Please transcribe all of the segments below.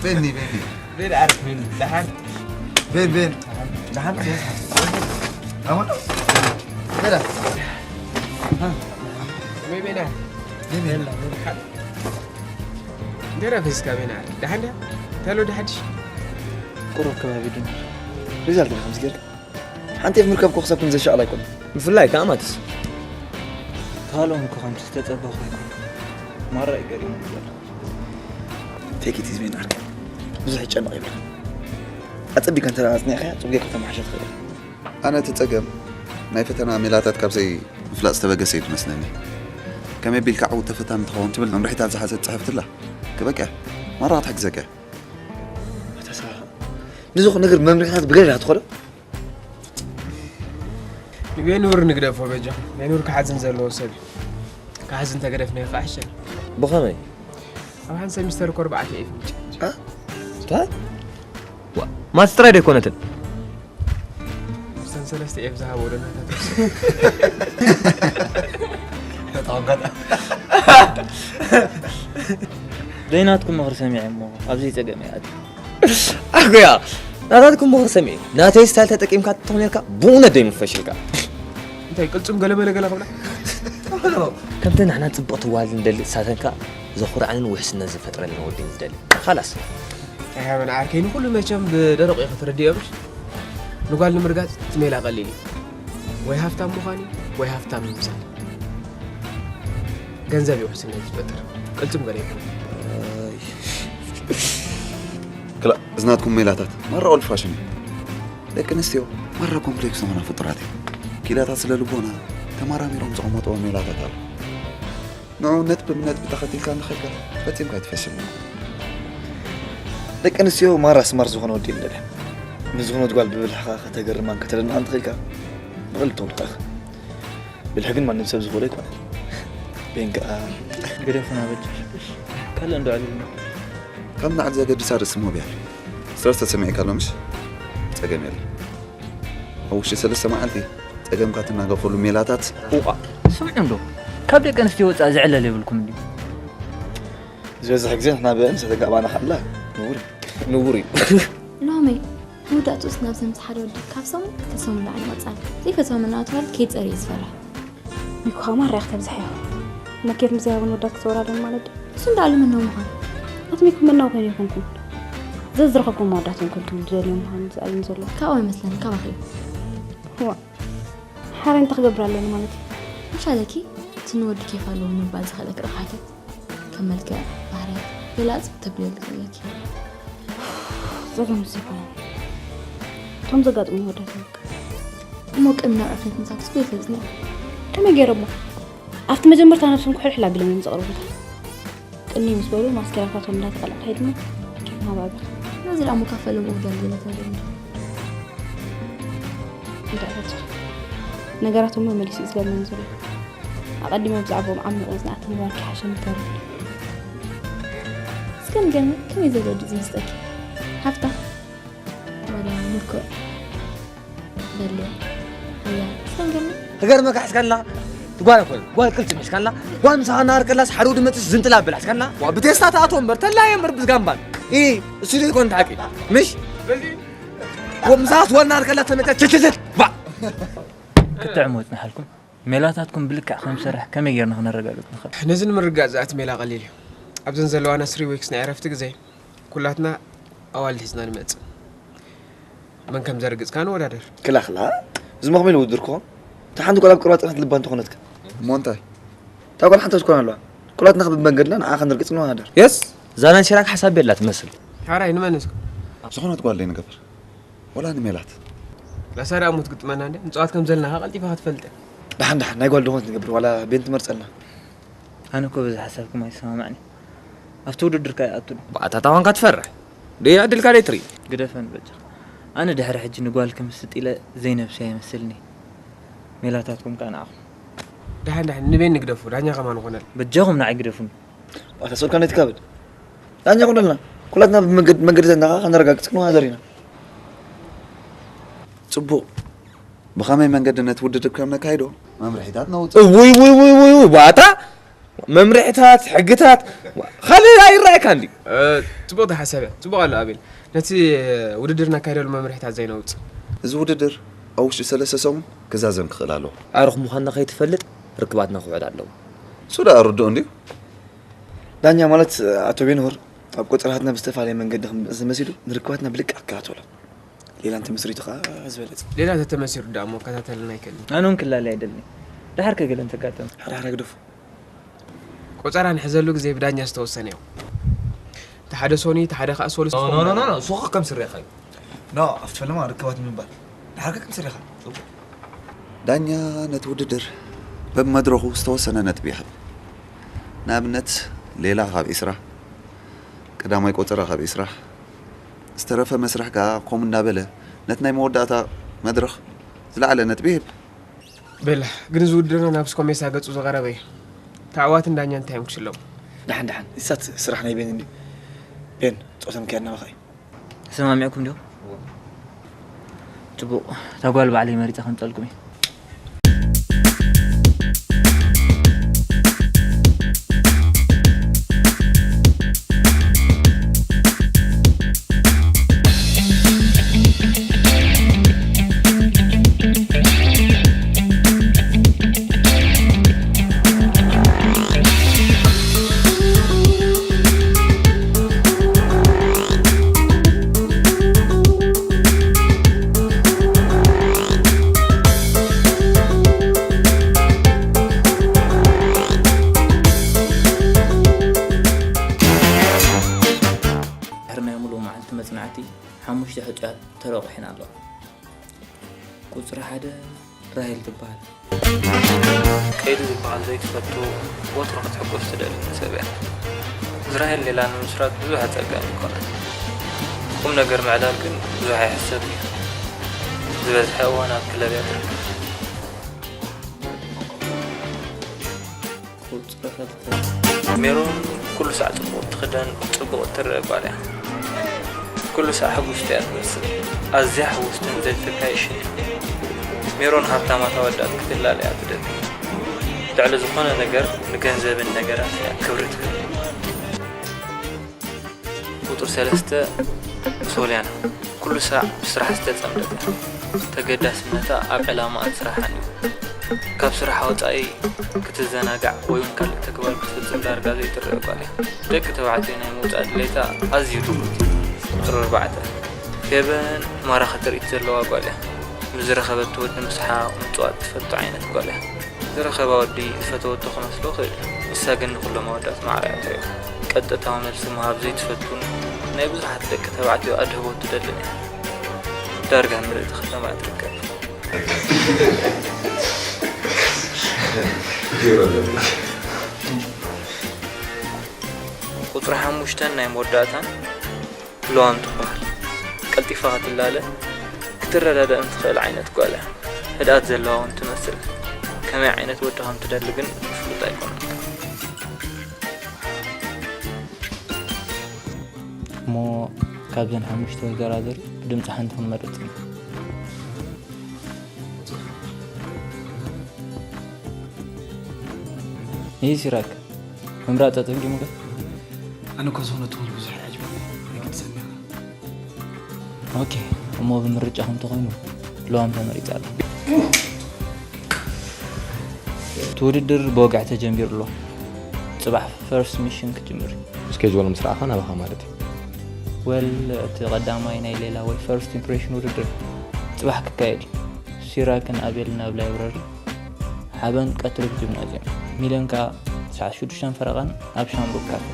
ቤኒ፣ ቤኒ። ቤን ዓርክ፣ ቤን። ደሓን? ቤን፣ ቤን። ደሓን? ኣሁን? ቤላ። ከመይ ቤና? ቤን፣ ቤን። ደረ ፊስካ ቤና። ደሓን ድያ? ተሎ ድሓድሽ? ቁሩብ ከባቢ ድንር። ሪዛልት ዲኻ ምስ ገርካ? ሓንቲ ፍ ምርከብ እኮ ክሳብ ክንዘሻቕል ኣይኮነን። ብፍላይ ከኣ ማትስ። ካልኦም እኮ ከምቲ ዝተጸበኹ ኣይኮኑን። ማራ እዩ ገሪሙኒ ዘሎ። Take it easy፣ ቤን ዓርከይ። ብዙሕ ይጨነቕ የብልካ። ኣጸቢካ እንተ ኣጽኒዕካያ፣ ጽቡቕ ጌርካ ከተመሓይሾ ትኽእል ኢኻ። ኣነ እቲ ጸገም ናይ ፈተና ሜላታት ካብዘይ ምፍላጥ ዝተበገሰ እዩ ዝመስለኒ። ከመይ ኣቢልካ ዕዉት ተፈታኒ ትኸውን ትብል መምርሒታት ዝሓዘት ጽሕፍቲ ኣላ። ከበቅዕ፣ ማራ ክትሕግዘካ እያ። ኣታ ሳራ፣ ንዝኹ ነገር መምርሒታት ብገለ ትኾዶ? ንቤኑር ንግደፎ በጃ። ቤኑር ክሓዝን ዘለዎ ሰብ እዩ። ክሓዝን ተገደፍናዮ ከዓ ይሻል። ብኸመይ? ኣብ ሓንቲ ሰሚስተር እኮ ኣርባዕተ ኤፍ ምጭ። አ? እንታይ? ዋ፣ ማትስ ጥራይ ዶ ኣይኮነትን? እተን ሰለስተ ኤፍ ዝሃቦ ዶ ናታት? ተጣወቀጠ። ዘይናትኩም ምኽሪ ሰሚዐ እሞ ኣብዚ ጸገም ይኣቱ። ኣጎያ፣ ናታትኩም ምኽሪ ሰሚዐ። ናተይ ስታይል ተጠቂምካ ተኾኔልካ ብእውነት ዶ ይምፈሽልካ? እንታይ ቅልጽም ገለ መለ ገለ ክብላ? ከምቲ ንሕና ጽብቕቲ ጓል ንደሊ፣ ንሳተን ከኣ ዘኹርዐንን ውሕስነት ዝፈጥረለን ወዲ እዩ ዝደሊ። ኻላስ። ኣይሃበን ዓርከይ፣ ንኹሉ መቸም ብደረቑ እዩ ክትርድዮ፣ ምሽ? ንጓል ንምርጋጽ እቲ ሜላ ቀሊል እዩ። ወይ ሃፍታም ምዃን እዩ፣ ወይ ሃፍታም ምምሳል። ገንዘብ እዩ ውሕስነት ዝፈጥር። ቅልጽም ገለ ይኹን። ክላ፣ እዚ ናትኩም ሜላታት ማራ ኦልድ ፋሽን እዩ። ደቂ ኣንስትዮ ማራ ኮምፕሌክስ ዝኾና ፍጡራት እዩ። ኪላታት ስለ ልቦና ተመራሚሮም ዘቐመጥዎ ሜላታት ኣሎ። ንዑ ነጥቢ ብነጥቢ ተኸቲልካ እንተኸድካ ፈጺምካ ኣይትፈሽልን። ደቂ ኣንስትዮ ማራ ስማርት ዝኾነ ወዲ እዩ ንደልያ። ምስ ዝኾነት ጓል ብብልሕኻ ከተገርማን ከተደንቓን ትኽእልካ ብቐልዱ ተውድቓ ኢኻ። ብልሒ ግን ማንም ሰብ ዝኽእሎ ኣይኮነን። ቤን ከኣ ግደፉና በጃ። ካልእ እንዶ ኣዕልልና። ካብ ንዓል ዘገድሳ ርእሲ ሞብያል። ስትረስ ተሰሚዕካ ኣሎ ምሽ? ጸገም የለን። ኣብ ውሽጢ ሰለስተ መዓልቲ ጸገምካ ትናገፈሉ ሜላታት። እዋእ፣ ስምዑ እንዶ። ካብ ደቂ ኣንስትዮ ወጻኢ ዝዕለል የብልኩም ድዩ? ዝበዝሕ ግዜ ንሕና ብእን ሰተጋባና ከላ ንቡር እዩ። ንቡር እዩ። ሎሚ ምውዳእ ጥኡስ ናብዚ ምስ ሓደ ወዲ ካብ ሰሙን ክልተ ሰሙን ንላዕሊ ምቕጻል ዘይፈትዋ መናእተዋል ከይጸር እየ ዝፈርሕ። ሚኩ ከኣ ማራ ኢኺ ተብዝሕዮ። መኬት ምስ ዘይሃቡን ወዳት ክጸወራለን ማለት ድዩ? እሱ እንዳኣሉ መናው ምዃን። ኣቲ ሚኩ መናው ኮይኑ ይኹንኩም። ዘዝረኸብኩም መወዳእቶም ከንቱ ዝደልዩ ምዃኑ ዝኣልን ዘሎ። ካብኡ ኣይመስለኒ፣ ካባኺ እዩ። እዋ፣ ሓራይ እንታይ ክገብር ኣለኒ ማለት እዩ? ምሽ ኣለኪ፣ እቲ ንወዲ ኬፍ ኣለዎ ንምባል ዝኽእለኪ ረብሓታት፣ ከም መልክዕ፣ ባህርያት፣ ገለ ኣጽብብ ተብልዮ ኣለኪ። ጸገም ምስ ይኾነ። እቶም ዘጋጥሙ ወዳት እዮም። እሞ ቅድሚ ናብ ዕፍነት ምሳክስ ጎይ ፈዝኒ። ከመይ ገይረ እሞ? ኣብቲ መጀመርታ ነብሶም ክሕልሕል ኣቢሎም እዮም ዘቕርቡልካ። ቅንይ ምስ በሉ ማስኬራታቶም እንዳተቐላዕካይ ድማ ኬፍ ናብ ኣብኻ። ነዚ ደኣ እሞ ካብ ፈለምኡ ክዳል ገለ ተገይሩ። እንታይ ፈትኻ? ነገራት እሞ መሊሱ እዩ ዝገርመኒ ዘሎ። ኣቐዲመ ብዛዕባኦም ዓሚቑ ዝነኣተ ምግባር ክሓሸኒ ተሪፉ። እስከ ንገርኒ፣ ከመይ ዘሎ ወዲ ዝመስጠኪ? ሃፍታ? ዋላ ምልኩዕ? በልያ። እያ። እስከ ንገርኒ። ክገርመካ ሕዝካላ፣ ጓል ኣይኮነ፣ ጓል ቅልጽም ሕዝካላ፣ ጓል ምሳኻ እናሃርከላስ ሓደ ወዲ መጽስ ዝንጥላ ኣብል ሕዝካላ። ዋ፣ ብቴስታ ተኣትዎ እምበር፣ ተላየ እምበር ብዝጋምባል። ኢ፣ እሱ ዶ ይኮን እቲ ሓቂ? ምሽ? ወ-፣ ምሳኻስ ጓል እናሃርከላ ተመጫ፣ ችችችች፣ ባ። ክትጥዕሙ ወጽንሓልኩም። ሜላታትኩም ብልክዕ ከም ዝሰርሕ ከመይ ጌርና ክነረጋግጽ ንኽእል? ነዚ ንምርጋጽ ዝኣቲ ሜላ ቀሊል እዩ። ኣብዘን ዘለዋና ስሪ ዊክስ ናይ ዕረፍቲ ግዜ፣ ኩላትና ኣዋልድ ሒዝና ንመጽእ። መን ከም ዘርግጽ ከኣ ንወዳደር። ክላ፣ ክላ። እዚ መኽመይ ውድድር ክኾን? እታ ሓንቲ ጓል ኣብ ቅርባ ጽንሕቲ ልባ እንተኾነትካ። እሞ እንታይ? እታ ጓል ሓንቲ ትኮን ኣለዋ። ኩላትና ብመንገድና ንዓ ክንርግጽ ንወዳደር። የስ! እዛ ናይ ሲራክ ሓሳብ ቤላ ትመስል። ሓራይ ንመን እስከ? ዝኾነት ጓል ደይ ንገብር። ወላ ንሜላት። ላሳዳ እሞ ትግጥመና እንደ ንጽዋት ከም ዘለና ከኣ ቀልጢፋ ክትፈልጥ። ደሓን፣ ደሓን፣ ናይ ጓል ዝኾነት ንገብር፣ ዋላ ቤን ትመርጸልና። ኣነ እኮ በዚ ሓሳብኩም ኣይሰማማዕን። ኣብቲ ውድድር ከኣ ይኣቱን። ብኣታ ታዋንካ ትፈርሕ። ደይ ዕድልካ ደይ ትርኢ። ግደፈን በጃኻ። ኣነ ድሕሪ ሕጂ ንጓል ክምስጥ ኢለ ዘይነብሰ ኣይመስልኒ። ሜላታትኩም ከኣ ንዓኹም። ደሓን፣ ደሓን፣ ንቤን ንግደፉ፣ ዳኛ ከማን ኾነል። በጃኹም ንዓይ ግደፉኒ። ኣታ ሶልካ ነቲ ካብድ። ዳኛ ኩነልና። ኩላትና ብመንገድ-፣ መንገዲ ዘናኻ ከነረጋግጽ ክንወዳደር ኢና። ጽቡቕ። ብኸመይ መንገዲ ነቲ ውድድር ከም ነካይዶ መምርሒታት ነውጽእ። ውይ፣ ውይ፣ ውይ፣ ውይ፣ ውይ፣ ባታ መምርሒታት፣ ሕግታት፣ ካልእ ኣይረ-፣ ካንዲ። ጽቡቕ ተሓሰበ። ጽቡቕ ኣሎ ኣቤል። ነቲ ውድድር ነካይደሉ መምርሕታት ዘይነውጽእ። እዚ ውድድር ኣብ ውሽጢ ሰለስተ ሰሙን ክዛዘም ክኽእል ኣለዎ። ኣርኽ ምዃንና ከይትፈልጥ ርክባትና ክውዕል ኣለዎ። እሱ ደኣ ርዱእ እንድዩ። ዳኛ ማለት ኣቶ ቤንሆር ኣብ ቆጸራታትና ብዝተፈላለየ መንገዲ ክምጽእ ዝመሲሉ ንርክባትና ብልክዕ ክከታተሎ። ሌላ እንተመስሪቱ ከኣ ዝበለጸ። ሌላ ተተመሲሩ ደኣ መከታተልና ኣይክእልን። ኣነ እውን ክላለይ ኣይደልን። ደሓር ከ ገለ እንተጋጠመ? ሓራ ሓራ ግደፎ። ቆጸራ ንሕዘሉ ግዜ ብዳኛ ዝተወሰነ እዩ። እቲ ሓደ ሶኒ፣ እቲ ሓደ ከኣ ሶል ኖ፣ ኖ፣ ኖ፣ ኖ፣ ኖ፣ ሱቕ ከም ስሬኻ እዩ። ኖ፣ ኣብቲ ፈለማ ርክባት ንምባል። ደሓር ከ ከም ስሬኻ። ጽቡቕ። ዳኛ ነቲ ውድድር በብመድረኹ ዝተወሰነ ነጥቢ ይህብ። ንኣብነት፣ ሌላ ካብ ዒስራ፣ ቀዳማይ ቆጸራ ካብ ዒስራ፣ ዝተረፈ መስርሕ ከኣ ከምኡ እናበለ ነቲ ናይ መወዳእታ መድረኽ ዝለዓለ ነጥቢ ይህብ። በል፣ ግን እዚ ውድድርና ናብ ስኮሜሳ ገጹ ዝቐረበ እዩ። ተዓዋትን ዳኛን እንታይ እዮም ክሽለሙ? ደሓን፣ ደሓን። እሳት ስራሕ ናይ ቤን እንድዩ። ቤን፣ ጾታ ምክያድ ናባኻ እዩ። ተሰማሚዕኩም ዲኹም? እዎ። ጽቡቕ። እታ ጓል ባዕለይ መሪጸ ከምጸልኩም እየ። ድሕሪ ናይ ሙሉእ መዓልቲ መጽናዕቲ፣ ሓሙሽተ ሕጹያት ተረቑሒና ኣለዋ። ቁጽሪ ሓደ ራሄል ትበሃል። ከይዱ ዝበሃል ዘይትፈቱ፣ ወትሩ ክትሕጎስ ትደሊ ሰብ እያ። ምስ ራሄል ሌላ ንምስራት ብዙሕ ኣጸጋሚ ኣይኮነን። ቁም ነገር ምዕላል ግን ብዙሕ ኣይሕሰብን እዩ። ዝበዝሐ እዋን ኣብ ክለብ እያ ትርከብ። ቁጽሪ ክልተ። ሜሮን ኩሉ ሳዕ ጽቡቕ ትኽደን፣ ጽቡቕ ትረአ ጓል እያ። ኩሉ ሳዕ ሕጉስቲ እያ ትመስል። ኣዝያ ሕጉስትን ዘይትካየሽን እያ። ሜሮን ሃብታማት ኣወዳት ክትላለ እያ ትደሊ። ልዕሊ ዝኾነ ነገር ንገንዘብን ነገራትን እያ ክብሪ ትህብ። ቁጽሪ ሰለስተ ሶልያና። ኩሉ ሳዕ ብስራሕ ዝተጸምደት እያ። ተገዳስነታ ኣብ ዕላማኣን ስራሓን እዩ። ካብ ስራሕ ወጻኢ ክትዘናጋዕ ወይ እውን ካልእ ተግባር ክትፍጽም ዳርጋ ዘይትረአ ጓል እያ። ደቂ ተባዕትዮ ናይ ምውጻእ ድሌታ ኣዝዩ ድሩት እዩ። ቁጽሪ ኣርባዕተ፣ ፌበን ማራኺ ትርኢት ዘለዋ ጓል እያ። ምስ ዝረኸበቶ ወዲ ምስሓቕ ምጽዋት ትፈቱ ዓይነት ጓል እያ። ዝረኸባ ወዲ ዝፈተወቶ ክመስሎ ይኽእል እዩ። ንሳ ግን ንኹሎም ኣወዳት ማዕረ እያ ትሪኦ። ቀጥታዊ መልሲ ምሃብ ዘይትፈቱን ናይ ብዙሓት ደቂ ተባዕትዮ ኣድህቦ ትደልን እያ። ዳርጋ ኣብ ምልእቲ ከተማ እያ ትርከብ። ቁጽሪ ሓሙሽተን ናይ መወዳእታን ለዋም ትበሃል። ቀልጢፋ ክትላለ፣ ክትረዳዳእን ትኽእል ዓይነት ጓል እያ። ህድኣት ዘለዋ እውን ትመስል። ከመይ ዓይነት ወዲ ከም ትደሊ ግን ፍሉጥ ኣይኮነን። እሞ ካብዘን ሓሙሽተ ወይዘራዝር ብድምፂ ሓንቲ ክንመርፅ ኢና። ይህ ሲራክ ምምራፅ ኣፀጊሙካ? ኣነ እኮ ዝኾነ ትኹን ብዙሕ ይዓጅበኒ። ናይ ግዲ ሰሚዕካ። ኦኬ፣ እሞ ብምርጫኹም እንተኾይኑ ለዋም ተመሪፃ ኣላ። እቲ ውድድር ብወግዒ ተጀሚሩ ኣሎ። ፅባሕ ፈርስት ሚሽን ክጅምር እዩ። ስኬጅል ምስ ረኣኻ ናባኻ ማለት እዩ። ወል፣ እቲ ቀዳማይ ናይ ሌላ ወይ ፈርስት ኢምፕሬሽን ውድድር ፅባሕ ክካየድ እዩ። ሲራክን ኣቤልን ኣብ ላይብረሪ ሓበን ቀትሪ ብ ጂምናዝየም፣ ሚለን ከኣ ሰዓት ሽዱሽተን ፈረቓን ኣብ ሻምሩክ ካፌ።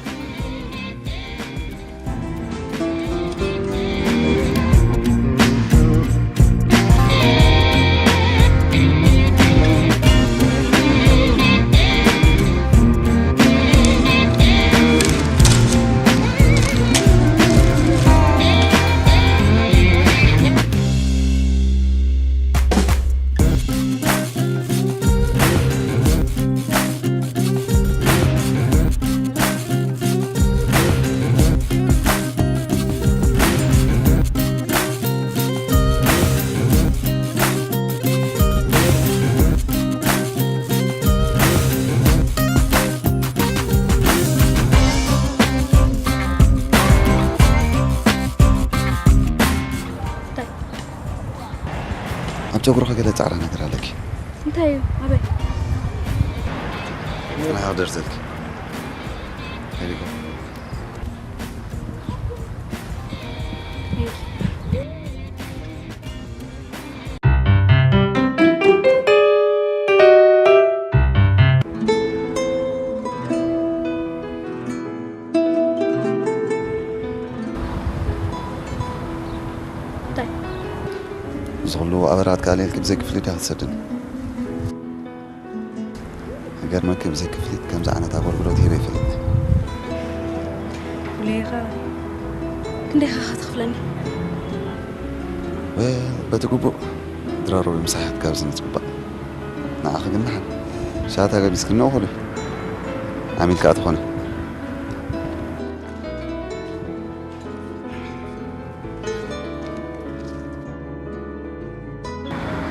ጨጉርኺ ገለ ጻዕዳ ነገር ኣለኪ። እንታይ እዩ? ኣበይ? ንሃ ደርዘልኪ። ሄሪጎ። እዚ ኩሉ ኣበራት ከኣልየልኪ ብዘይ ክፍሊት ዲያ ክትሰድኒ? ይገርመኪ፣ ብዘይ ክፍሊት ከምዚ ዓይነት ኣገልግሎት ሂበ ይፈልጥ። ብሌኻ ክንደይኻ ክትኽፍለኒ? በቲ ግቡእ ድራሮ ብምሳሕ ክትጋብዝኒ ትግባእ። ንዓኺ ግን ደሓን ሻታ ገቢዝክኒ እኹል እዩ። ዓሚል ከኣ ትኾነ።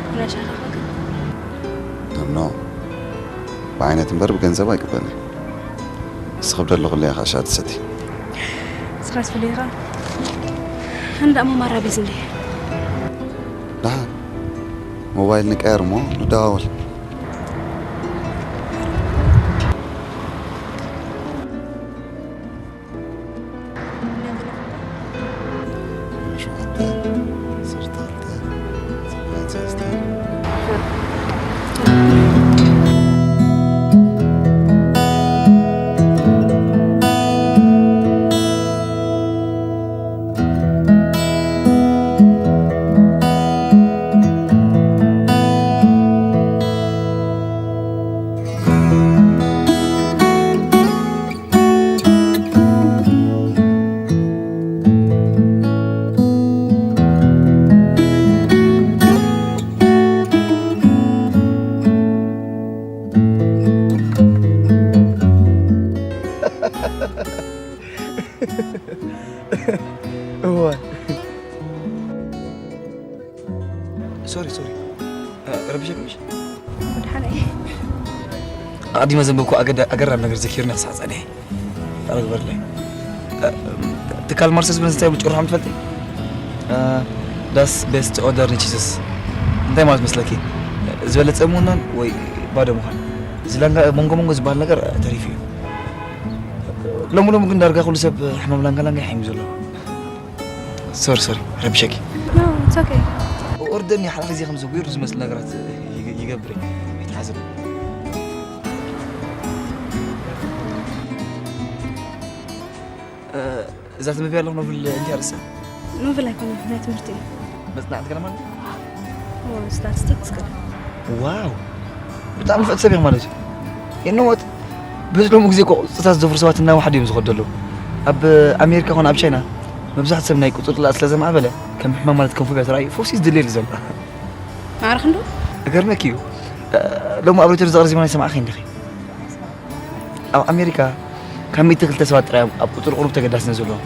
ብናይ ሻኻ ከ? ኖ፣ ብዓይነት እምበር ብገንዘብ ኣይቅበልን። ንስኺ ብደለኹለይ ኢኻ ሻ ትሰቲ። ንስኻስ ፍለይኻ? ኣነ ደኣ መማራ ቢዝ እንዴ? ደሓን ሞባይል ንቀየር እሞ ንደዋወል። እዋ ሶሪ ሶሪ ረቢሸክምሽ ወድሓነ ኣቐዲመ ዘንበብኩ ኣገራብ ነገር ዘኪርና ክሳዕ ጸኒሐ ኣረግበርለይ ትካል ማርሰስ ብንስ እንታይ ብጭርሖም ትፈልጢ ዳስ ቤስት ኦደር ንቺስስ እንታይ ማለት መስለኪ ዝበለፀ ምውናን ወይ ባዶ ምዃን እዚ ላንጋ መንጎ መንጎ ዝበሃል ነገር ተሪፉ እዩ ሎሚ ሎሚ ግን ዳርጋ ኩሉ ሰብ ሕማም ላንጋ ላንጋ ይሓይም ዘሎ ሶሪ ሶሪ ረብሸኪ ኦርደር ኒ ሓደ ግዜ ከም ዝጉር ዝመስል ነገራት ይገብር ይትሓዝብ እዛ ትምብያ ኣለኹ ኖቭል እንታይ ርእሳ ኖቭል ኣይኮነ ናይ ትምህርቲ እዩ መፅናዕቲ ገለ ማለት ስታቲስቲክስ ገለ ዋው ብጣዕሚ ፍዕቲ ሰብ ኢኹ ማለት እዩ የነወት በዚ ሎሚ ግዜ እኮ ቅፅታት ዝደፍሩ ሰባት እናወሓዱ እዮም ዝኸዱ ኣለዉ ኣብ ኣሜሪካ ኮነ ኣብ ቻይና መብዛሕቲ ሰብ ናይ ቁፅር ጥላእ ስለ ዘማዕበለ ከም ሕማም ማለት ከም ፎብያ ተራእዩ ፈውሲ ዝድልየሉ ዘሎ ማዕረ ክንዶ እገርመኪ እዩ ሎሚ ኣብ ሬድዮ ዘቕርዚማ ናይ ሰማዕኺ እንዲኺ ኣብ ኣሜሪካ ካብ ሚእቲ ክልተ ሰባት ጥራይ ኣብ ቁፅሪ ቁሩብ ተገዳስነት ዘለዎም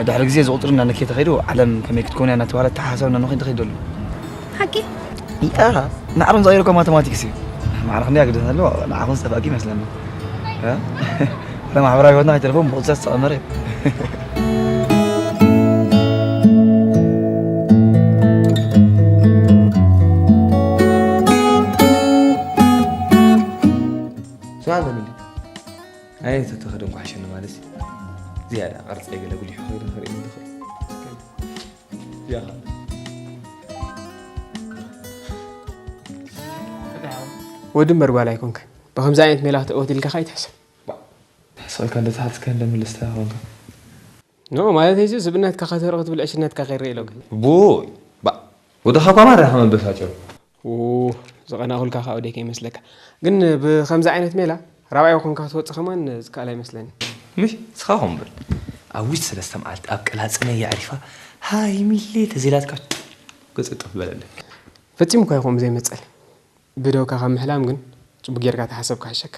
ድሕሪ ግዜ እዚ ቁፅሪ እናነከየ ተኸይዱ ዓለም ከመይ ክትከውን እያ እናተባህለ ተሓሳብ እናነኸ ተኸይዱ ኣሎ ሓቂ ይኣ ንዓኹም ዝቐይረኮ ማቴማቲክስ እዩ ማዕረ ክንደይ ኣግደስ ኣለዎ ንዓኹም ዝጠፋእኪ ይመስለኒ ማሕበራዊ ህይወትና ከይተረፎም ብቁፅሪ ዝተቐመረ እዩ ሰብዓ ዘሚሊ ኣየ ተተኸደንኩ ሓሸኒ ማለት እዩ ዝያዳ ቅርፀይ ገለ ጉሊሑ ከይደ ክርኢ ዝኽእል ወዲ እምበር ጓል ኣይኮንክን ብከምዚ ዓይነት ሜላ ክትእወት ኢልካ ከይትሕሰብ ስቕልካ እንደተሓትከ እንደምልስታ ኾንካ ኖ ማለት እዚ ስብእነትካ ከተርኢ ክትብል ዕሽነትካ ከይርኢ ኢሎካ ቡይ ባ ወድኻ እኳ ማራ ኢኻ መበሳጨው ዝቐናኹልካ ከዓ ወደይ ከይመስለካ ግን ብከምዚ ዓይነት ሜላ ራብዓይ ኮንካ ክትወፅእ ከማን ዝከኣል ኣይመስለኒ ምሽ ስኻ ኹም ብል ኣብ ውሽጢ ሰለስተ መዓልቲ ኣብ ቀላፅመ የዕሪፋ ሃይ ሚሌ ተዘይላትካ ገፁ ጥፍ በለለ ፈፂሙ እኳ ይኹም ዘይመፀል ብደውካ ካብ ምሕላም ግን ፅቡቅ ጌርካ ተሓሰብካ ሕሸካ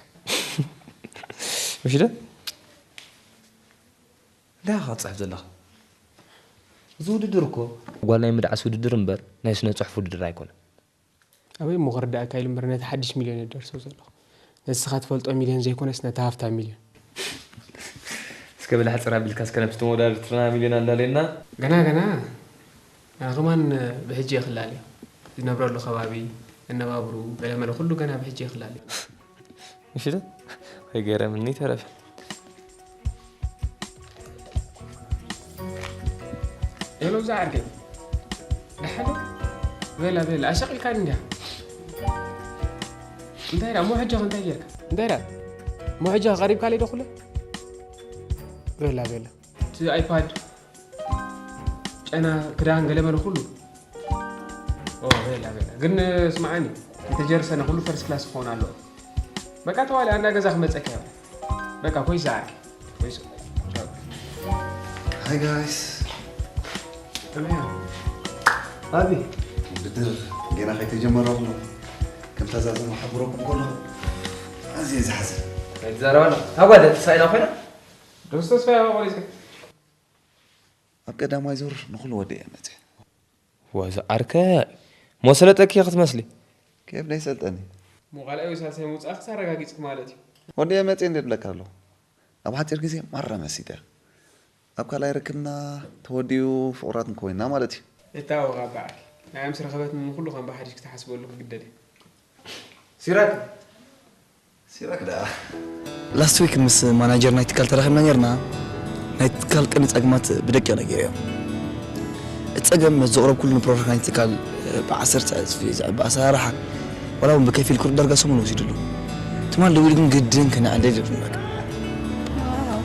ምሽ ዶ እንታይ ኢኻ ክትፅሕፍ ዘለኻ? እዚ ውድድር እኮ ጓል ናይ ምድዓስ ውድድር እምበር ናይ ስነ ፅሑፍ ውድድር ኣይኮነን። ኣበይ እሞ ክርድኣካ ኢሉ እምበር ነቲ ሓድሽ ሚልዮን እየ ደርሶ ዘለኹ። ንስኻ ትፈልጦ ሚልዮን ዘይኮነስ ነቲ ሃፍታም ሚልዮን። እስከ በል ሕፅር ኣቢልካ እስከ ነብቲ ተወዳደርትና ሚልዮን ኣላለየና። ገና ገና ኣነ ከማን ብሕጂ እየ ክላለዮ። ዝነብረሉ ከባቢ፣ ኣነባብሩ፣ ገለመለ ኩሉ ገና ብሕጂ ይኽላል እዩ። ምሽ ዶ? ከይገረምኒ ተረፈ። ሄሎ፣ እዛ ዓርከይ። ደሓን ዶ? ቤላ፣ ቤላ፣ ኣሻቒልካኒ እንዲያ። እንታይ ደኣ፣ እሞ ሕጂ ኸ እንታይ ጌርካ? እንታይ ደኣ? እሞ ሕጂ ኸ ቀሪብካለይ ዶ ኩሉ? ቤላ፣ ቤላ። እቲ ኣይፓድ፣ ጨና፣ ክዳን፣ ገለመለ ኩሉ። ኦ፣ ቤላ፣ ቤላ። ግን ስምዓኒ፣ እንተጀርሰነ ኩሉ ፈርስት ክላስ ክኸውን ኣለዎ። በቃ ተዋለ፣ ኣና ገዛ ክመጸካ እየ። በቃ ኮይስ ዝዓርከይ። ኮይስ። ቻው። ሃይ ጋይስ። ከመይ ኢኻ? ኣቢ። ውድድር ገና ከይተጀመረ ኣሎ። ከምታ ዛዘማ ሓብረኩም ከለኹ ኣዝየ ዝሓዝን። ኣይትዛረበና። እታ ጓል ተስፋ ኢና ኮይና? ዶስ ተስፋ ኢኻ ቆሪጽካ? ኣብ ቀዳማይ ዙር ንኹሉ ወዲኤ መጺአ። ዋዛ ዓርከ ሞሰለጠኪ ክትመስሊ። ኬፍ ደይ ሰልጠኒ። እሞ ካልኣይ ወይ ሳልሳይ ምውጻእክስ ኣረጋጊጽኪ ማለት እዩ። ወዲኤ መጺአ እንደ እብለካ ኣለኹ። ኣብ ሓጺር ግዜ ማራ መሲጠ። ኣብ ካልኣይ ርክብና ተወዲኡ ፍቑራት እንኮይና ማለት እዩ። እታ ወቓ በዓል ንዓይ ምስ ረኸበትኒ ንኹሉ ከም ብሓድሽ ክትሓስበሉ ክግደድ እየ። ሲራክ። ሲራክ ደኣ። ላስት ዊክ ምስ ማናጀር ናይ ትካል ተራኺብና ነርና። ናይ ትካል ቀንዲ ጸገማት ብደቂቕ ነጊረዮ። እቲ ጸገም ነቲ ዘቕረብኩሉ ንፕሮዳክት ናይ ትካል ብዓሰርተ ዕጽፊ ዘዕቢ ኣሰራርሓ ዋላ እውን ብከፊል ክሩድ ዳርጋ ሰሙን ወሲድሉ። ትማል ደዊሉ ግን ግድን ክነዕልል ይብሉኒ በቃ። ዋው፣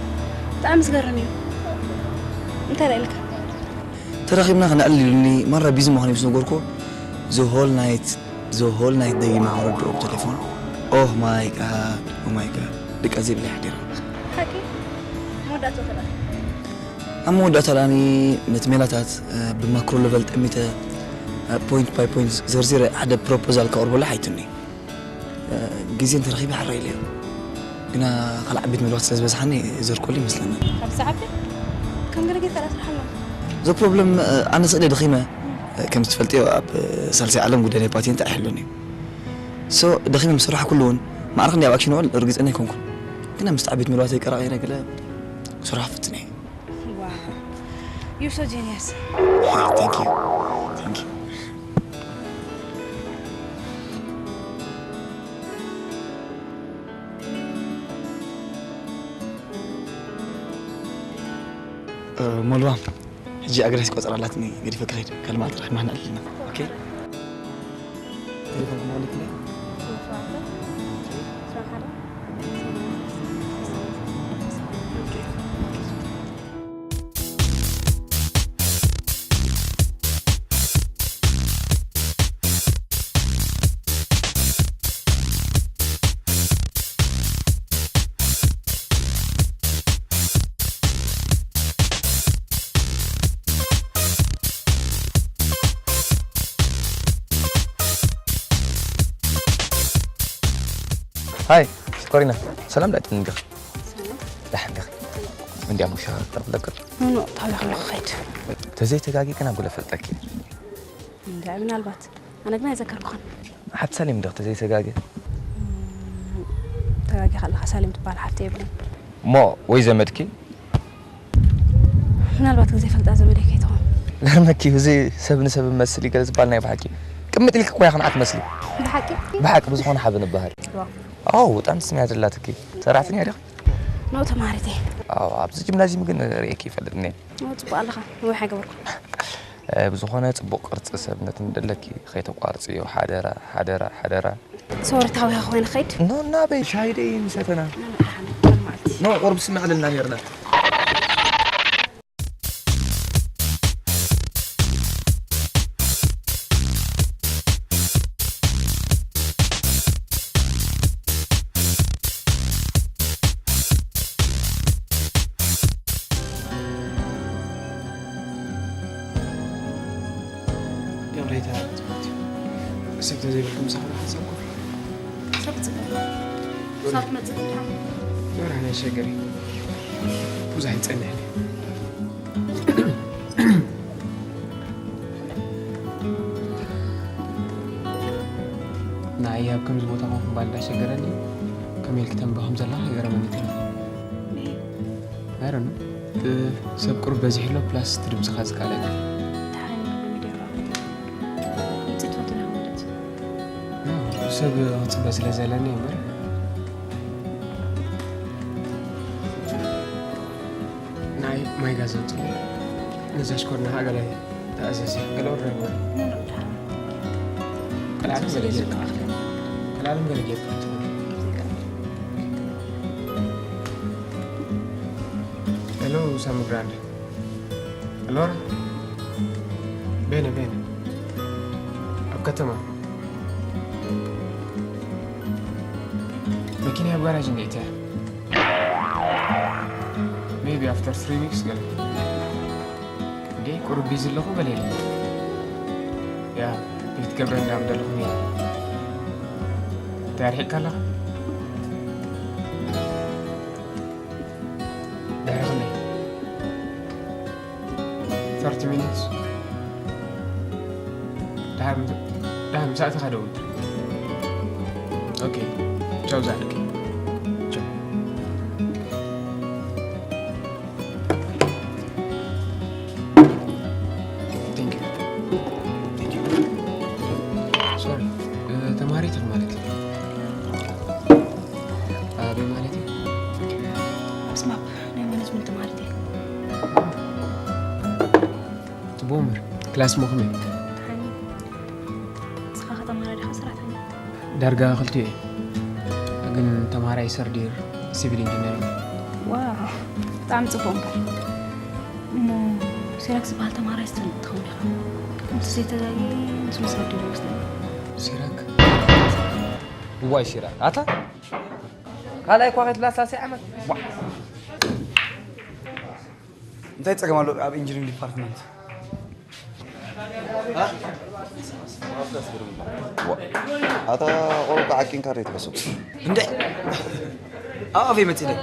ብጣዕሚ ዝገርም እዩ። እንታይ ደኣ ኢልካ? ተራኺብና ክነዕልል ኢሉኒ ማራ ቢዚ ምዃኑ ምስ ነገርኩዎ፣ the whole night፣ the whole night ደጊመ ኣወረድኦ ብቴሌፎን። Oh my God፣ oh my God፣ ድቃ ዘይብለይ ሓዲረ። ሓቂ? መወዳእትኡ ከ ደኣ? ኣብ መወዳእታ ደኣኒ ነቲ ሜላታት ብማክሮ ለቨል ጠሚተ ፖይንት ባይ ፖይንት ዘርዚረ ሓደ ፕሮፖዛል ከቕርበሉ ሓይቱኒ። ግዜ እንተረኺበ ሕራይ ኢለዮ። ግና ካልእ ዓበይቲ መደባት ስለ ዝበዝሓኒ ዘርኮሉ ይመስለኒ። ካብ ሰዓት ከም ገለ ጌርካ ደኣ ስራሕ ኣሎ። The problem ኣነ ስእለ ደኺመ። ከም ትፈልጥዮ ኣብ ሳልሳይ ዓለም ጉዳይ ናይ ፓቴንት ኣይሕሉን እዩ። So ደኺመ ምስ ሰራሕኩሉ እውን ማዕረ ክንደይ ኣብ ኣክሽን እውዕል ርግጸኛ ኣይኮንኩን። ግና ምስቲ ዓበይቲ መደባት ቀራቒረ ገለ ክሰርሖ ክፍትን እየ። Wow. You're so genius. Thank you. Thank you. ሞልዋ፣ ሕጂ ኣገዳሲት ቆጸራ ኣላትኒ፣ ገዲፈ ክኸይድ፣ ካልእ መዓልቲ ረኺብና ክነዕልል ኢና። ኦኬ? ቴሌፎን ክመልእለይ? ሃይ፣ ሽኮሪና፣ ሰላም ዳኣ ጥንግኽ። ሰላም። ደሓን ዲኺ? እንድያ ሙሻ ጠብለቅር። ኖ፣ ኖ፣ ታብላ ከሎ ክኸይድ። ተዘይተጋጊ ግን ኣጉለ ፈልጠኪ። እንዳ ምናልባት ኣነ ግን ኣይዘከርኩኻን። ሓቲ ሳሌም ዶ ተዘይተጋጊ? ተጋጊኻ ኣለኻ፣ ሳሌም ትበሃል ሓፍቲ የብለይን። እሞ ወይ ዘመድኪ? ምናልባት ግዜ ፈልጣ ዘመደይ ከይትኾን። ገርመኪ፣ እዚ ሰብ ንሰብ መስል ይገለ ዝበሃል ናይ ብሓቂ። ቅምጥ ኢልኪ እኮ ኢኺ ንዓት መስሊ። ብሓቂ? ብሓቂ ብዝኾነ ሓበን እበሃል። ዋው። ኣዎ፣ ብጣዕሚ ስሚያ ዘላትኪ። ሰራሕተኛ ዲኺ? ኖ፣ ተማሃሪት እየ። ኣዎ፣ ኣብዚ ጂምናዚየም ግን ርእየኪ ይፈልጥ እኒአ። ኖ፣ ጽቡቕ ኣለኻ። ነዊሕ ኣይገበርኩን። እ፣ ብዝኾነ ጽቡቕ ቅርጺ ሰብነት እንደለኪ ከይተቋርጽዮ፣ ሓደራ፣ ሓደራ፣ ሓደራ። ሶሪ፣ ታዊኻ ኮይነ ኸይድ። ኖ፣ ናበይ? ሻሂ ደይ ምሰተና። ኖ፣ ኖ፣ ደሓን፣ ደሓን መዓልቲ። ኖ፣ ቁሩብ ስምዕ ኣለና ኔርና። ይቕሬታ፣ ሰብ ተዘይብልኩም ምሳኹም ሓሳብ ኮፍ። ሰብ ጽቡቕ። ሳብ ትመጽእ ትድሓን። ደብረ ሓናይ ሸገር እዩ። ብዙሕ ይጸንሕ። ንዓይ ኣብ ከምዚ ቦታ ኮንኩም ባል እንዳሸገረኒ፣ ከመይ ኢልኪ ተንብቢ ከም ዘለኺ ኣይገረመኒ እቲ። I don't know። እ፣ ሰብ ቁሩብ በዚሑ ኣሎ፣ ፕላስ እቲ ድምጽኻ ዝከኣለ። ደሓን እዩ፣ ሚድያ ራእዩ። ጽትወትና። ሰብ ክጽበ ስለ ዘለኒ እምበር። ናይ ማይ ጋዝ ኣምጽእ። ነዛ ሽኮርና ኸኣ ገለ ተኣዘዝ። ገለ ኦርደር ግበር። ንርኢ ደሓን። ቀልዓለም ገለ ጌርካ። ቀልዓለም ገለ ጌርካ ትኾን። ሄሎ ሳሚ ብራንድ። ሄሎ። ቤነ፣ ቤነ። ኣብ ከተማ። መኪና ኣብ ጋራጅ እንዴት እያ? Maybe after three weeks ገለ። እንዴ፣ ቁሩብ ቢዚ ኣለኹ በለለይ። ያ፣ ቤት ገብረ እንዳም ዘለኹ ነይረ። እንታይ ኣርሒቕካ ኣለኻ? ድሕሪ ክንደይ? Thirty minutes። ድሓር ምስ-፣ ድሓር ምስ ኣተኻ ደውል። ኦኬ። ቻው ዛልክ። ቻው። Thank you. Thank you. ሶሪ፣ እ፣ ተማሪት ማለት እዩ። ኣበይ ማለት እዩ? ኣብ ስማፕ ናይ ማኔጅመንት ተማሪት እየ። ጽቡቕ እምበር፣ ክላስ እሞ ከመይ? ደሓን እዩ። ንስኻ ኸ ተማሪ ዲኻ ሰራሕተኛ? ዳርጋ ክልቲኡ እየ። ግን ተምሃራይ ሰርዲር ሲቪል ኢንጂነሪንግ። ዋው፣ ብጣዕሚ ጽቡቕ እምበር። እሞ ሲራክ ዝበሃል ተምሃራይ ስትፈልጥ ትኸውን ኢኻ። ከምቲ ዘይተጋግየ ንሱ ሰርዲር ይመስለኒ። ሲራክ? እዋይ ሲራክ፣ ኣታ ካልኣይ እኳ ከይትብላ ሳልሳይ ዓመት። ዋ። እንታይ ጸገም ኣሎ ኣብ ኢንጂነሪንግ ዲፓርትመንት? ዋ፣ ኣታ ቆልዑ ዓቂንካ ዶ ትሕስብ? እንደ ኣብ ኣፈይ መጺለይ።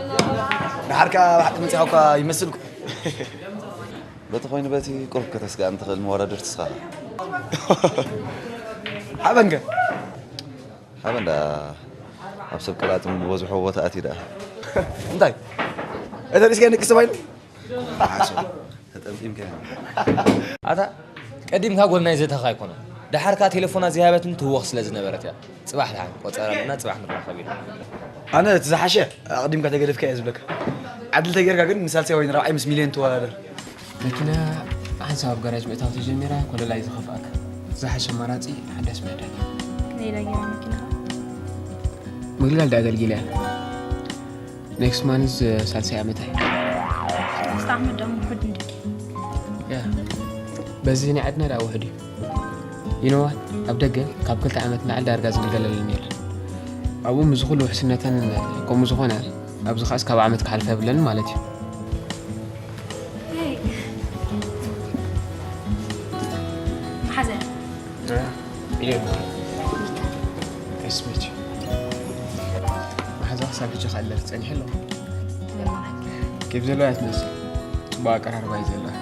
ደሓርካ ብሓቂ መጺኻ እኳ ይመስልኩ። በቲ ኮይኑ በቲ ቁሩብ ከተስግኣኒ ትኽእል መወዳድርቲ ንስኻ ኢኻ። ሓበንከ? ሓበን ደኣ ኣብ ሰብ ቀላጽም ዝበዝሖ ቦታ ኣትዩ ደኣ። እንታይ? እተ ሪስከ ንቅስብ ኣይሉ? ዓሶ፣ ተጠምጢምካ ኢኻ። ኣታ ቀዲምካ ጎል ናይ ዘተኻ ኣይኮነን። ደሓርካ ቴሌፎና ዘይሃበትን ትህወኽ ስለ ዝነበረት እያ። ጽባሕ ደሓን ቆጸራ ኣለና፣ ጽባሕ ንራኸብ ኢና። ኣነ እቲ ዝሓሸ ኣቕዲምካ ተገደፍካ እየ ዝብለካ። ዓድል ተጌርካ ግን ንሳልሳይ ወይ ንራብዓይ ምስ ሚልዮን ትወዳደር። መኪና ሓንሳብ ኣብ ጋራጅ ምእታው ተጀሚራ፣ ኮለላይ ዝኸፍኣካ። ዝሓሸ ኣማራጺ ሓዳስ ምዕዳግ እዩ። ከመይ ኢላ ጌራ መኪናኻ? ምግልጋል ደኣ ኣገልጊላ እያ። ኔክስት ማንዝ ሳልሳይ ዓመታ እዩ። ኔክስት ዓመት ደኣ ውሑድ እንድዩ። ያ፣ በዚ ናይ ዓድና ደኣ ውሑድ እዩ። You know what? ኣብ ደገ ካብ ክልተ ዓመት ንላዕሊ ዳርጋ ዝግልገለለን የለን። ኣብኡ ምስ ኩሉ ውሕስነተን ከምኡ ዝኾነ፣ ኣብዚ ኸኣስ ካብ ዓመት ክሓልፍ የብለን ማለት እዩ። ሄይ። መሓዘ። እ፣ ኢለ ኣለኹ። ሚካ። Nice to meet you። መሓዛ ክሳብ ሕጂ ከኣ ኣለኪ ጸኒሐ ኣለኹ። ኬፍ ዘለዋ እያ ትመስል። ጽቡቕ ኣቀራርባ እዩ ዘለዋ።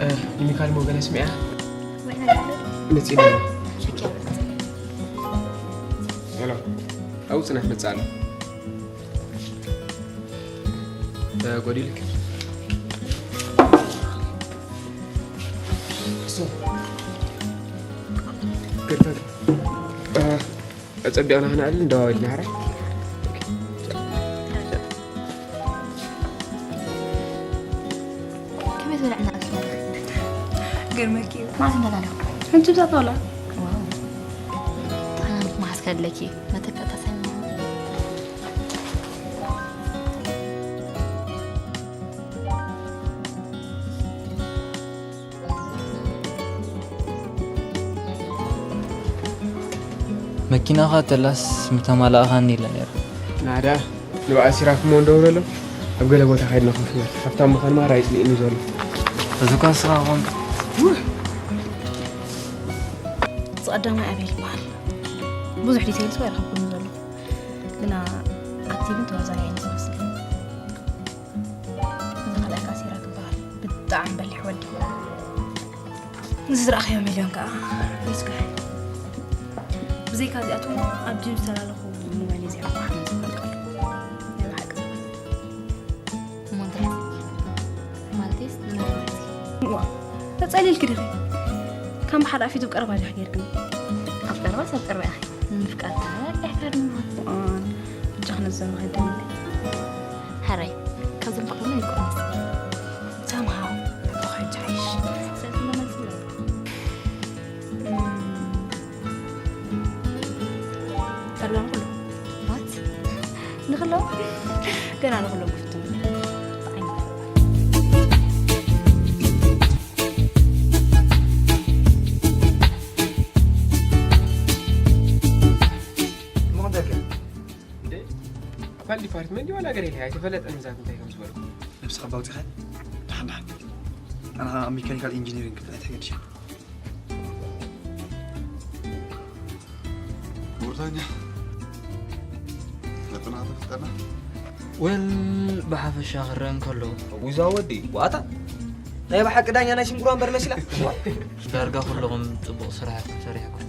እ፣ ንሚካል ሞገለ ስሚዓ። ወይ ነገር። መጺእ ኣሎ። ስልኪ ኣብ ሄሎ። ኣብኡ ጽናሕ መጽእ ኣሎ። እ፣ ጎዲልክ። እሱ። ግርፈት። እ፣ ጸቢቕና ክንዕል እንደዋወልና ሕራይ። ከመይ ዝበለ ዕላል? ገርመኪ እዩ። መዓስ እንዳላለ? ሕጂ ብዛ ጠውላ። ዋው። ጥዕና መሓዝ ከድለኪ እዩ። መተካእታ ሳይሞን። መኪናኻ ተላስ ምተማላእኻኒ ኢላ ነይራ። ናዳ፣ ንበዓል ሲራክ እሞ እንደውለሎም፣ ኣብ ገለ ቦታ ከይድና ኮፍ ንበል። ሃብታም ምዃን ማራ ኣይጽሊእኒ ዘሎ። እዚ እኳ ንስኻ ኾንካ። እዚ ቀዳማይ ኣቤል ይበሃል። ብዙሕ ዲቴይልስ እኳ ኣይረኸብኩን ዘለኹ። ግና ኣክቲቭን ተዋዛያይን ዝመስል። እዚ ካልኣይ ከኣ ሲራክ ይበሃል። ብጣዕሚ በሊሕ ወዲ። እዚ ዝረኣኽዮ ሚልዮን ከኣ ሪስክ እዩ። ብዘይካ እዚኣቶም ኣብ ጂም ዝተላለኹ ንማሌዝያ እኳ ሓመድ ዝበልካ ኣሎ። ናይ ብሓቂ። እሞ እንታይ ሓሲብኪ? ማለተይስ ንመን ሓሲብኪ? እዋ፣ ነፃ ጸሊልኪ ዲኺ? ከም ብሓደ ኣፊቱ ቀረባ ዲኺ ጌርክኒ? ኣብ ቀረባ ሰብ ቀረባ ኢኺ። ምፍቃር ከኣ ቀይሕካ ድማ። እዋን፣ ብጃ ክነዘሩ ከይደሊ። ሕራይ፣ ካብዞም ፍቕርና ይኮነስ። Somehow፣ ብኾይ ጃይሽ። ሰብ መመልስ ይብለካ። እም፣ ጸላም ኩሉ። What? ንኽሎ? ገና ንኽሎ ክፍትን። ብዓይኒ። ምቕደልከ? እንዴ? ኣባል ዲፓርትመንት ዋላ ገለ ኢለ ኣይተፈለጠን ብዛት እንታይ ከም ዝበልኩ። ነብስኻ ባውጺኻ? ደሓን፣ ደሓን። ኣነ ኣብ ሜካኒካል ኢንጂነሪንግ ክትኣትሕ ገድሽ። ሙርታኛ። ነጥና ተፍጠና። ወል ብሓፈሻ ክረአ እንከሎ። ዊዛ ወዲ፣ ዋታ? ናይ ብሓቂ ዳኛ ናይ ሽንጉራ እምበር መሲላ። ዳርጋ ኩለኹም ጽቡቕ ስራሕ ኢኹም ሰሪሕኩም።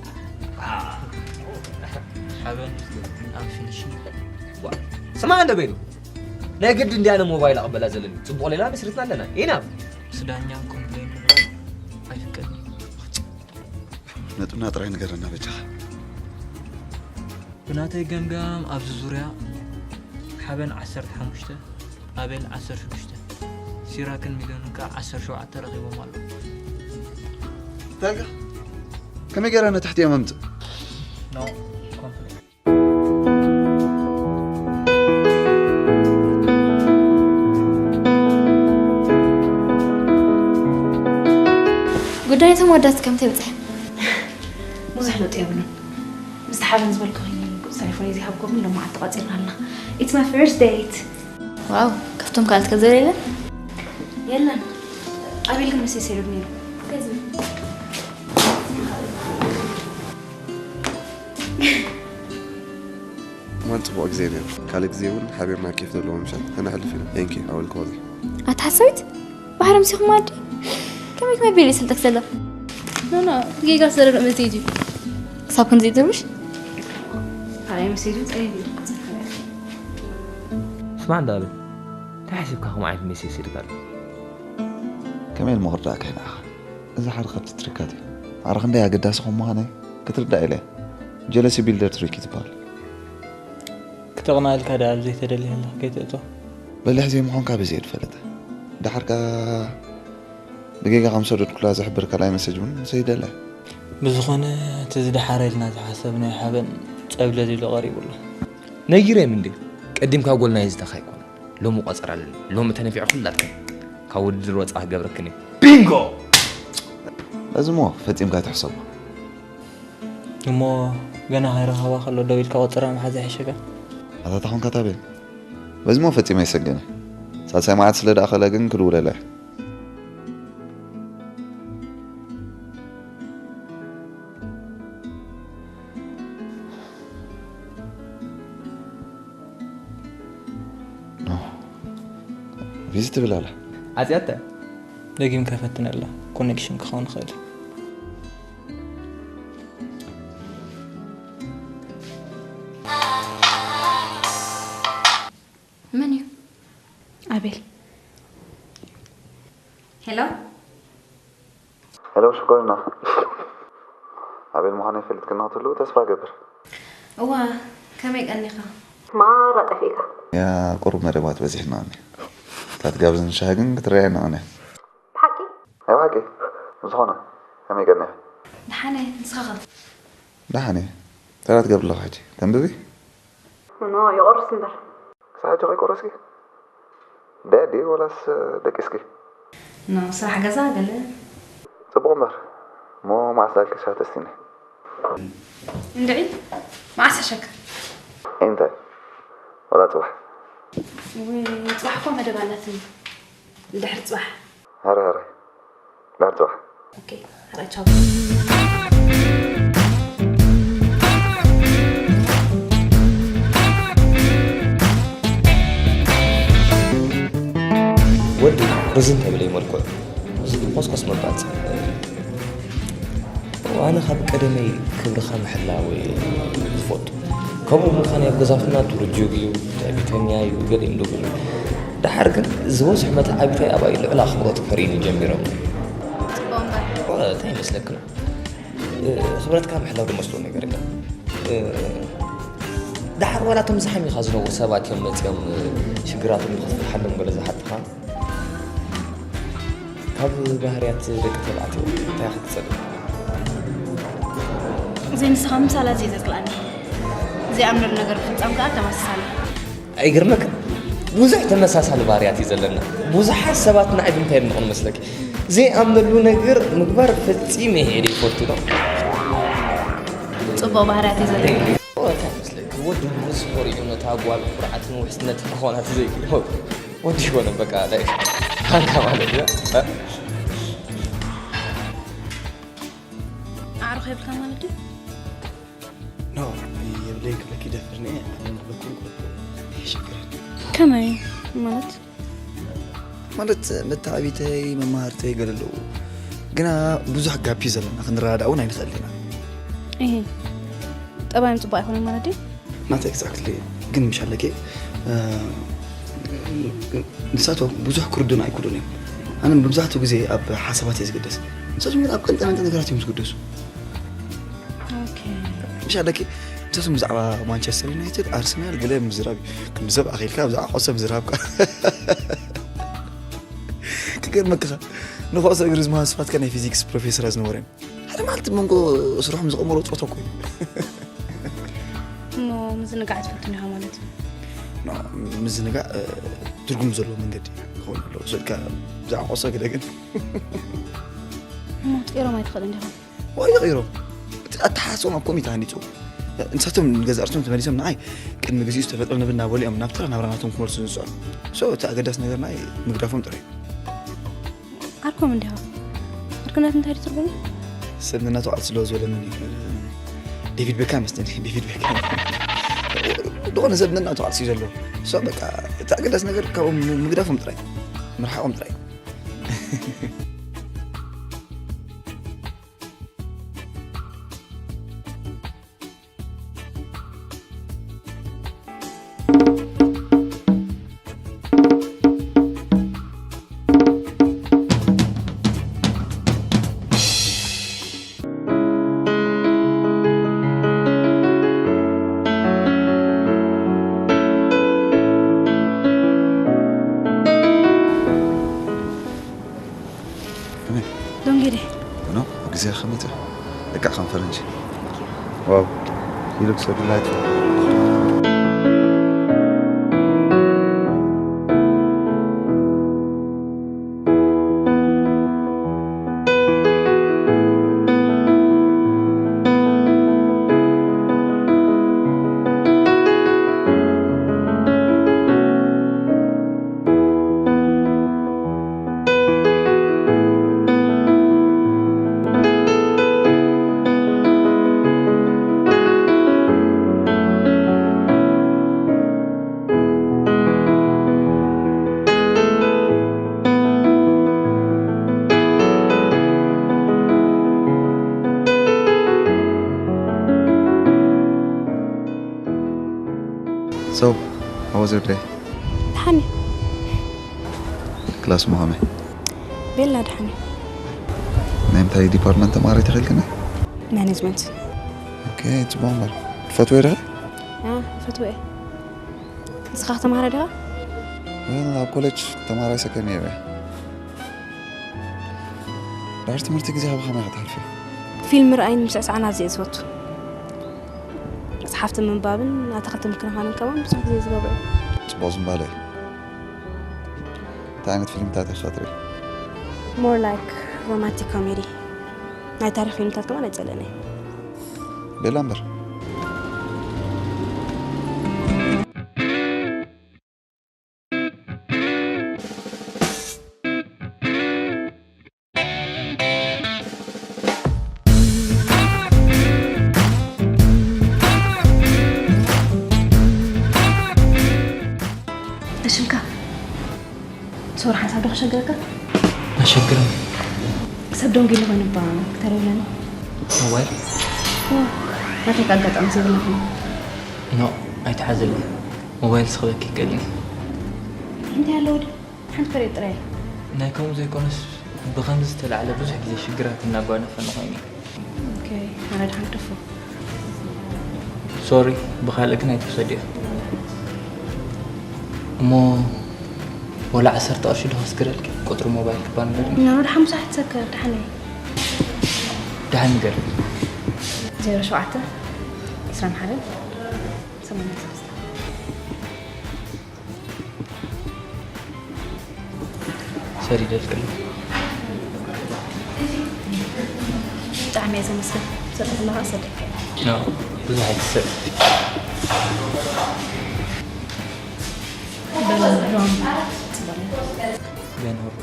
ሓበን ኣብ ፊኒሽንግ። ዋ፣ ስማ እንደ በይኑ። ናይ ግድ እንዲያ ነ ሞባይል ኣቐበላ ዘለኒ። ጽቡቕ ሌላ መስሪትና ኣለና። ኢናፍ። ምስ ዳኛ ኮምፕሌን ምግባር ኣይፍቀድን። ነጥብና ጥራይ ንገረና በጃኻ። ብናተይ ገምጋም ኣብዚ ዙርያ ሓበን ዓሰርተ ሓሙሽተ፣ ኣቤል ዓሰርተ ሽዱሽተ፣ ሲራክን ሚልዮንን ከኣ ዓሰርተ ሸውዓተ ረኺቦም ኣለዉ። እንታይ ኢልካ? ከመይ ገይረ ነትሕቲ እዮም ኣምጽእ? No complaint። ጉዳይ እቶም ኣወዳት ከምቲ ይበጽሕ። ብዙሕ ለውጢ የብሉን። ምስቲ ሓበን ዝበልኩኺ ቁጽሪ ፎን እዚ ሃብኩምን ሎማዓንቲ ተቋጺርና ኣለና። It's my first date። ዋው፣ ካብቶም ካልኦት ከ ዘር የለን? የለን። ኣቤል ግን ምስ የሴዶም ነይሩ። ከዚ እዋን ጽቡቕ ግዜ ነይሩ። ካልእ ግዜ እውን ሓቢርና ኬፍ ዘለዎ ምሸት ከነሕልፍ ኢና። Thank you, I will call you። ኣታ ሓሳዊት፣ ባሕሪ ምሲኹም ኣዲ? ከመይ ከመይ ኣቢሉ ይስልጠክ ዘሎ? ኖ፣ ኖ፣ ጌጋ ዝደረበ መሴጅ እዩ። ክሳብ ክንዚ ትርብሽ? ካልኣይ መሴጅ እውን ጸሊም እዩ። ስማዕ እንዳ ኣቤል፣ እንታይ ሓሲብካ ከምኡ ዓይነት ሜሴጅ ይስድካ ኣሎ? ከመይ ኢልሞ ክርዳእካ ኢለ ኣኻ? እዚ ሓደ ካብቲ ትሪካት እዩ። ማዕረ ክንደይ ኣገዳሲ ከም ምዃነይ ክትርዳእ ኢለ እየ። ጀለሲ ቢልደር ትሪክ እዩ ዝበሃል። ክተቕንኣ ኢልካ ደኣ ኣብ ዘይተደልየ ህልኽ ከይትእቶ። በሊሕ ዘይምዃንካ በዚ እየ ዝፈልጥ። ደሓር ከኣ ብጌጋ ከም ዝሰደድኩላ ዝሕብር ካልኣይ መሴጅ እውን ሰይደላ። ብዝኾነ፣ እቲ ዝደሓረ ኢልና ዝሓሰብናዮ ሓበን ጸብለል ኢሉ ቀሪቡ ኣሎ። ነጊረዮም እንድየ። ቀዲምካ ጎል ናይ ዝታኻ ኣይኮነን። ሎሚ ቆጸራ ኣለኒ። ሎሚ ተነፊዑ ኩላትክን ካብ ውድድር ወጻኢ ክገብረክን እየ። ቢንጎ! በዚ እሞ ፈጺምካ ኣይትሕሰቦ። እሞ ገና ከይረኸባ ከሎ ደው ኢልካ ቆጸራ ምሓዝ ይሕሸካ። ኣታ ተኾንካ ታቤል። በዚ እሞ ፈጺመ ኣይሰግን እየ። ሳልሳይ መዓልቲ ስለ ደኣኸለ ግን ክድውለላ እየ። ኖ። ቢዚ ትብል ኣላ። ዓጽያታ? ደጊምካ ፈትነላ፣ ኮኔክሽን ክኸውን ይኽእል። መን እዩ? ኣቤል። ሄሎ? ሄሎ፣ ሽኮሪና። ኣቤል ምዃነይ ፈሊጥክና ክትህልው ተስፋ እገብር። እዋ፣ ከመይ ቀኒኻ? ማራ ጠፊእካ። ያ፣ ቁሩብ መደባት በዚሕና እኒ። እታ ትጋብዝኒ ሻሂ ግን ክትርእያ ኣይነቕንያ። ብሓቂ? ናይ ብሓቂ። ብዝኾነ፣ ከመይ ቀኒኻ? ደሓነ፣ ንስኻ ኸ? ደሓነ። እንታይ ትገብሪ ኣለኺ ሕጂ? ተንብቢ? ኖ፣ ይቆርስ እምበር። ክሳዕ ሕጂ ከይቆረስኪ? ደዲ ወላስ ደቂስኪ? ኖ፣ ስራሕ ገዛ ገለ። ጽቡቕ እምበር። እሞ መዓስ ዳልኪ ሻሂ ተስቲኒ? እንድዒ፣ መዓስ ሓሸካ? እንታይ? ወላ ጽባሕ? ውይ፣ ጽባሕ እኮ መደብ ኣላትኒ። ድሕሪ ጽባሕ። ሃረ ሃረ። ዳር ጽባሕ። ኦኬ፣ ሃረ ቻው። ወዲ ፕረዘንት ኣይብለይ መልክዑ። እዚ ኮስኮስ ምባል። ኣነ ካብ ቀደመይ ክብርኻ ምሕላው እየ ዝፈቱ። ከምኡ ብምዃኑ ኣብ ገዛኹም ናቱ ርጁግ እዩ፣ ትዕቢተኛ እዩ፣ ገለ እዮም ደብሉ። ደሓር ግን ዝበዝሑ መተዓቢታይ ኣባይ ልዑል ኣኽብሮት ከርእዩኒ ጀሚሮም። ጽቡቕ እምበር፣ እንታይ ይመስለክን? እ፣ ክብረትካ ምሕላው ዝመስሎ ነገር የለን። እ፣ ደሓር ዋላ እቶም ዝሓሚኻ ዝነብሩ ሰባት እዮም መፂኦም፣ እ፣ ሽግራቶም ዝኸፍልሓሎም ገለ ዝሓትኻ። ካብ ባህርያት ደቂ ተባዕትዮ እንታይ ክትጸልእ? እዚ ንስኻ ምሳላ እዚ ዘጽላኒ ዘይኣምነሉ ነገር ምፍጻም ከኣ ተመሳሳሊ። ኣይገርመክን? ብዙሕ ተመሳሳሊ ባህርያት እዩ ዘለና። ብዙሓት ሰባት ንዓይ ብምንታይ የድንቑን መስለኪ? ዘይኣምነሉ ነገር ምግባር ፈጺመ እየ ዘይፈቱ ነው። ጽቡቕ ባህርያት እዩ ዘለኒ። እንታይ መስለኪ? ወዲ ምስ ኮሪዑ ነታ ጓል ኩርዓትን ውሕስነትን ክኾና ተዘይክእሎ ወዲ ይኮነ በቃ ላይ ሃንካ ማለት እዩ። ኣዕሩኽ የብልካ ማለት ድዩ? ኖ የብለይን ክብለኪ ይደፍርኒ እየ። ኣነ ንኽበኩም ክበኩም የሸግረኒ። ከመይ ማለት? ማለት መተዓቢተይ መማህርተይ ገለ ኣለዉ፣ ግና ብዙሕ ጋፕ እዩ ዘለና፣ ክንረዳዳእ እውን ኣይንኽእል ኢና። ይሄ ጠባዮም ጽቡቕ ኣይኮነን ማለት ድዩ? ናት ኤግዛክትሊ። ግን ምሽ ኣለኪ ንሳቶም ብዙሕ ክርዱን ኣይክእሉን እዮም። ኣነ መብዛሕትኡ ግዜ ኣብ ሓሳባት እየ ዝግደስ፣ ንሳቶም ግን ኣብ ቀንጠመንጠ ነገራት እዮም ዝግደሱ። ኦኬ። ምሽ ኣለኪ ንሳቶም ብዛዕባ ማንቸስተር ዩናይትድ ኣርሰናል ገለ ምዝራብ እዩ። ክንዲ ሰብ ኣኺልካ ብዛዕባ ኩዕሶ ምዝራብ ከ ክገርመክኻ ንኩዕሶ እግሪ ዝመሃር ስፋትካ ናይ ፊዚክስ ፕሮፌሰራት ዝነበረ እዮም። ሓደ መዓልቲ መንጎ ስርሖም ዝቐመሮ ፆታ እኮ እዩ። እሞ ምዝንጋዕ ትፈትን ኢኻ ማለት እዩ። ምዝንጋዕ ትርጉም ዘለዎ መንገዲ ክኸውን ኣለዎ። ስልካ ብዛዕባ ቆሶ ግደ ግን እሞ ትቀይሮም ኣይትኽእልን ዲኻ? ወይ ይቕይሮም። እቲ ኣተሓሳስቦም ኣብ ኮሚት ሃኒፁ። ንሳቶም ንገዛ ርእሶም ተመሊሶም ንዓይ ቅድሚ ግዜኡ ዝተፈጥረ ንብል እናበሉ እዮም ናብ ተራ ናብራ ናቶም ክመልሱ ዝፅዕሩ። ሶ እቲ ኣገዳሲ ነገር ንዓይ ምግዳፎም ጥራይ እዩ። ዓርኮም እንዲኻ። ዓርክነት እንታይ ድዩ ትርጉሙ? ሰብ ነናቱ ዓርሲ ኣለዎ ዝበለ መን እዩ? ዴቪድ ቤካም መስለኒ። ዴቪድ ቤካም ዝኾነ ሰብ ነናቱ ዓርሲ እዩ ዘለዎ። ሶ በቃ እቲ ኣገዳሲ ነገር ካብኦም ምግዳፎም ጥራይ፣ ምርሓቖም ጥራይ። ዶንጌዴ ኖ ግዜ ከመት ልክዕ ከም ፈረንጂ ዋው ይልክ ሰ ዲላይት So, how was your day? ደሓን እዩ። ክላስ ምዃመ? ቤላ ደሓን እዩ። ናይ ምንታይ ዲፓርትመንት ተማሃሪት ተኸልክና? ማኔጅመንት። ኦኬ፣ ጽቡቕ እምበር። ትፈትዎ ዲኻ? ኣ፣ ፈትዎ እየ። ንስኻ ተማሃራይ ዲኻ? ወል ኣብ ኮሌጅ ተማሃራይ ሰከንድ ይር እየ። ድሕሪ ትምህርቲ ግዜ ከ ብኸመይ ከተሕልፍዮ? ፊልም ምርኣይን ምስዕሳዕን ኣዝየ እየ ዝፈቱ። መጽሓፍቲ ምንባብን ኣትኽልቲ ምክንኻንን ከማን ብዙሕ ግዜ ዝገብሮ እየ። ጽቡቕ ዝምባለ እዩ። እንታይ ዓይነት ፊልምታት ኢኻ ትርኢ? More like romantic comedy። ናይ ታሪኽ ፊልምታት ከማን ኣይጸልእን እየ። ቤላ እምበር። እሽንካ ሶር ሓንሳብ ዶ ክሸግረካ? ኣሸግርም ሰብ ደንጊሉ ኮይኑባ ክተረብለኒ። ሞባይል ናተካ ኣጋጣሚ ዘይብለኹም ኖ ኣይትሓዘለይ። ሞባይል ስኽበኪ ይቀልኒ። እንታይ ኣለዎ ድዩ? ሓንቲ ፐሬድ ጥራይ። ናይ ከምኡ ዘይኮነስ ብኸምዚ ዝተላዕለ ብዙሕ ግዜ ሽግራት እናጓነፈኒ ኮይኑ እዩ። ኦኬ፣ ኣነ ድሓን ክደፎ። ሶሪ፣ ብኻልእ ግን ኣይትውሰድዮ። እሞ ወላ ዓሰርተ ቅርሺ ዶ ከስግረልኪ? ቁፅሪ ሞባይል ክባ ንገርኒ። ኖ፣ ድሓን ብዙሕ ኣይትሰከር፣ ድሓን እየ። ደሓን ንገርኒ። ዜሮ ሸውዓተ፣ ዕስራን ሓደን፣ ሰማንያን ሰለስተ። ሰዲደልክሉ። ብጣዕሚ እየ ዘመስግን። ሰደድላ ሰደድካ። ኖ፣ ብዙሕ ኣይትሰድ። በሎም ሎም ጽበሉ። በንሁር።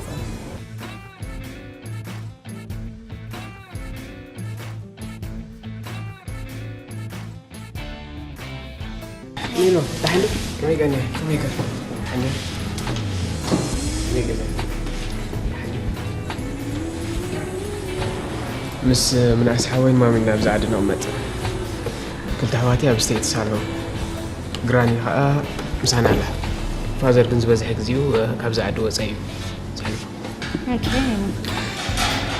ሚሎ፣ ደሓን ዶ? ከመይ ገለ? ከመይ ገለ? ደሓን ዶ? ከመይ ገለ? ደሓን ዶ? ምስ ምንኣስ ሓወይን ማሚን ናብዚ ዓዲ ንቕመጥ። ክልተ ኣሕዋተይ ኣብ ስቴትስ ኣለዉ። ግራኒ ኸኣ ምሳና ኣላ። ፋዘር ግን ዝበዝሐ ግዜኡ ካብዚ ዓዲ ወጸ እዩ ዘሕልፎ። ኦኬ።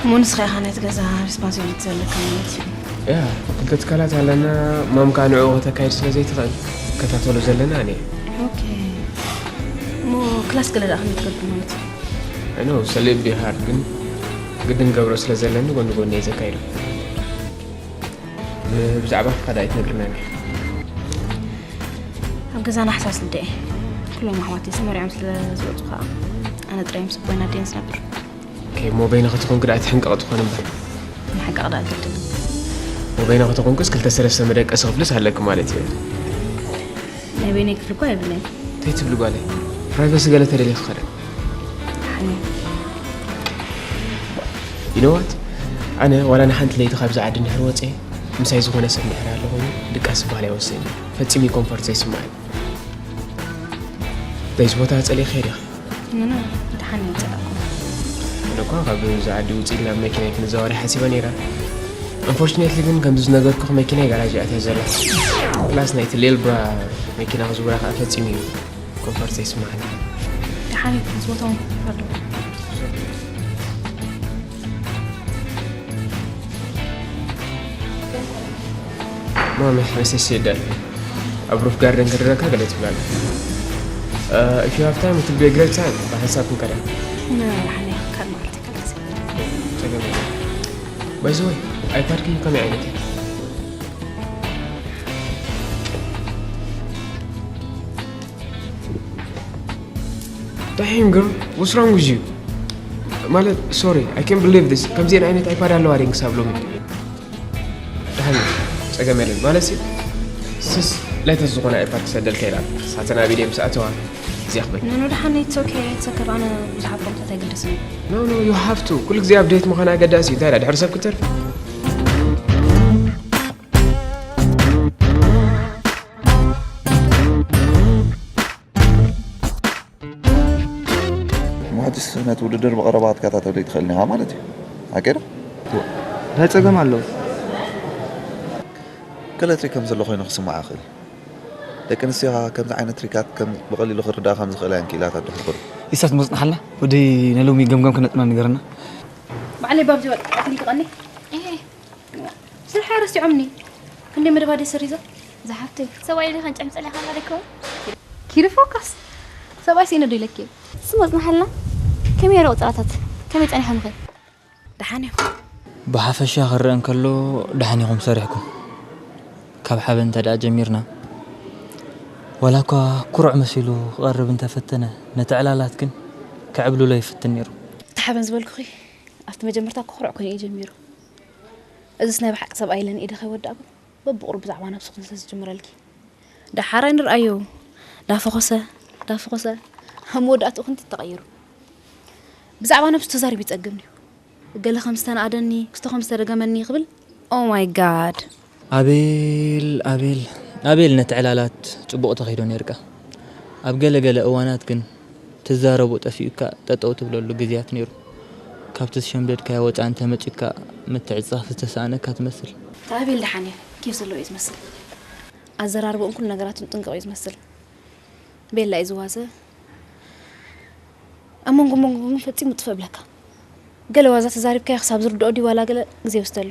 እሞ ንስኻ ኢኻ ነቲ ገዛ ሪስፖንሲቢሊቲ ዘለካ ማለት እዩ። ያ፣ ክልተ ትካላት ኣለና። ማም ከኣ ንዕኡ ከተካይድ ስለ ዘይትኽእል ከታተሎ ዘለና ኣነ እየ። ኦኬ። እሞ ክላስ ገለ ደኣ ከመይ ትገብር ማለት እዩ? I know it's a little bit hard ግን ግድን ገብሮ ስለ ዘለኒ ጎኒ ጎኒ እየ ዘካይዶ። ብዛዕባ ክፋዳ ኣይትነግርና እንዲኻ? ኣብ ገዛና ሓሳስ ልደ እየ። ኩሎም ኣሕዋተይ ተመሪዖም ስለ ዝወፁ ከዓ ኣነ ጥራይ ምስ ኣቦይን ኣደይን ዝነብር። ኦኬ፣ እሞ በይንኺ ተኾንኪ ደኣ ትሕንቀቒ ትኾኒ እምበር። ምሕንቃቕ ደኣ ግድን። እሞ በይንኺ ተኾንክስ ክልተ ሰለስተ መደቀሲ ክፍልስ ኣለኪ ማለት እዩ። ናይ በይነይ ክፍሊ እኳ የብለይን። እንታይ ትብሊ ጓለይ? ፕራይቨሲ ገለ ተደሊኺ ኸ ደኣ? ሓኒ። You know what? ኣነ ዋላ ንሓንቲ ለይቲ ካብዚ ዓዲ እንድሕር ወፅየ ምሳይ ዝኾነ ሰብ እንድሕር ኣሎ ኮይኑ ድቃስ ዝበሃል ኣይወስድን እየ። ፈፂሙ ኮምፎርት ዘይስምዓኒ። በዚ ቦታ ጸሊእኺ ዲኻ? ኖ፣ ኖ፣ ብድሓን እየ ዝጸላእኩ። ኣነ እኳ ካብዚ ዓዲ ውፅእ ኢልና ብመኪና ክንዘዋወር ሓሲበ ነይረ። Unfortunately ግን ከምዚ ዝነገርኩኺ መኪናይ ጋራጅ እያ ኣትያ ዘላ። ፕላስ ናይቲ ሌል ብራ መኪና ክዝውራ ከዓ ፈፂሙ እዩ ኮምፎርት ዘይስምዓኒ። ደሓን እዩ፣ ምስ ቦታውን ኣለዎ። ማሚ፣ መሴስ ይደል ኣብ ሩፍ ጋርደን ክድረካ ገለ ትብላለ። If you have time, it will be a great time ብሓንሳብ ክንከዳ። ንሓደ ካልእ መዓልቲ ካልእ ግዜ። ጸገም የለን። By the way, ኣይፓድኪ ከመይ ዓይነት እዩ? Damn girl, what's wrong with you? ማለት sorry, I can't believe this. ከምዚአን ዓይነት ኣይፓድ ኣለዋ ድን ክሳብ ሎሚ? ደሓን እዩ፣ ጸገም የለን። ማለት ሲ ስስ ሌተስት ዝኾነ ኣይፓድ ክሰደልካ ኢላ ሳተና ቪድዮ ምስ ኣተዋ እዚኣ ክበል። ኖ፣ ኖ፣ ደሓን፣ it's okay፣ it's okay። ኣነ ብዙሓት ፎቶታት ኣይግደስን እዩ። No, no, you have to. ኩሉ ግዜ ኣፕዴት ምዃን ኣገዳሲ እዩ። እንታይ ኢላ ድሕሪ ሰብ ክትተርፍ? ሕጂ ነቲ ውድድር ብቐረባ ክትከታተሎ ትኽእልን ኢኻ ማለት እዩ። ሓቂ ዶ? እንታይ ጸገም ኣለዎ? ገለ ትሪክ ከም ዘሎ ኮይኑ ክስምዓ ይኽእል እዩ። ደቂ ኣንስትዮ ከኣ ከምዚ ዓይነት ትሪካት ከም ብቐሊሉ ክርድኣ ከም ዝኽእላ እየን ክኢላታት ድሕር ኩሉ። ኢሳት መጽናሓልና ወዲ ናይ ሎሚ ገምጋም ክነጥና ንገረና። ባዕለይ ባብዚ ወጥ ኣትሊ ክቐኒ ስርሓ ረሲዖምኒ። ክንደይ መደባ ደይ ሰሪዞ? ዝሓፍተይ። ሰብኣይ ኢለ ከንጨም ጸሊኻ ኣለሪኮ። ኪዱ ፎካስ። ሰብኣይ ሲነ ዶ ኢለኪ? ስም ኣጽናሓልና። ከመይ የረ ቁጽራታት? ከመይ ጸኒሖምኺ? ደሓን እዮም። ብሓፈሻ ክረአ እንከሎ ደሓን ኢኹም ሰሪሕኩም። ካብ ሓበን እንተ ደኣ ጀሚርና፣ ዋላ እኳ ኩሩዕ መሲሉ ክቐርብ እንተፈተነ፣ ነቲ ዕላላት ግን ክዕብልሎ ይፍትን ነይሩ። እቲ ሓበን ዝበልኩኺ ኣብቲ መጀመርታ እኮ ኩሩዕ ኮይኑ እዩ ጀሚሩ። እዚስ ናይ ብሓቂ ሰብኣይ ኢለ ንኢደ ከይወዳእኩ በብቑሩብ ብዛዕባ ነብሱ ክንሰስ ዝጅምረልኪ። ደሓር ኣይንርኣዮ። ዳፈኾሰ ዳፈኾሰ ኣብ መወዳእትኡ ክንዲ ተቐይሩ። ብዛዕባ ነብሱ ተዛሪቡ ይጸግም ድዩ? ገለ ከም ዝተናኣደኒ፣ ክስቶ ከም ዝተደገመኒ ክብል። Oh my God። ኣቤል ኣቤል ኣቤል ነቲ ዕላላት ጽቡቕ ተኺዶ ነይርካ። ኣብ ገለ ገለ እዋናት ግን ትዛረቦ ጠፊኡካ ጠጠው ትብለሉ ግዜያት ነይሩ። ካብቲ ዝሸምደድካዮ ወጻኢ እንተመጺኡካ ምትዕጽጻፍ ዝተሳእነካ ትመስል። ኣቤል ደሓን እዩ፣ ኬፍ ዘለዎ እዩ ዝመስል። ኣዘራርባኡን ኩሉ ነገራቱን ጥንቁቕ እዩ ዝመስል። ቤላ እዩ ዝዋዘ። ኣብ መንጎ መንጎ ግን ፈጺሙ ጥፍእ እብለካ። ገለ ዋዛ ተዛሪብካዮ ክሳብ ዝርድኦ ድዩ ዋላ ገለ ግዜ ይወስደሉ?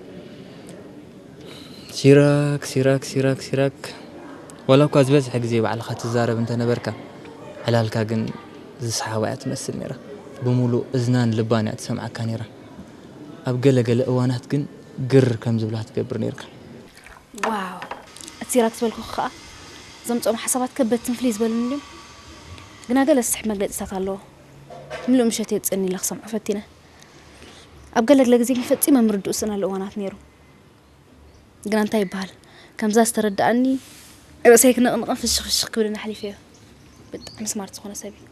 ሲራክ፣ ሲራክ፣ ሲራክ፣ ሲራክ። ዋላ እኳ ዝበዝሐ ግዜ ባዕልኻ ትዛረብ እንተነበርካ፣ ዕላልካ ግን ዝሰሓባ እያ ትመስል ነይራ። ብምሉእ እዝናን ልባን እያ ትሰምዓካ ነይራ። ኣብ ገለ ገለ እዋናት ግን ግር ከም ዝብላ ትገብር ነይርካ። ዋው! እቲ ሲራክ ዝበልኩ ከኣ ዘምጽኦም ሓሳባት ከበድትን ፍልይ ዝበሉን ድዮም? ግና ገለ ዝስሕብ መግለጺታት ኣለዎ። ምሉእ ምሸት እየ ዝጸኒ ኢለ ክሰምዖ ፈቲነ። ኣብ ገለ ገለ ግዜ ግን ፈጺመ ምርድኡ ዝስእነሉ እዋናት ነይሩ። ግና እንታይ ይበሃል፣ ከምዛ ዝተረድኣኒ ርእሰይ ክነቕንቕን ፍሽኽ ፍሽኽ ክብልን ኣሕሊፈዮ። ብጣዕሚ ስማርት ዝኾነ ሰብ እዩ።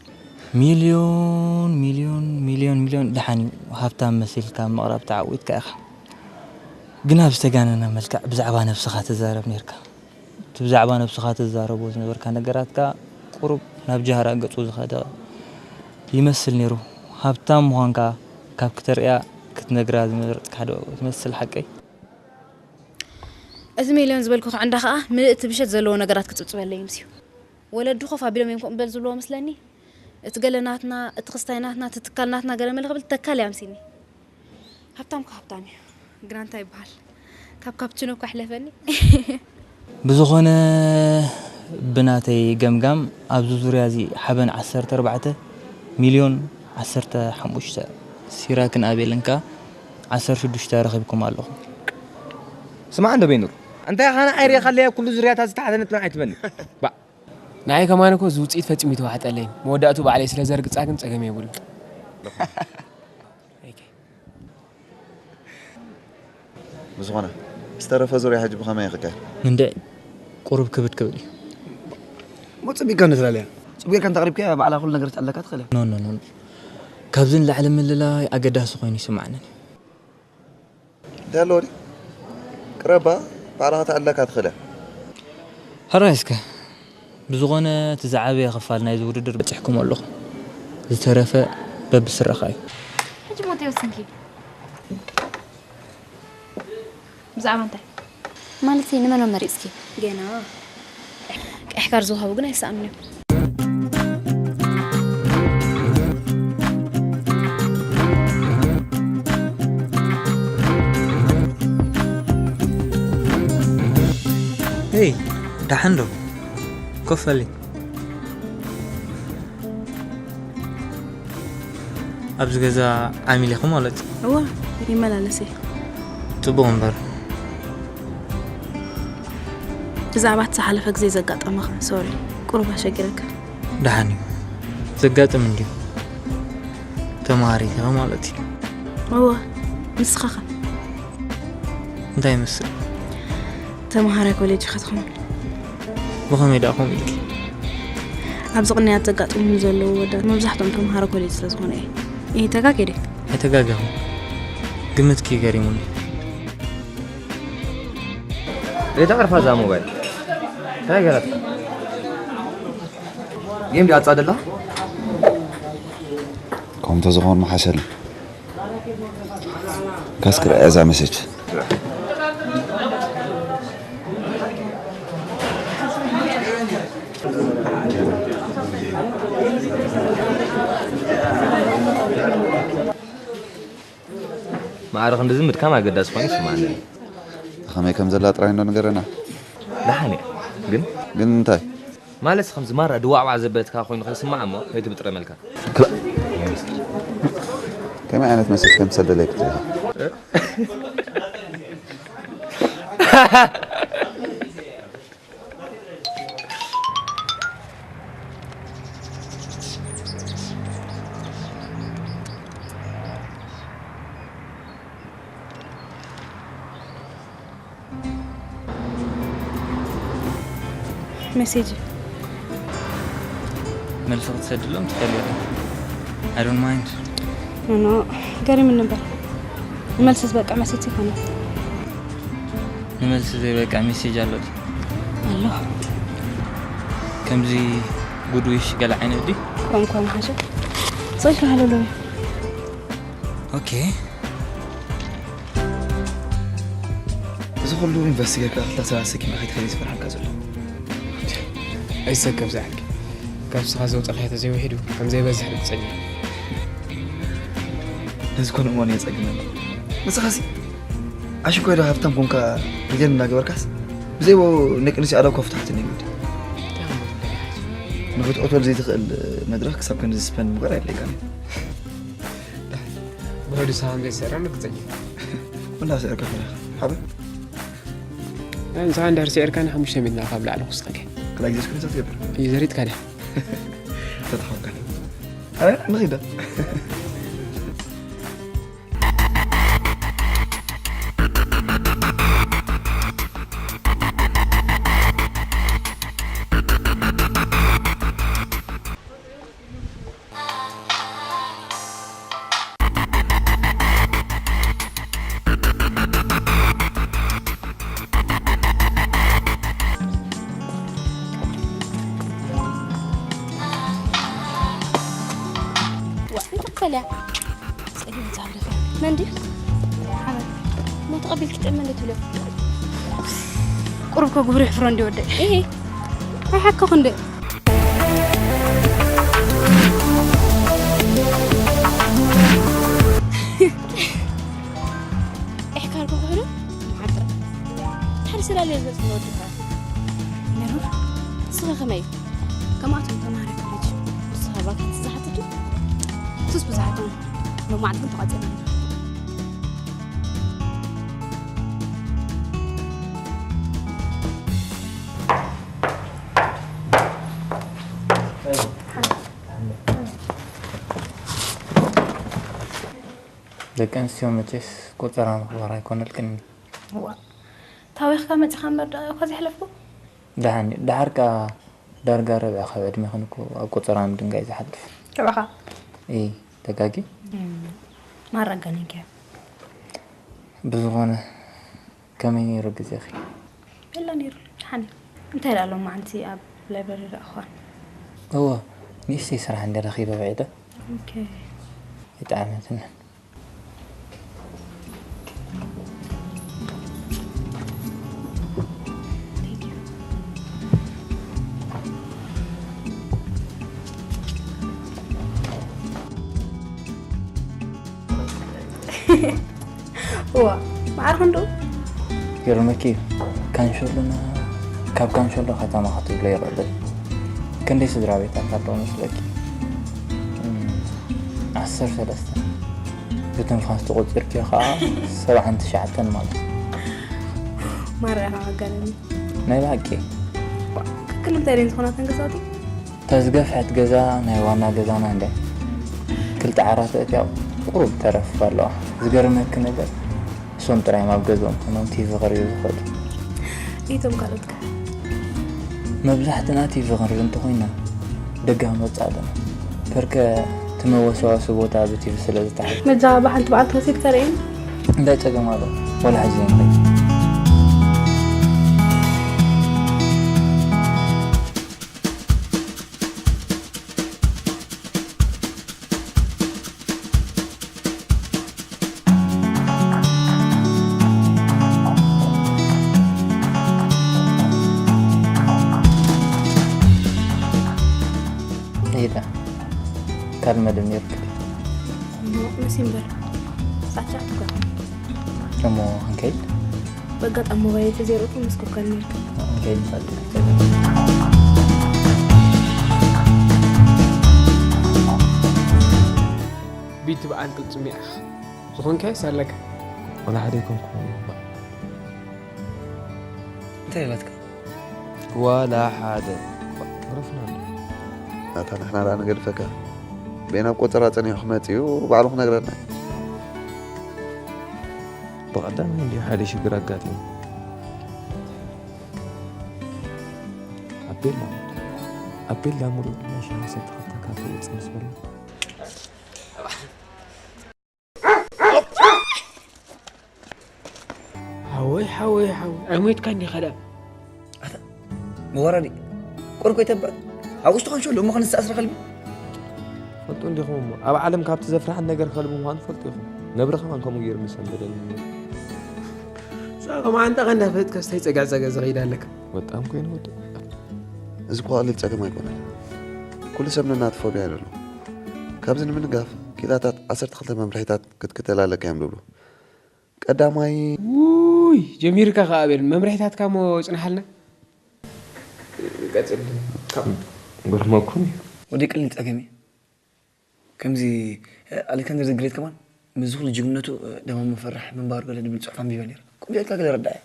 ሚልዮን፣ ሚልዮን፣ ሚልዮን፣ ሚልዮን ደሓን እዩ። ሃብታም መሲልካ ምቕራብ ተዓዊትካ ኢኻ። ግና ብዝተጋነነ መልክዕ ብዛዕባ ነብስኻ ትዛረብ ነይርካ። እቲ ብዛዕባ ነብስኻ ትዛረቦ ዝነበርካ ነገራት ከኣ ቁሩብ ናብ ጃህራ ገጹ ዝኸደ ይመስል ነይሩ። ሃብታም ምዃንካ ካብ ክተርእያ ክትነግራ ዝመረጽካ ዶ ትመስል ሓቀይ? እቲ ሚልዮን ዝበልኩ ክዕንዳ ከኣ ምልእቲ ብሸት ዘለዎ ነገራት ክጽብጽበለይ ምስዩ። ወለዱ ኮፍ ኣቢሎም እዮም ከምኡ በል ዝብልዎ መስለኒ። እቲ ገለ ናትና፣ እቲ ክስታይ ናትና፣ እቲ ትካል ናትና ገለ መለ ክብል ተካል እያ ኣምሲኒ። ሃብታም እኮ ሃብታም እዩ። ግና እንታይ ይበሃል? ካብ ካፕችኖ እኮ ኣሕለፈኒ። ብዝኾነ ብናተይ ገምጋም ኣብዚ ዙርያ እዚ ሓበን ዓሰርተ ኣርባዕተ ሚልዮን ዓሰርተ ሓሙሽተ ሲራክን ኣቤልን ከኣ ዓሰርተ ሽዱሽተ ረኺብኩም ኣለኹም። ስማዕ እንዶ ቤኑር፣ እንታይ ኢኻ ንዓይ ርኢኻለይ ኣብ ኩሉ ዙርያታት ዝተሓተነት ነው ኣይትበኒ። ባእ። ንዓይ ከማን እኮ እዚ ውጽኢት ፈጺሙ ይተዋሕጠለይን። መወዳእቱ ባዕለይ ስለ ዘርግጻ ግን ጸገም የብሉን። ብዝኾነ፣ ዝተረፈ ዙርያ ሕጂ ብኸመይ ክካየድ? እንድዒ፣ ቁሩብ ክብድ ክብል እዩ። እሞ ጸቢቕካ ንዝላለያ። ጽቡቕ ጌርካ እንተቕሪብካያ ባዕላ ኩሉ ነገር ትዕለካ ትኽእል እያ። ኖ፣ ኖ፣ ኖ፣ ኖ። ካብዚ ንላዕሊ ምልላይ ኣገዳሲ ኮይኑ ይስምዓኒ እዩ። እንታይ ኣለዎ ድዩ? ቅረባ፣ ባዕላ ክትዕለካ ትኽእል እያ። ሕራይ እስከ። ብዝኾነ፣ እቲ ዝዓበየ ክፋል ናይዚ ውድድር በጺሕኩም ኣለኹም። ዝተረፈ በብስረኻ እዩ። ሕጂ እሞ እንታይ ወሰንኪ? ብዛዕባ እንታይ? ማለተይ ንመን መሪጽኪ? ገና። ቀይሕ ካርድ ዝወሃቡ ግን ኣይሰኣኑን እዮም። ሄይ፣ ደሓን ዶ? ኮፍ በሊ። ኣብዚ ገዛ ዓሚል ኢኹ ማለት እዩ? እወ፣ ይመላለስ እየ። ጽቡቕ እምበር። ብዛዕባ እቲ ዝሓለፈ ግዜ ዘጋጠመኻ፣ ሶሪ፣ ቁሩብ ኣሸጊረካ። ደሓን እዩ። ዘጋጥም እንድዩ። ተማሃሪት ኢኻ ማለት እዩ። እወ፣ ንስኻ ኸ? እንታይ ይመስል? ተምሃራይ ኮሌጅ ኢኻ ትኸውን። ብኸመይ ደኣ ከምኡ ኢልኪ? ኣብዚ ቅንያት ዘጋጥሙኒ ዘለዉ ወዳት መብዛሕትኦም ተምሃሮ ኮሌጅ ስለ ዝኾኑ እየ። እየ ተጋግየ ድየ? ኣይተጋገኹን። ግምትኪ ገሪሙኒ። ሬታ ዓርፋ እዛ ሞባይል። እንታይ ገራትካ? ጌም ድያ ኣጻደላ? ከምኡ ተዝኾን ምሓሸኒ። ካስክ ርኣያ እዛ መሴጅ። ማዕረ ክንድዚ ምድካም ኣገዳሲ ኮይኑ ይስምዓኒ። ከመይ ከም ዘላ ጥራይ እንዶ ንገረና። ደሓን እያ። ግን? ግን እንታይ? ማለት ከምዚ ማራ ድዋዕዋዕ ዘበለትካ ኮይኑ ከይስማዕ እሞ ከይትብጥረመልካ። ክላ-፣ ከመይ ዓይነት መሴጅ ከም ትሰደለይ ክትርኢ ኢኻ? መሴጅ። መልሲ ክትሰድሎም ትኽእል ኢኻ። I don't mind። ኖ፣ ኖ፣ ገሪሙኒ እምበር። ንመልሲ ዝበቅዕ መሴጅ ኣይኮነን። ንመልሲ ዘይበቅዕ ሜሴጅ ኣሎ ድዩ? ኣሎ። ከምዚ ጉድ ዊሽ ገለ ዓይነት ድዩ? ኮንኳ ምሓሸ። ስቕ ኢልካ ሃለሎ። ኦኬ። እዚ ኩሉ ኢንቨስት ጌርካ ክልተ ሰባት ኣሰኪምካ ከይትኸይድ ዝፈርሓካ ዘሎ? ኣይትሰከፍ ዝዓንኪ። ካብ ንስኻ ዘውጻእካዮ ተዘይውሒዱ ከም ዘይበዝሕ ርግጸኛ እየ። እዚ ኮነ እሞ የጸግመኒ። ንስኻሲ ኣሽንኳይ ዶ ሃብታም ኮንካ ሚልዮን እናገበርካስ ብዘይ ደቂ ኣንስትዮ ኣዳብካ ፍታሕትኒ ግዲ። ንኽትእትወሉ ዘይትኽእል መድረኽ ክሳብ ክንዲ ዝስፐን ምግባር ኣየድልየካን እዩ። ብሕዱ ሰሃን ዘይሰራ ንግዘኛ ወላ ስዕርካ ፍረ ሓበ ንስኻ እንዳር ስዕርካ ንሓሙሽተ ሚእትና ካብ ላዕሊ ክስኸከ ክላ ግዜ ስኩን ትገብር እዩ ዘሪጥካ ድያ ተተሓውካ ኣረ ንኺዳ ዋ እንታይ ትፈልያ ጸሊም ዛለፈ መንዲ ሓበን ሞ ተቐቢልኪ ጥዕም እንደ ትብሎ ቁሩብ ከ ጉብሪ ሕፍሮ እንዲ ወደ ይሄ ኣይሓከኹ እንደ ኢሕካልኩ ክሕዶ ማዓበ ታሪ ስላለ ዝመጽእ ወድካ ነሩ ስኻ ከመይ ከምኣቶም ተማሃሪ ኮሌጅ ንስኻ ባካ ዝሓትቱ ሱስ ብዙሓት እዮም ሎማዓንቲ ተቋጺርና ደቂ ኣንስትዮ መቼስ ቆጸራ ምኽባር ኣይኮነልክን እዩ። ዋ ታዊኽካ መጺኻ እምበር ደቂቑ ከዘይሕለፍኩ ደሓን እዩ። ደሓር ከኣ ዳርጋ ረብዒ ካብ ዕድሜኽን እኮ ኣብ ቆጸራ ምድንጋይ ዝሓልፍ። ርብኻ እይ ተጋጊ ማራ ኣጋኒንካዮ ብዝኾነ ከመይ ነይሩ ግዜኺ? ቤላ ነይሩ ደሓን እዩ እንታይ ደኣ ሎም መዓልቲ ኣብ ላይብረሪ ረእኽዋ እወ ንእሽተይ ስራሕ እንደ ረኺበ ውዒለ ኦኬ ይጠዓመትኒ እዋ ማዕረ ክንዱ ይገርመኪ እዩ ካንሸሎና ካብ ካንሸሎ ከተማ ክትብሎ ይኽእል ክንደይ ስድራ ቤታት ኣለዉ መስለኪ ዓሰርተ ሰለስተ ብትንፋስ ተቆፂርኪ ከዓ ሰብዓን ትሽዓተን ማለት እዩ ማራ ኢኻ መጋነኒ ናይ ብሓቂ ክክል እንታይ ደን ዝኾናተን ገዛውቲ እታ ዝገፍሐት ገዛ ናይ ዋና ገዛና እንድያ ክልተ ዓራት እትያ ቁሩብ ተረፍ ኣለዋ ዝገርመኪ ነገር እሶም ጥራይ ኣብ ገዝኦም ኮይኖም ቲቪ ከርእዩ ዝኽእሉ ኢቶም ካልኦትካ መብዛሕትና ቲቪ ክንርኢ እንተኾይና ደጋ ክንወፅእ ኣለና ፐርከ እቲ መወሰዋሲ ቦታ ብቲቪ ስለ ዝተሓዝ መጃባባ ሓንቲ በዓልቲ ወሲድ ተርእይኒ እንታይ ፀገም ኣሎ ወላ ሕጂ ዘይንኸይድ ሄዳ ካልመ ዶ ነይርክ መሲ እምበር ሳቻ ትኮ እሞ ክንከይድ በጋጣሚ ሞባይል ተዘይረእኩ ምስ ኮከል ነይርክ ክንከይድ ንፈልጥ ቢቲ በዓል ቅልጽም ኢኻ ዝኾንካዮስ ኣለካ ወላ ሓደ ኣይኮንኩን እባ እንታይ ኢላትካ ዋላ ሓደ ረፍና ኣታ ንሕና ደኣ ንገድፈካ በይና ኣብ ቆጸራ ጸኒሑ ክመጽእ እዩ ባዕሉ ክነግረና እዩ ብቐዳማይ እንድዩ ሓደ ሽግር ኣጋጢሙ ኣብ ቤላ ኣብ ቤላ ሙሉእ ናይ ሻሂ ሰተኸታ ካፌ ውፅእ ምስ በለ ሓወይ ሓወይ ሓወይ ኣይሞትካ እንዲኻ ደኣ መወራዲ ቁርብ ከይተብዕ ኣብ ውሽጢ ኮንሾ ሎሚ ኸን ዝተኣስረ ከልቢ ፈልጡ እንዲኹም እሞ ኣብ ዓለም ካብቲ ዘፍርሓን ነገር ከልቢ ምዃኑ ፈልጡ ኢኹም ነብሪ ከማን ከምኡ ገይሩ ምሰንበደኒ ጸቐ መዓንጣ ከንዳፈጥካ ዝተይጸጋጸገ ዝኸይድ ኣለካ ወጣም ኮይኑ ወጡ እዚ ኳ ቀሊል ጸገም ኣይኮነን ኩሉ ሰብ ነናቱ ፎብያ ይደሎ ካብዚ ንምንጋፍ ኪላታት ዓሰርተ ክልተ መምርሒታት ክትክተል ኣለካ እዮም ዝብሉ። ቀዳማይ ውይ፣ ጀሚርካ ከኣ ቤል፣ መምርሒታትካ እሞ ጽንሓልና። ቀጽል። ካብ ገርመኩም እዩ። ወዲ ቀሊል ጸገም እዩ። ከምዚ፣ ኣሌክሳንደር ዘግሬት ከማን፣ ምስ ዝኹሉ ጅግንነቱ፣ ደማሙ ፈራሕ ምንባሩ ገለ ዝብል ጽሑፍ ኣንቢበ ነይረ። ከምዚ ኢልካ ገለ ረዳእ እያ።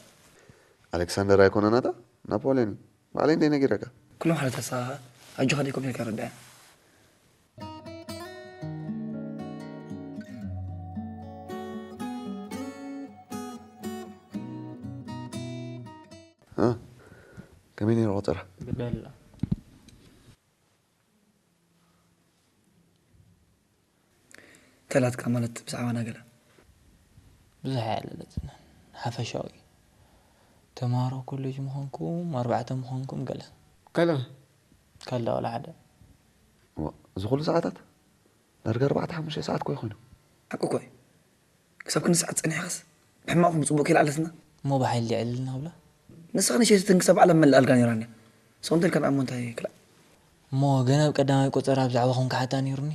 ኣሌክሳንደር ኣይኮነን ኣታ፣ ናፖልዮን እዩ። ባዕለይ እንደ ነጊረካ። ኩሎም ሓለታትካ ኣጆኻ ደይ ኮፍ ኢልካ ረዳእ እያ። እ፣ ከመይ ነይሩ ቆጸራ? ግደላ። ተላትካ ማለት ብዛዕባና ገለ? ብዙሕ ኣይዕለለትንን። ሓፈሻዊ። ተምሃሮ ኮሌጅ ምዃንኩም፣ ኣርባዕተ ምዃንኩም ገለ። ከላ? ከላ ዋላ ሓደ። እዋ፣ እዚ ኩሉ ሰዓታት? ዳርጋ ኣርባዕተ ሓሙሽተ ሰዓት እኮ ይኾኑ። ሓቂ እኮ እዩ። ክሳብ ክንዲ ሰዓት ጸኒሕካስ ብሕማቕኩም ጽቡቕ ከይልዓለትና። እሞ ብሓይሊ የዕልልና ብላ። ንስኻ ንሸይትትን ክሳብ ዓለም መላእ ኣልጋ ነይራን እያ። ሰው እንተልካ ንኣሞ እንታይ ክላእ? እሞ ገና ኣብ ቀዳማይ ቆጸራ ብዛዕባኹም ክሓታ ነይሩኒ።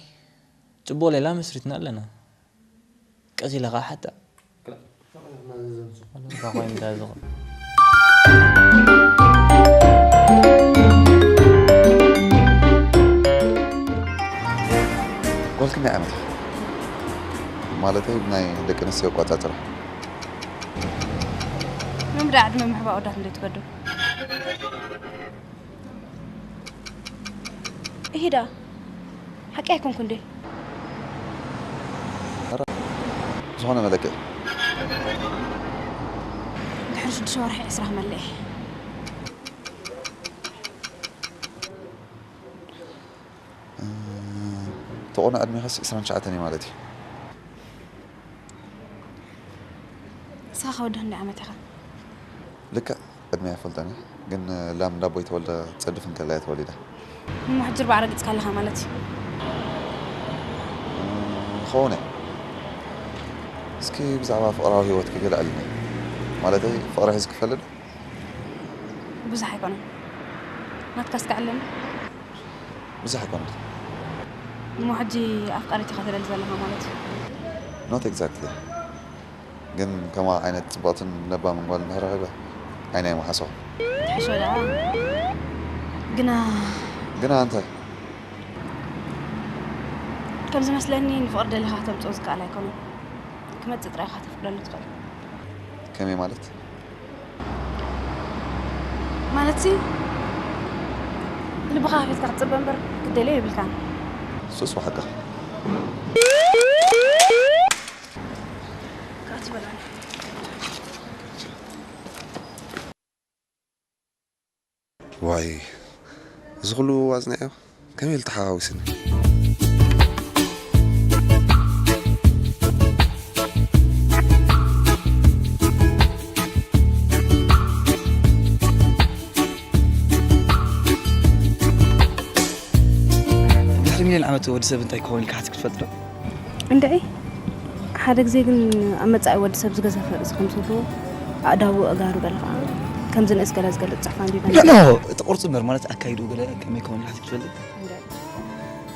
ጽቡቕ ሌላ መስሪትና ኣለና። ቀስ ኢለ ኸኣ ሓታ። ጓል ክንደይ ዓመት ኢኻ? ማለተይ ብናይ ደቂ ኣንስትዮ ኣቋጻጽራ። መምዳ ዕድመ ምሕባእ ወዳት እንዶ ትገዱ? እሂዳ፣ ሓቂ ኣይኮንኩ እንዴ? ዝኾነ መለክዒ። ድሕሪ ሽዱሽተ ወርሒ ዕስራ ክመልእ እየ። እ፣ ተቆኖ ዕድሜኻስ ዕስራን ትሽዓተን እዩ ማለት እዩ። ንስኻ ከ ወዲ ክንደይ ዓመት ኢኻ? ልክዕ ዕድመይ ኣይፈልጦን እየ፣ ግን ላም ዳቦይ ተወልደ ትጸድፍ እንከላ እያ ተወሊዳ። እሞ ሕጂ ኣርባዓ ረጊጽካ ኣለኻ ማለት እዩ። እ፣ ክኸውን እየ። እስኪ ብዛዕባ ፍቕራዊ ህይወትኪ ገለ ኣዕልኒ። ማለተይ ፍቕሪ ሒዝኪ ይፈልጥ ዶ? ብዙሕ ኣይኮነን። ናትካ እስከ ኣዕልኒ። ብዙሕ ኣይኮነን። እሞ ሕጂ ኣፍቃሪት ኢኻ ትደሊ ዘለኻ ማለት እዩ? Not exactly። ግን ከምኣ ዓይነት ጽብቕትን ለባምን ጓል እንድሕር ረኺበ፣ ዓይነይ ኣይምሓስቦን። ትሕሾ ደኣ። ግና ግና እንታይ? ከም ዝመስለኒ ንፍቕሪ ደሊኻ ከተምጽኦ ዝከኣል ኣይኮነን። ክመጽእ ጥራይ ኢኻ ከተፍቅደሉ ትኽእል። ከመይ ማለት? ማለትሲ፣ ልብኻ ከፊትካ ክትጽበ እምበር ክትደልዮ የብልካን። እሱስ ብሓቅኻ። ከኣ ትበላኒ። ዋይ፣ እዚ ኩሉ ኣጽኒዐዮ ከመይ ኢሉ ተሓዋዊስኒ? ድሕሪ ሚልዮን ዓመት ወዲ ሰብ እንታይ ክኸውን ኢልካ ሓሲብካ ትፈልጥ ዶ? እንድዒ፣ ሓደ ግዜ ግን ኣብ መጻኢ ወዲ ሰብ ዝገዘፈ ርእሲ ከም ዝህልዎ፣ ኣእዳዉ፣ ኣእጋሩ ገለ ኸኣ ከምዚ ንእስ ገለ ዝገልጽ ጽሑፍ ኣንቢበ ኖ፣ ነይረ። ኖ፣ እቲ ቅርጹ እምበር ማለት ኣካይድኡ ገለ ከመይ ክኸውን ኢልካ ትፈልጥ? እንድዒ።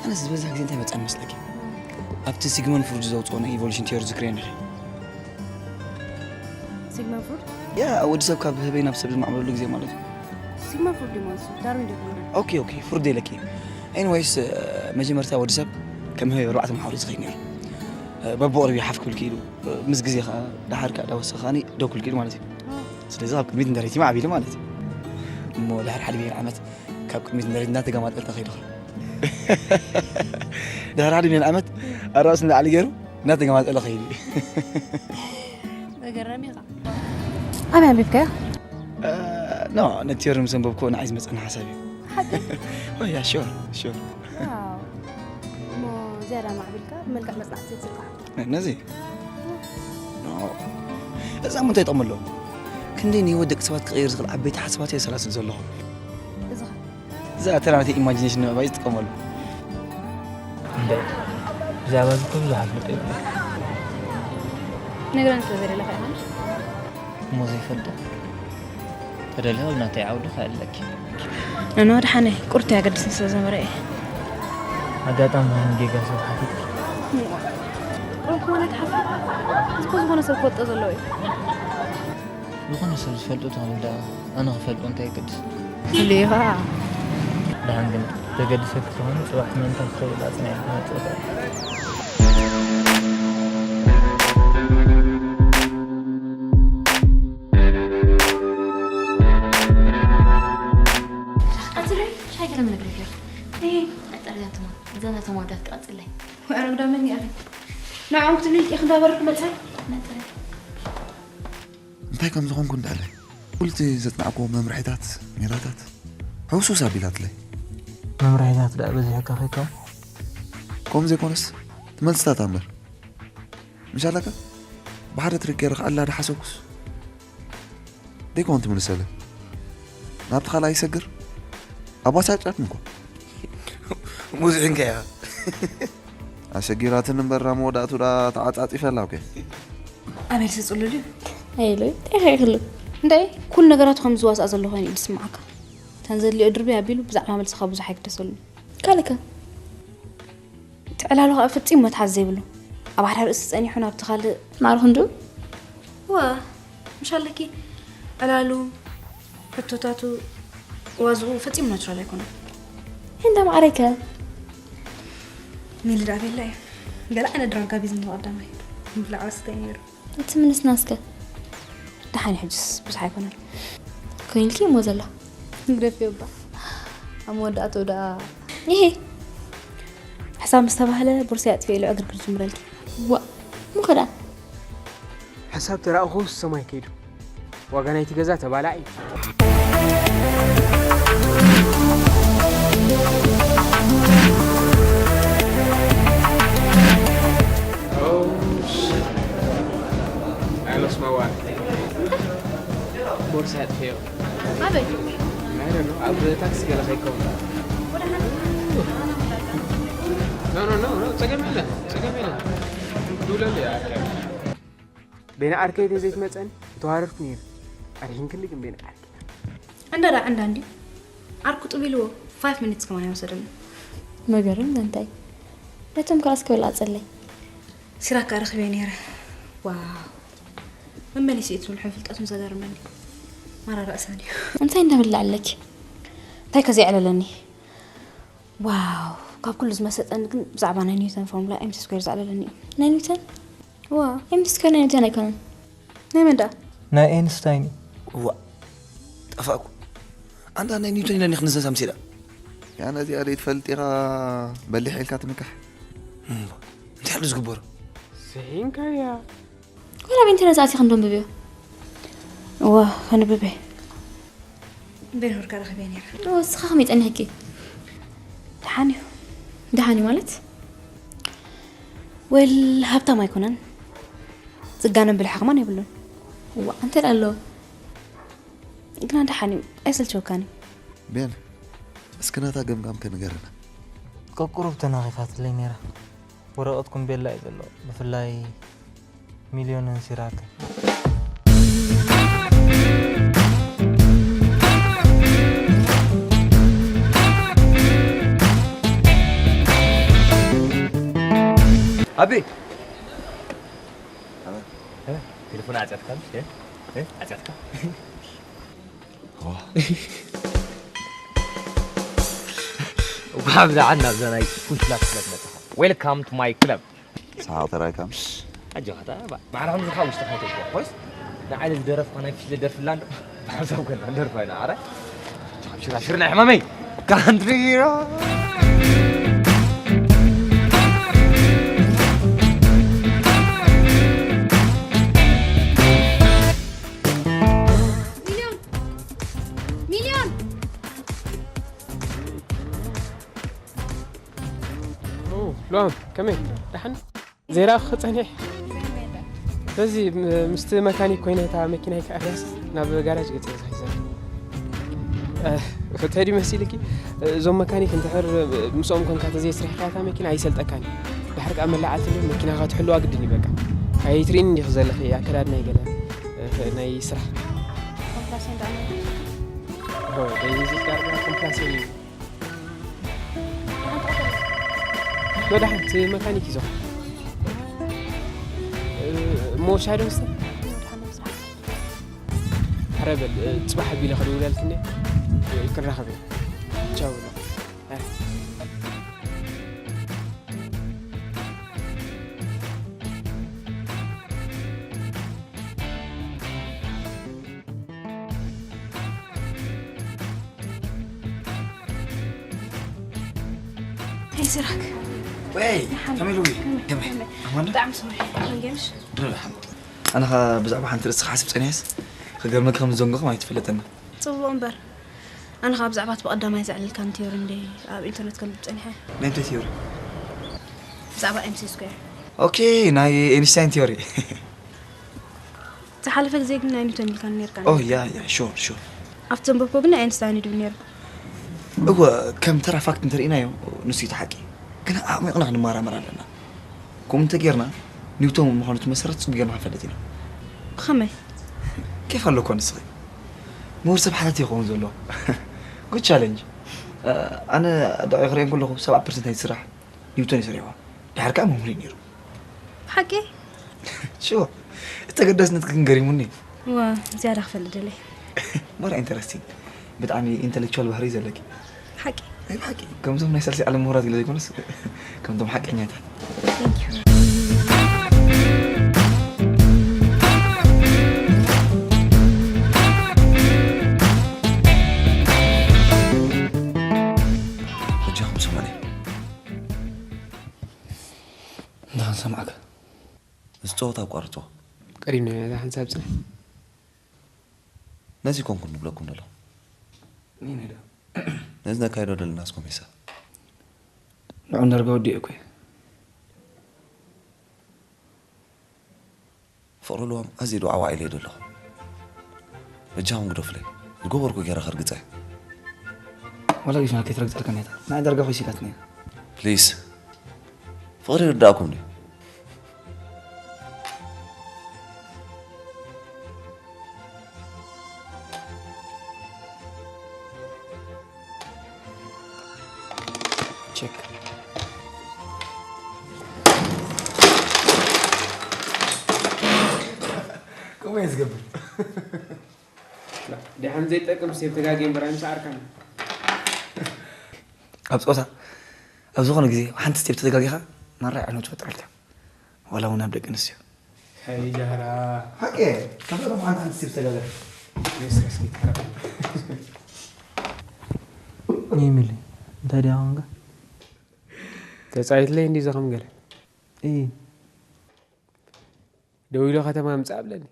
ኣነስ ዝበዝሕ ግዜ እንታይ መጻኒ መስለኪ? ኣብቲ ሲግመንድ ፍሩድ ዘውጽኦ ናይ ኢቮሉሽን ቲዮሪ ዝክርዮ ኣለኺ። ሲግመንድ ፍሩድ? ያ፣ ወዲ ሰብ ካብ ህበይ ናብ ሰብ ዝማዕበለሉ ግዜ ማለት እዩ። ሲግመንድ ፍሩድ እዩ ማለት እዩ። ዳርዊን ዶ ይኾን? ኦኬ፣ ኦኬ፣ ፍሩድ ኢለኪ። ኤኒዌይስ፣ መጀመርታ ወዲ ሰብ ከም ህበይ ብኣርባዕተ መሓውር እዩ ዝኸይድ ነይሩ። በብቕርቢ ሓፍ ክብል ክኢሉ፣ ምስ ግዜ ኸኣ፣ ደሓር ከኣ ዳወሰ ኸኣኒ ደው ክብል ክኢሉ ማለት እዩ። እ። ስለዚ ካብ ቅድሚት ንድሕሪት እዩ ማዕቢሉ ማለት እዩ። እሞ ድሕሪ ሓደ ሚልዮን ዓመት ካብ ቅድሚት ንድሕሪት እናተገማጠለ ተኸይዱ ኸኣ። ድሕሪ ሓደ ሚልዮን ዓመት ኣራእሱ ንላዕሊ ገይሩ እናተገማጠለ ኸይዱ እዩ። መገረሚ ኢኻ። ኣበይ ኣንቢብካዮ? እ፣ ኖ፣ ነቲ ቲዮሪ ምስ ኣንበብኩ ንዓይ ዝመጸኒ ሓሳብ እዩ። ሓቂ? ኦ፣ ያ፣ ሹር፣ ሹር። ዋው። እሞ ዝያዳ ማዕቢልካ ብመልክዕ መጽናዕቲ ዘይትስርሖ? ነ-፣ ነዚ? ኖ። እዛ እሞ እንታይ ጥቕሚ ኣለዎ? ክንደይ ንህይወት ደቂ ሰባት ክቕይር ዝኽእል ዓበይቲ ሓሳባት እየ ዘሰላስል ዘለኹ። እዚ ኸ? እዛ ተራ ናተይ ኢማጂኔሽን ንምዕባይ ዝጥቀመሉ። እንደ ብዛዕባ እዚ እኮ ብዙሕ ኣፍልጦ የብለይን። ነግረኒ ስለ ዘይደለኻ ኢኻ። እሞ ዘይፈልጦ ተደልዮ ኣብ ናተይ ዓውዲ ከዕልለኪ። ኖኖ፣ ደሓነ ቁርት ኣገድስኒ ስለ ዘመረ እየ። ኣጋጣሚ ዝኾነ ጌጋ ሰብ ሓቲትኪ? ሮም ክኾነ ትሓፍር። እዚ እኮ ዝኾነ ሰብ ክፈልጦ ዘለዎ እዩ። ዝኾነ ሰብ ዝፈልጦ ተኾነ ደኣ ኣነ ክፈልጦ እንታይ ይገድስ? ፍሉይ ኢኻ። ደሓን ግን ዘገድሰኪ ተኾነ ጽባሕ ምእንታ ክትብል ኣጽኒዕኪ መጽእ። ቀጽለይ፣ ሻይ ገለ ምነግረኪ። እይ። ቀጽለይ፣ ኣንቱማ። እዘን እቶም ኣወዳት ቀጽለይ። ወኣረግዳ መን ይኣኽል? ንዕኦም ክትብል ኢኺ እንዳበርኩ መጽእ። መጽእ። እንታይ ከም ዝኾንኩ እንዳለ። ኩሉ እቲ ዘጽናዕኩዎ መምርሒታት፣ ሜላታት፣ ሕውስውስ ኣቢላትለይ። መምርሒታት ደኣ በዚሕካ ኸይከውን? ከምኡ ዘይኮነስ፣ ትመልስታታ እምበር። ምሽ ኣለካ? ብሓደ ትርክ ገይረ ክኣላ ዶ ሓሰብኩስ? ደይኮን ትምልሰለ። ናብቲ ካልኣይ ይሰግር? ኣባሳጫትኒ እኮ። ሙዚዕንከ እያ? ኣሸጊራትኒ እምበር፣ መወዳእቱ ደኣ ተዓጻጺፈላ እኮ። ኣቤል ስጽሉ ድዩ? ኣይሉ፣ እንታይ ይኽሉ? እንታይ? ኩሉ ነገራቱ ከም ዝዋስኣ ዘሎ ኮይኑ እዩ ዝስምዓካ። እተን ዘድልዮ ድርቢ ኣቢሉ ብዛዕባ መልስኻ ብዙሕ ኣይግደሰሉን። ካልእ ከ? እቲ ዕላሉ ኸኣ ፈጺሙ መትሓዚ ዘይብሉ። ኣብ ሓደ ርእሲ ጸኒሑ ናብቲ ካልእ። ማዕረ ክንድኡ? እወ፣ ምሽ ኣለኪ። ዕላሉ፣ ሕቶታቱ፣ ዋዝኡ ፈጺሙ ናቹራል ኣይኮነን። እንዳ ማዕረይ ከ? ሚሊ ደኣ ቤላ እዩ። ገለ ዓይነት ድራግ ኣቢዝኒ ቀዳማይ። ምብላዕ ወስተይ ነይሩ። እቲ ምንስናስከ? ደሓን እዩ ሕጅስ፣ ብዙሕ ኣይኮነን። ኮይንልኪ እሞ ዘላ? ግደፍዮ እባ። ኣብ መወዳእትኡ ደኣ። ይሄ። ሕሳብ ምስ ተባህለ፣ ቦርሳይ ኣጥፊኤ ኢሉ ዕግርግር ጅምረልኪ። ዋእ፣ እሞ ከ ደኣ? ሕሳብ ተራእኹ ሰማይ ከይዱ። ዋጋ ናይቲ ገዛ ተባላዒ። Oh, shit. I lost my wallet. ቦርሳ ኣጥፊኦ። ኣበይ? I don't know. ኣብ ታክሲ ገለ ከይከውን። No, no, no, no. ጸገም የለን። ጸገም የለን። ክድውለሉ እያ። ቤና ዓርከይ ተዘይትመጸኒ፣ ምተዋረድኩ ነይረ። ኣድሒንክኒ ግን ቤና ዓርከይ። ዕንዳዳ ዕንዳ እንድዩ። ዓርኩ ጥብ ኢልዎ፣ ፋይቭ ሚኒትስ ከማን ኣይወሰደሉን። መገርም እንታይ? ነቶም ክላስ ክበልዓ ጸለይ። ሲራክ ከኣ ረኺበዮ ነይረ። ዋው። መመሊሱ እዩ ትብል ፍልጠቱ ዘገርመኒ። ማራ ርእሳ ድዩ? እንታይ እንዳበላ ኣለኪ? እንታይ ከ ዘዕለለኒ? ዋው፣ ካብ ኩሉ ዝመሰጠኒ ግን ብዛዕባ ናይ ኒውተን ፎርሙላ ኤምሲ ስኩዌር ዘዕለለኒ እዩ። ናይ ኒውተን? ዋ፣ ኤምሲ ስኩዌር ናይ ኒውተን ኣይኮነን። ናይ መን ደኣ? ናይ ኤንስታይን እዩ። ዋ፣ ጠፋእኩ። ኣንታ ናይ ኒውተን ኢለኒ ክንዘዝ ኣምሲላ። ያ ነዚኣ ዘይትፈልጥ ኢኻ በሊሕ ኢልካ ትምካሕ። እምባ፣ እንታይ ኣሎ ዝግበሮ? ስሒንካያ። ወላ ኣብ ኢንተርነት ኣትየ ክንዶ ኣንብብዮ? እዋ፣ ከንብብ እየ። ቤንሁር ከረኽበ ነይረ። እዎ፣ እስኻ ከመይ ጸኒሕኪ? ደሓን እዩ። ደሓን እዩ ማለት? ወል፣ ሃብታም ኣይኮነን። ዝጋነን ብልሒ ከማን የብሉን። እዋ፣ እንታይ ኣሎ? ግና ደሓን እዩ። ኣይሰልቸወካን እዩ። ቤን፣ እስኪ ናታ ገምጋም ከ ንገረና። ቀቁሩብ ተናኺፋትለይ ነይራ። ወረቐትኩም ቤላ እዩ ዘሎ። ብፍላይ ሚልዮንን ሲራክን። ኣቢ! እ? ቴሌፎን ኣጽያትካ ምሽ? እ? እ? ኣጽያትካ? ዋ። እንኳዕ ብደሓን ናብዛ ናይ ፉሽላ ክለብ መጻኻ። Welcome to my club። ሰሓቕ ተራእካ ምሽ? ኣጆኻ፣ እታ ባ-፣ ማዕረ ከምዚ ካብ ውሽጥኻ ኣይተውጽኦ። ኮይስ፣ ንዓይ ዝደረፍካ ናይ ፊሽለ ደርፊ ኣላ እንዶ። ብሓሳብ ኮና ንደርፋ ኢና፣ ኣረ። ሽራሽር ናይ ሕማመይ። ካንትሪ ሂሮ። ሚልዮን! ሚልዮን! ኦ፣ ሉኣም፣ ከመይ? ደሓን? ዘይረኣኹ ክጸኒሕ። ስለዚ፣ ም-፣ ምስቲ መካኒክ ኮይነ እታ መኪናይ ክዕርያስ ናብ ጋራጅ ገጸ ዝሕዘ። እ፣ እንታይ ድዩ መሲልኪ? እዞም መካኒክ እንድሕር ምስኦም ኮንካ ተዘይስሪሕካ እታ መኪና ኣይሰልጠካን እዩ። ድሕር ከኣ መላዓልቲ እንድዩ መኪናኻ ትሕልዋ ግድን እዩ በቃ። ኣይትርእይን እንዲኺ ዘለኺ ኣከዳድናይ ገለ፣ እ፣ ናይ ስራሕ። ኮምፕላሴን ደኣ ነይሩ። ኦ፣ በይንዚ ጋር ኮምፕላሴን እዩ። መድሓን፣ እቲ መካኒክ እዩ ዝኾን። እሞ ሻይ ዶ መስተ? ወድሓን ምስራሕ። ሕረ በል፣ እ፣ ጽባሕ ኣቢለ ክድውለልክኒ፣ እ፣ ክንራኸብ ኢና። ቻው በል። ኣይ። ሄይ ሲራክ። ወይ፣ ደሓን ከመይ ኢሉ? ከመይ? ከመይ? ከመይ? ኣማን? ብጣዕሚ ሶሪ። ከመይ ገምሽ? ደሓን። ኣነ ኸኣ ብዛዕባ ሓንቲ ርእሲ ክሓስብ ጸኒሐስ፣ ክገርመኪ ከም ዝዘንገኹ ኣይትፈልጥን። ጽቡቕ እምበር። ኣነ ኸኣ ብዛዕባ እቲ ብቐዳማይ ዘዕለልካኒ ቲዮሪ እንደ ኣብ ኢንተርነት ከንብብ ጸኒሐ። ናይ እንታይ ቲዮሪ? ብዛዕባ ኤም ሲ ስኩዌር። ኦኬ፣ ናይ ኤንሽታይን ቲዮሪ። ዝሓለፈ ግዜ ግን ናይ ኒውተን ኢልካኒ ነርካ። ኦ፣ ያ፣ ያ፣ ሹር፣ ሹር። ኣብቲ ዘንበብኩ ግን ናይ ኤንስታይን እዩ ድብል ነይሩ። እወ፣ ከም ተራ ፋክት እንተርኢናዮ፣ ንሱ እዩ እቲ ሓቂ። ግን ኣዕሚቕና ክንመራመር ኣለና። ከምኡ እንተጌርና፣ ኒውቶን ምዃኑ እቲ መሰረት ጽቡቕ ጌርና ክንፈልጥ ኢና። ብኸመይ? ኬፍ ኣለኮ ንስኺ። ምሁር ሰብ ሓታቲ ይኸውን ዘሎ። ጉድ ቻለንጅ። ኣነ ኣዳቒ ክርእዮ እንከለኹ ሰብዓ ፐርሰንት ናይቲ ስራሕ ኒውቶን እዩ ሰሪሕዋ። ድሓር ከኣ መምህር እዩ ነይሩ። ብሓቂ? ሹር። እቲ ተገዳስነትኪ ግን ገሪሙኒ። እዋ፣ ዝያዳ ክፈልጥ ደለየ። ሞር ኢንተረስቲንግ። ብጣዕሚ ኢንተሌክቹዋል ባህሪ እዩ ዘለኪ። ሓቂ? ናይ ብሓቂ። ከምዞም ናይ ሳልሳይ ዓለም ምሁራት ገለ ዘይኮነስ፣ ከምዞም ሓቀኛታት። Thank you። በጃኹም ስምዑኒ። እንታይ ክንሰምዓካ? እዚ ጸወታ ኣቋርጾ። ቀዲምና ኢና እዛ ሓንሳብ ጽናሕ። ነዚ ኮንኩን ንብለኩም ደሎ። ነዚ ነካይዶ ደለናስ ኮሜሳ። ንዑ ነርጋ ወዲኤ እኮ እየ። ፍቕሪ ልዋም ኣዝየ ዶ ዓዋዒለዮ ደለኹ? በጃኹም ግደፉለይ። ዝገበርኩ ገይረ ከርግጸ። ወላ ግዜ ከይትረግጸልካ እያ። ንዓይ ዳርጋ ኮይስ ኢላትኒ እያ። ፕሊስ። ፍቕሪ ይርዳእኩም ድዩ? ቸክ። ከምኡ እየ ዝገብር። ደሓን ዘይጠቅም ስቴፕ ተጋግየ እምበር ኣይምሰዓርካን። ኣብ ጾታ፣ ኣብ ዝኾነ ግዜ ሓንቲ ስቴፕ ተተጋጊኻ፣ ማራ ዕንወት ትፈጥረልካ። ዋላ እውን ኣብ ደቂ ኣንስትዮ። ሃይ ጃህራ። ሓቂ፣ ካብ ዘለኹም ሓንቲ ሓንቲ ስቴፕ ተጋገር። እስኪ፣ እስኪ፣ ትከራ። ኤሚሊ፣ እንታይ ድያ ኾንካ? ተጻይትለይ እንዲ ዘኸም ገለ። እይ። ደው ኢሉ ከተማ ምጻእ ኣብለኒ።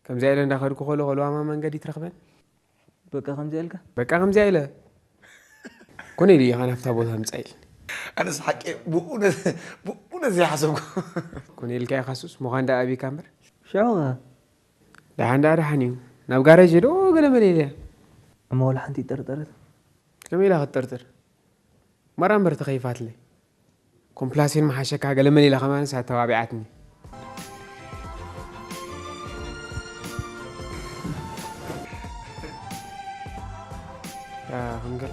ከምዚኣ ኢለ እንዳኸድኩ ከሎ ከልዋማ መንገዲ ትረኽበን። በቃ ከምዚኣ ኢልካ? በቃ ከምዚኣ ኢለ። ኮነ ኢሉ ኢኻ ናብታ ቦታ ምጻእ ኢልኒ። ኣነስ ሓቂ ብእውነት፣ ብእውነት ዘይሓሰብኩ። ኮነ ኢልካ ኢኻ ሱስ፣ ምዃን ደኣ ኣቢካ እምበር። ሽዑ ኸ? ደሓን ደኣ ደሓን እዩ። ናብ ጋረጅ ዶ ገለ መለ ኢለ። እሞ ወላ ሓንቲ ይጠርጠረት? ከመይ ኢላ ክትጠርጥር? ማራ እምበር ተኸይፋትለይ። ኮምፕላሴን መሓሸካ ገለ መለ ኢላ ከማንስ ኣተባቢዓትኒ። ያ፣ ክንገር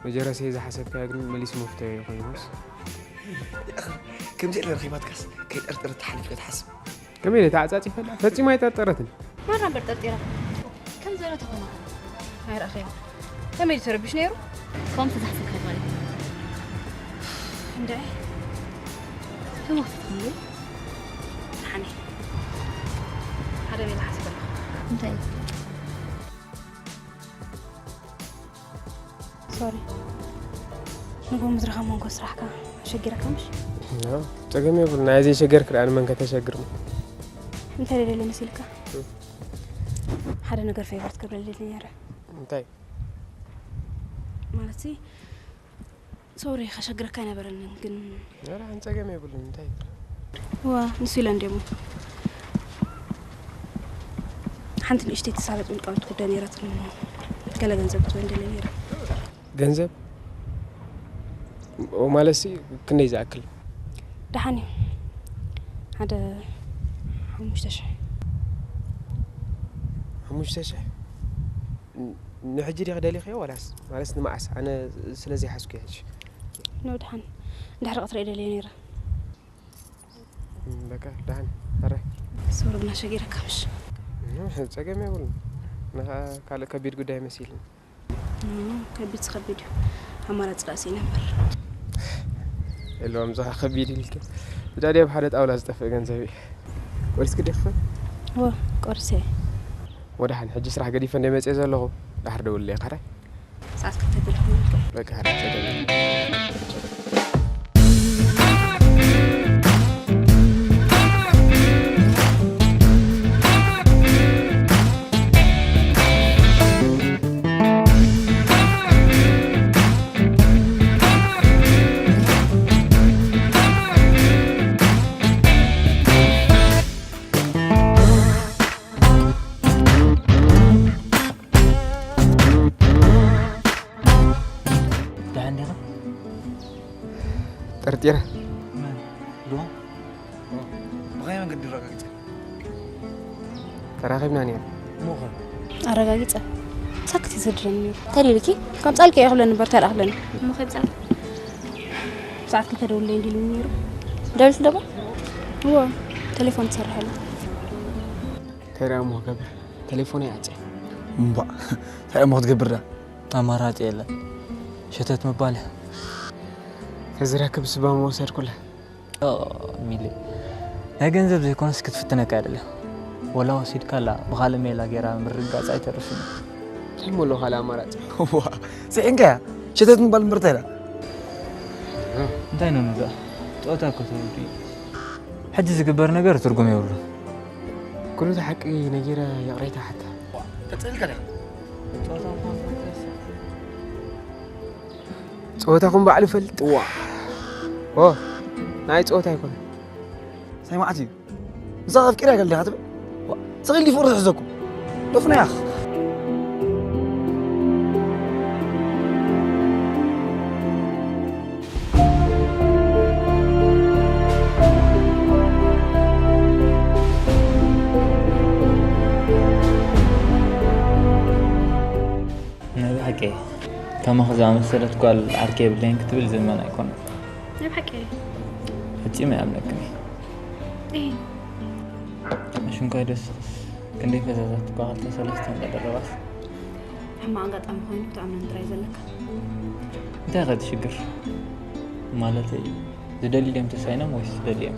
መጀረሰይ ዝሓሰብካዮ ግን መሊስ መፍትሒ እዩ ኮይኑስ። ከምዚ ኢለ ረኺባትካስ ከይጠርጠረት ተሓሊፍካ ትሓስብ። ከመይ ኢለ ተዓጻጺፈላ? ፈጺማ ኣይጠርጠረትን። ማራ እምበር ጠርጢራ። ከም ዘሎ ተኾና ኣይረኣኸያ። ከመይ ኢሉ ተረቢሹ ነይሩ? ከምቲ ዝሓሰብካዮ ማለት እዩ። እንድዒ። ከመይ ክትብሉ? ሓኒ። ሓደ ሜላ ሓሲበ ኣለኹ። እንታይ? ሶሪ። ንግሆ ምድርኻ መንጎ ስራሕካ ኣሸጊረካ ምሽ? ኖ፣ ጸገም የብሉ። ናይ ዘይሸገርክ ደኣ ንመን ከተሸግር? እንታይ ደልየለ መሲልካ? እም። ሓደ ነገር ፌቨር ትገብረለይ ነይረ። እንታይ? ማለትሲ፣ ሶሪ፣ ከሸግረካ ኣይነበረንን፣ ግን ኧረ፣ ሓንቲ ጸገም የብሉን። እንታይ? ዋ፣ ንሱ ኢለ እንድየ እሞ። ሓንቲ ንእሽተይ ትሳለጥ ውልቃዊት ጉዳይ ነይራትኒ እሞ፣ ገለ ገንዘብ ክትበን ደልየ ነይረ። ገንዘብ? ኦ፣ ማለትሲ፣ ክንደይ ዝኣክል? ደሓን እዩ። ሓደ ሓሙሽተ ሽሕ። ሓሙሽተ ሽሕ? ን-፣ ንሕጂ ዲኺ ደሊኽዮ ዋላስ? ማለትስ ንመዓስ? ኣነ ስለ ዘይሓዝኩ እየ ሕጂ። ኖ፣ ደሓን። እንድሕሪ ቀትሪ እየ ደልየ ነይረ። በቃ ደሓን። ኣረ። ሶሪ ግና ሸጊረካ ምሽ? ጸገም የብሉን። ንኻ ካልእ ከቢድ ጉዳይ መሲልኒ። ከቢድ ከቢድ እዩ። ኣማራፂ ራእሲ ነበር። የለውም፣ እዛ ከቢድ ኢልክ። እዛ ድያ ኣብ ሓደ ጣውላ ዝጠፍእ ገንዘብ እዩ። ቆሪስክ ዲኻ? ወ ቆርሴ። ወደ ሓን ሕጂ ስራሕ ገዲፈ እንደ መፅእ ዘለኹ። ዳሕር ደውልለይ ካረ። ሰዓት ክልተ ተለኹ። በቃ ሓደ ጸገም። ደሓን ዲኻ? ጠርጢረ። መን? ዶ? ብኸመይ መንገዲ ረጋጊጸ? ተራኺብና ነይሩ። እሞ ኸ? ኣረጋጊጸ ሳክት ይዘድረኒ ነይሩ። ተሊልኪ ከም ጻልቂ እየ ክብለኒ እምበር እንታይ ደኣ ክብለኒ። እሞ ከይብጻልኪ ሰዓት ክልተ ደውለይ እንዲሉኒ ነይሩ። ደውልቲ ደሞ? እዎ፣ ቴሌፎን ትሰርሕ ኣላ። እንታይ ደኣ እሞ ክገብር? ቴሌፎን ይዓጸ። እምባ እንታይ እሞ ክትገብር ዳ? ኣማራጺ የለን። ሸተት ምባል እያ። ከዝረክብ ስባ መወሰድኩላ። ሚሊ ናይ ገንዘብ ዘይኮነስ ክትፍትነካ እያ ደልያ። ወላ ወሲድካላ ብኻልእ ሜላ ጌራ ምርግጋጽ ኣይተርፍን እዩ። እንታይ እሞ ኣሎ ካልእ ኣማራጺ? ዋ ስሒንካ እያ። ሸተት ምባል እምበር እንታይ ኢላ? እንታይ ነኑ ደኣ? ጾታ እኮ ተወልዱ እዩ። ሕጂ ዝግበር ነገር ትርጉም የብሉን። ኩሉ እቲ ሓቂ ነጊረ ይቕሬታ ሓታ። ቀጽልካ ዲኻ? ጸወታኹም ባዕሉ ፈልጥ። ዋ ኦ ናይ ጸወታ ኣይኮነ። ሳይ መዓት እዩ። ንሳ ኣፍቂራ ገለ ዲኻ ትብል? ዋ፣ ስቕ ኢልኪ ፍቕሪ ትሕዘኩም። ደፍኖ ያኽ። ናይ ብሓቂ ከማኺ ዝኣመሰለት ጓል ዓርኪ የብለይን ክትብል ዘመን ኣይኮነን። ናይ ብሓቂ ፈጺመ ኣይኣምነክን እየ። እይ ሽንኳይ ደስኽስ ክንደይ ፈዛዛት እኳ ክልተ ሰለስተ እንዳደረባስ። ሕማቕ ኣጋጣሚ ኮይኑ ክትኣምነን ጥራይ ዘለካ። እንታይ ኸ እቲ ሽግር? ማለተይ ዝደልዩ ድዮም ተሳኢኖም ወይስ ዝደልዮም?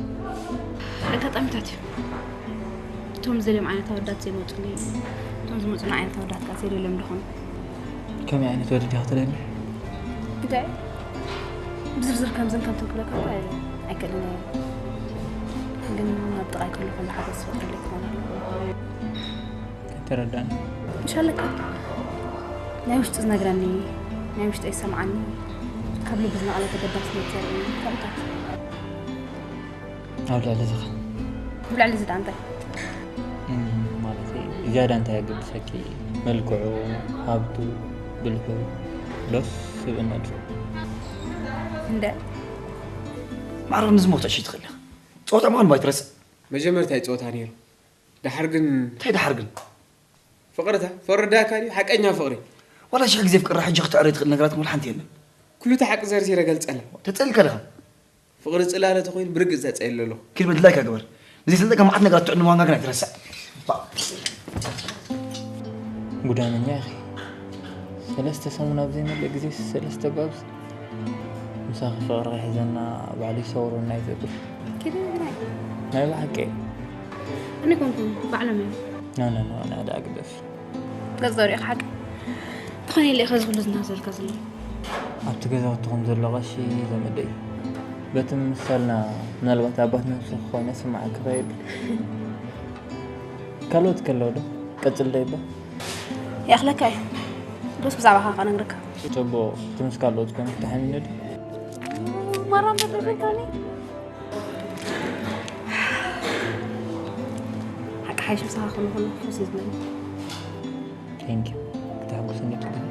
ኣጋጣሚታት እዩ። እቶም ዝደልዮም ዓይነት ኣወዳት ዘይመፁለይ፣ እቶም ዝመፁና ዓይነት ኣወዳት ከዓ ዘይደልዮም ደኾኑ። ከመይ ዓይነት ወዲ ዲኻ ትደሊ? እንታይ? ብዝርዝር ከምዝን ከምትን ክብለካ እኳ ኣይክእልን እየ። ግን ናብ ጥቓይ ከሎ ከሎ ሓገዝ ዝፈጥረለይ ክኾን ኣለዎ። ተረዳኒ። ምሽ ኣለካ ናይ ውሽጢ ዝነግረኒ ናይ ውሽጢ ይሰምዓኒ ካብ ልቢ ዝነቐለ ተገዳስነት ዘርኢ ከምታት ኣብ ልዕሊ ዝኸ ብልዕሊ ዝዳ እንታይ ማለተይ ዝያዳ እንታይ የገድሰኪ? መልክዑ፣ ሃብቱ፣ ብልሑ ዶስ ስብእነቱ? እንደ ማዕረ ንዝሞት ዕሽ ትኽእል ኢኻ። ፀወታ ምዃኑ ባይትረስእ። መጀመርታ ይፀወታ ነይሩ። ደሓር ግን እንታይ ደሓር ግን? ፍቕርታ ፈረዳካ ድዩ ሓቀኛ ፍቕሪ? ዋላ ሽሕ ግዜ ፍቅራ ሕጂ ክተዕርዮ ትኽእል ነገራት ምል ሓንቲ የለን። ኩሉ እቲ ሓቂ ዘርዚረ ገልጸላ። ተጸሊልካ ዲኻ? ፍቕሪ ጽላለ ተኾይኑ ብርግጽ ተጸይለ ኣለኹ። ኪድ ምድላይካ ግበር። ንዘይሰልጠካ መዓት ነገራት ትዕድም ዋንጋ ግና ኣይትረስዕ። ጉዳመኛ ኢኺ። ሰለስተ ሰሙን ኣብ ዘይመልእ ግዜ ሰለስተ ጓብዝ ምሳኺ ፍቕሪ ክሕዘና ባዕሉ ይሰውረና እዩ ዘብል። ኪድ ምድላይ። ናይ ብሓቂ። እኔ ኮንኩ ባዕሎም እዮም። ናናና ናዳ ግደፍ። ገጽ ዘሪእኻ ሓቂ ትኾነ ኢለ ኢኻ ዝብሉ ዝናዘልካ ዘሎ። ኣብቲ ገዛውትኹም ዘሎ ቀሺ ዘመደይ በቲ ምምሳልና ምናልባት ኣባት ነብሲ ክኾነ ስምዓካ ይብል። ካልኦት ከለዉ ዶ ቀጽል ዶ ይባ ይኣኽለካ እዩ። ዶስ ብዛዕባኻ ከነግረካ። ጨቦ እቲ ምስ ካልኦት ኮነ ተሓሚኑ ዶ? ማራም በጥርፍልካኒ ሓቂ ሓይሽ ምሳኻ ከሎ ከሎ ክፉስ እዩ ዝብለኒ። Thank you። ክተሐጉሰኒ ትደሊ።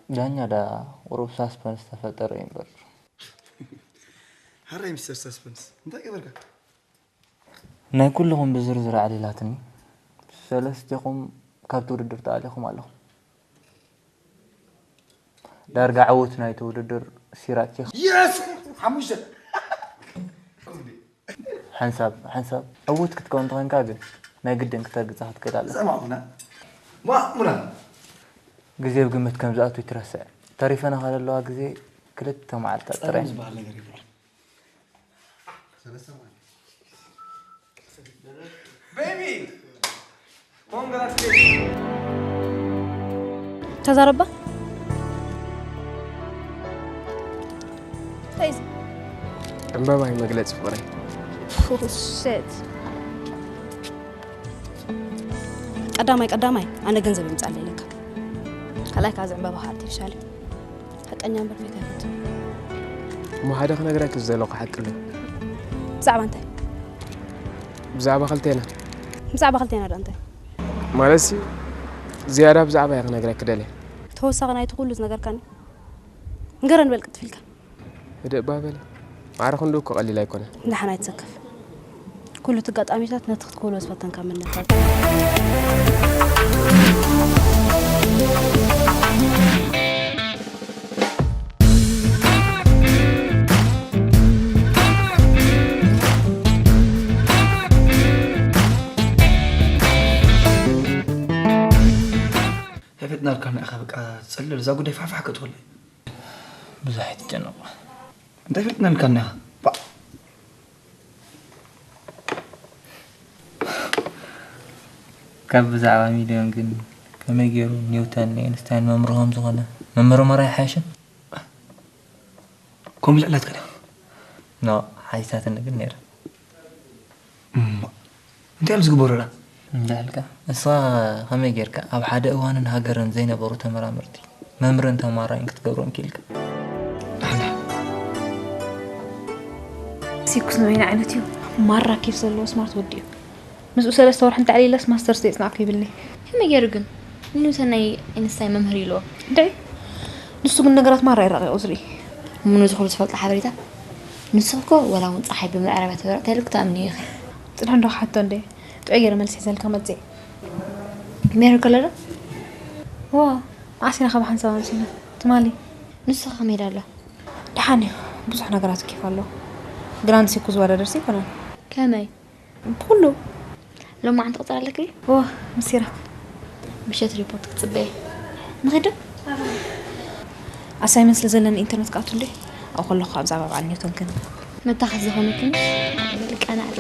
ዳኛ ዳ ቁሩብ ሳስፐንስ ተፈጠረ እዩ እምበር። ሃራይ ሚስተር ሳስፐንስ እንታይ ገበርካ? ናይ ኩልኹም ብዝርዝር ኣዕሊላትኒ። ሰለስቲኹም ካብቲ ውድድር ተኣሊኹም ኣለኹም። ዳርጋ ዕዉት ናይቲ ውድድር ሲራክ ኬፍ። የስ ሓሙሽተ ሓንሳብ ሓንሳብ ዕዉት ክትከውን ተኾንካ ግን ናይ ግድን ክተርግጻ ክትክእል ኣለካ። ሰማዕኹና ማ ሙራን ግዜ ብግምት ከም ዝኣቱ ይትረስዕ። ተሪፈና ዘለዋ ግዜ ክልተ መዓልታት ጥራይ። ዝበሃል ነገር የለን። ቤቢ ኮንግራቹሌሽን ተዛረባ እንታይ እዩ እዚ? ዕምበባይ መግለፂ ፍቕረይ። Oh, shit. ቀዳማይ ቀዳማይ ኣነ ገንዘብ ይምፃለይ ኢለካ። ካልኣይ ከዓ እዚ ዕምበባ ከዓ ኣርቲፊሻል እዩ። ሓቀኛ እምበር ፌክ ኣይፈቱ። እሞ ሓደ ክነግረኪ ዝደለኹ ሓቂ ኣሎ። ብዛዕባ እንታይ? ብዛዕባ ክልቴና። ብዛዕባ ክልቴና ዶ እንታይ? ማለትሲ ዝያዳ ብዛዕባ እየ ክነግረኪ ደልየ። ተወሳኺ ናይቲ ኩሉ ዝነገርካኒ ንገረኒ በል ቅልጥፍ ኢልካ። ህድእ እባ በሊ። ማዕረ ክንዱ እኮ ቀሊል ኣይኮነን። ንደሓን ኣይትሰከፍ። ኩሉ እቲ ኣጋጣሚታት ነቲ ክትክውሎ ዝፈተንካ መንነትካ ተፈጥናልካ ንኣኻ በቃ ትጸልል እዛ ጉዳይ ፋሕፋሕ ክትወለ ብዙሕ ኣይትጨነቑ። እንታይ ፈጥናልካ ንኣኻ ካብ ብዛዕባ ሚልዮን ግን ከመይ ገይሩ ኒውተን ንኤንስታይን መምህሩ ከም ዝኾነ መመርመራ ኣይሓይሽን? ከምኡ ልዕላትካ ዲኻ ኖ ሓይሳትኒ ግን ነይረ። እሞ እንታይ እዮም ዝግበሩላ እንዳልካ እስኻ ከመይ ጌርካ ኣብ ሓደ እዋንን ሃገርን ዘይነበሩ ተመራመርቲ መምህርን ተማራይን ክትገብሮም ክኢልካ? ንሓና ሲኩስ ንበይኑ ዓይነት እዩ። ማራ ኬፍ ዘለዎ ስማርት ወዲ እዩ። ምስኡ ሰለስተ ወርሒ እንተዕሊለስ ማስተርስ የፅናዕኩ ይብልኒ። ከመይ ገይሩ ግን? ንሰናይ ኢንስታይ መምህር ኢልዎ። እንድዒ ንሱ ግን ነገራት ማራ ይራቂቑ ዝርኢ። እሞ ነዚ ኩሉ ዝፈልጦ ሓበሬታ ንስኺ እኮ ወላ እውን ፀሓይ ብምዕራብ እያ ትበርቕ ተባሂሉ ክትኣምንዮ ኢኺ። ፅንሒ እንዶ ክሓቶ እንደ ጥዑይ ገይረ መልሲ ሒዘልካ መፅእ። ሜሪ ከሎ ዶ? ዋ መዓስ ኢና ካብ ሓንሳብ ኣምሲና? ትማሊ። ንስኺ ከመይ ዳሎ? ደሓን እዩ። ብዙሕ ነገራት ኬፍ ኣሎ። ግና ንሲኩ ዝወዳደርሲ ኣይኮነን። ከመይ? ብኩሉ። ሎማዓንቲ ቅፅር ኣለኪ? ዋ ምሲራ። ምሸት ሪፖርት ክፅበየ ንኸዶ? ኣሳይመንት ስለ ዘለኒ ኢንተርነት ክኣቱ እንደ ኣብኡ ከለኹ ኣብዛ በዓል ኒውተን ክን መታኸስ ዝኾነክን ልቀና ኣለ።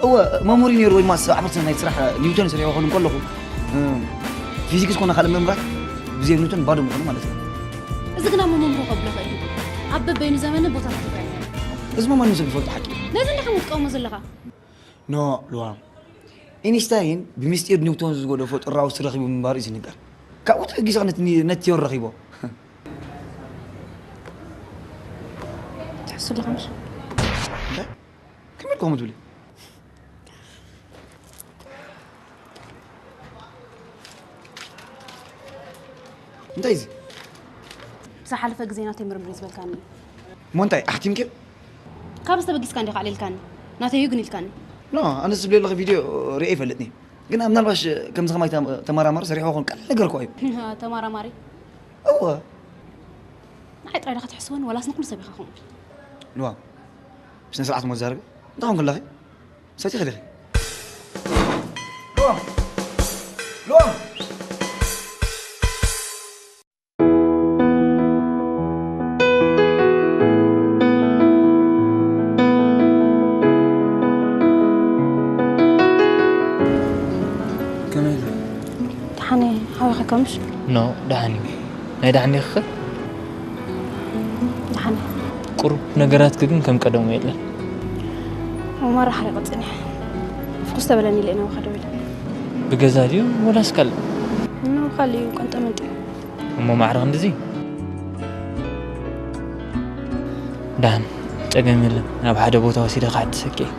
እወ መምህር ነይሩ ወይ ማስ ኣሕበርት ናይ ስራሕ ኒውተን ስሪሑ ክኾን እንከለኹ ፊዚክስ ኮነ ካልእ ምርምራት ብዘይ ኒውተን ባዶ ምኾኑ ማለት እዩ። እዚ ግና መመንኮ ከብሎ ኽእል እዩ። ኣብ በበይኑ ዘመነ ቦታታት ይፈላለ። እዚ መማንም ሰብ ዝፈልጦ ሓቂ እዩ። ነዚ እንዲኻ ክትቀውሞ ዘለኻ? ኖ ሉዋ ኢንስታይን ብምስጢር ኒውቶን ዝገደፎ ጥራዊ ስረ ረኺቡ ምንባሩ እዩ ዝንገር። ካብኡ ተበጊስኻ ነቲ ኒ- ነቲ ቲዮሪ ረኺቦ። ትሕሱ ኣለኻ ምሽ? ከመይ ኢልካ ከምኡ ትብሊ? እንታይ እዚ? ብዝሓለፈ ግዜ ናተይ ምርምር እዩ ዝበልካኒ። እሞ እንታይ ኣሕቲምክዮ? ካብ ዝተበጊስካ እንዲኻ ኣዕሊልካኒ። ናተይ እዩ ግን ኢልካኒ። ኖ ኣነ ዝብለለኺ ቪድዮ ርኤ ይፈልጥኒ። ግን ምናልባሽ ከምዚ ከማይ ተም-፣ ተመራማሪ ሰሪሕዎ ክኾን ቀሊል ነገር እኮ እዩ። ተመራማሪ? እወ። ንዓይ ጥራይ ዶ ክትሕስወኒ፣ ዋላስ ንኹሉ ሰብ ኢኻ ከምኡ ትብል? ልዋም፣ ብስነ ስርዓት እሞ ተዛረቢ። እንታይ ኾንኪ ኣለኺ? ሰቲኺ ዲኺ? ልዋም! ልዋም! ከመይ ኢሉ? ደሓን እየ፣ ሓቢኻ ከምሽ? ኖ፣ ደሓን እዩ። ናይ ደሓን ዲኺ? ደሓን እየ። ቁሩብ ነገራትኪ ግን ከም ቀደሙ የለን። እሞ መራ ሓሪቐ ጸኒሐ። ፍኹስ ተበለኒ ኢለ ናባኻ ደዊለ። ብገዛ ድዩ ወላስ ካልእ? ኖ፣ ካልእ እዩ፣ ቀንጠመንጢ እዩ። እሞ ማዕረ ክንድዚ? ደሓን፣ ጸገም የለን። ናብ ሓደ ቦታ ወሲደ ክሓድሰኪ እየ።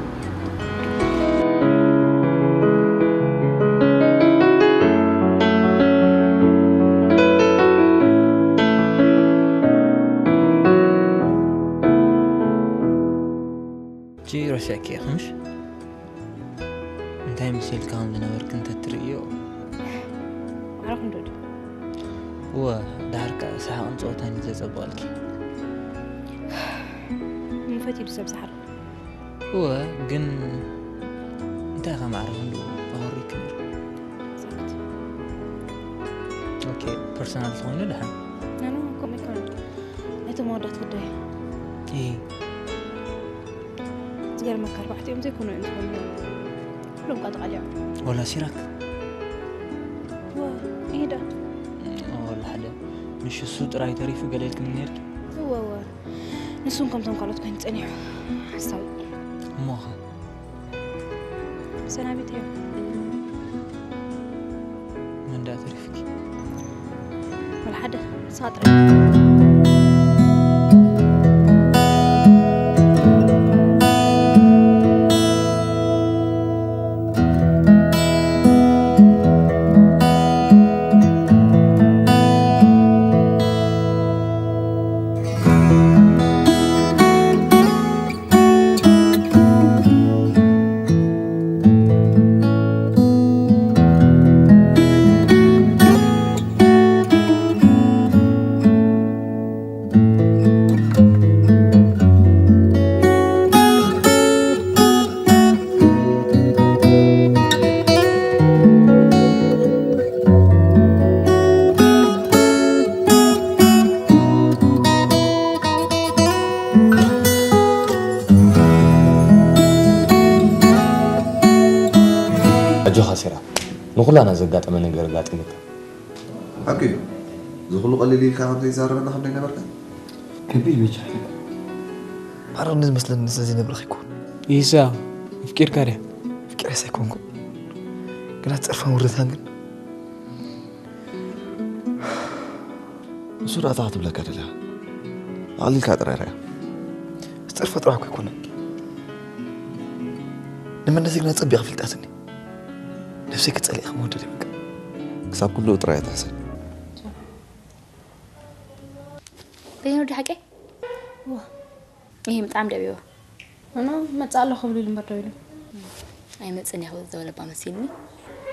ሕጂ ረሲዕኪ ኢኺ ምሽ? እንታይ መሲልካ ከም ዝነበርኪ እንተትርእዮ። ማዕረ ክንዶ ድዩ? እወ፣ ድሓር ከኣ ሰሓቕን ጸወታን እዩ ዘጸብቐልኪ። ምን ፈትዩ ድዩ ሰብ ሰሓቕ? እወ፣ ግን እንታይ ኢኻ ማዕረ ክንድኡ ኣኾሪክኒ? ኦኬ፣ ፐርሰናል ተኾይኑ ደሓን። ኖ፣ ኖ፣ ከምኡ ኣይኮነን። ናይቶም ኣወዳት ጉዳይ። እይ። ዝገርመካ፣ ኣርባዕቲኦም ዘይኮኑ እዮም ዝኾኑ። ኩሎም ቃ ተቓሊዖም። ወላ ሲራክ? ዋ፣ ይሄዳ። ወላ ሓደ። ምሽ እሱ ጥራይ ተሪፉ ገለ ኢልክኒ ነይርኪ? እወ፣ እወ። ንሱን ከምቶም ካልኦት ኮይኑ ጸኒሑ። ሓሳዊ። እሞኸ? ሰናቢት እዮም። መን ደኣ ተሪፍኪ? ወላ ሓደ፣ ንስኻ ጥራይ። ኣጆኻ ሲራክ፣ ንኹላና ዘጋጠመ ነገር ኣጋጢሙካ። ሓቂ እዩ። እዚ ኩሉ ቀሊል ኢልካ ከም ዘይዛረበና ከም ዘይነበርካ። ከቢድ በጃ። ማዕረ ንዝመስለኒ ስለ ዘይነብርኺ እኮ። ኢሳ፣ ኣፍቂርካ ድያ? ኣፍቂረስ ኣይኮንኩ። ግና ጸርፋን ውርደታን ግን። ንሱ ደኣ እንታይ ክትብለካ ደልያ? ኣቕሊልካ ጥራይ ርኣያ። ዝጸርፋ ጥራሕ እኮ ኣይኮነን። ንመለሰይ ግና ጸቢቓ ኣፍሊጣትኒ። ነብሰይ ክጸልእ ከም ወደደ በቃ። ክሳብ ኩሉ ጥራይ ትሕሰብ። በይኑ ድዩ ሓቀይ? ዋ። ይሄ ብጣዕሚ ደቢዎ። ኣነ መጽእ ኣለኹ ክብሉ ኢሉ እምበር ደው ኢሉ። ኣይመጽእን እየ ክብል ዝበለባ መሲልኒ።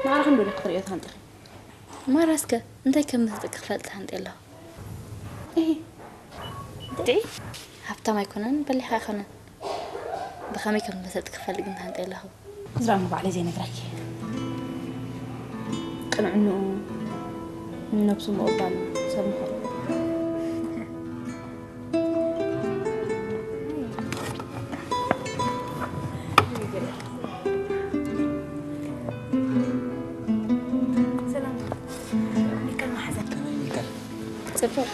ማዕረ ክንዶ ዲኺ ክትርእዮ ትሃንጢኺ? ማራ እስከ እንታይ ከም ዝሰጥኪ ክፈልጥ ትሃንጢ ኣለኹ። እሂ። እንድዒ፣ ሃብታም ኣይኮነን፣ በሊሕ ኣይኮነን። ብኸመይ ከም ዝመሰጥኪ ክፈልጥ ግን ትሃንጢ ኣለኹ። እዚ ደኣ እሞ ባዕለይ ዘይነግረኪ። ቅንዕንኡ፣ ንነብሱ ምቕባል ሰብ ምዃኑ። ሰላም። ሚካል መሓዛ። ከመይ ሚካል? ጽቡቕ።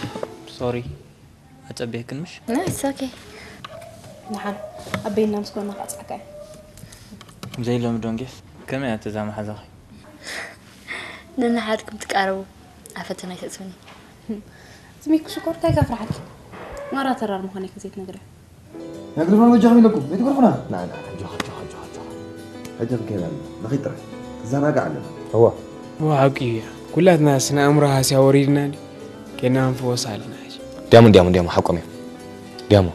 ሶሪ፣ ኣጸቢየክን ምሽ? No, it's okay። ደሓን። ኣበይና ምስ ኮና ክዓጽሓካ እየ። ዘይሎሚ ዶንጌስ፣ ከመይ እያ እዛ መሓዛኺ? ነንሓድኩም ትቃረቡ፣ ኣብ ፈተና ኣይተእትውኒ። ስሚክ ሽኮር እንታይ ከፍርሓኪ? ማራ ተራር ምዃነይ ከዘይትነግርያ። ነግርፎም በጃኹም ኢለኩም፣ ኣይትገርፉና። ና፣ ና፣ ኣጆኻ፣ ኣጆኻ፣ ኣጆኻ፣ ኣጆኻ። ሕጂ ክንከይድ ኣለና። ንኺድ ጥራይ። ክዘናጋዕ ኣለና። እወ። እወ፣ ሓቂ እዩ። ኩላትና ስነ ኣእምሮ ሃስያ ወሪድና ድዩ? ኬድና ንፍወስ ኣለና ሕጂ። ዲያሞ፣ ዲያሞ፣ ዲያሞ፣ ሓቆም እዮም። ዲያሞ።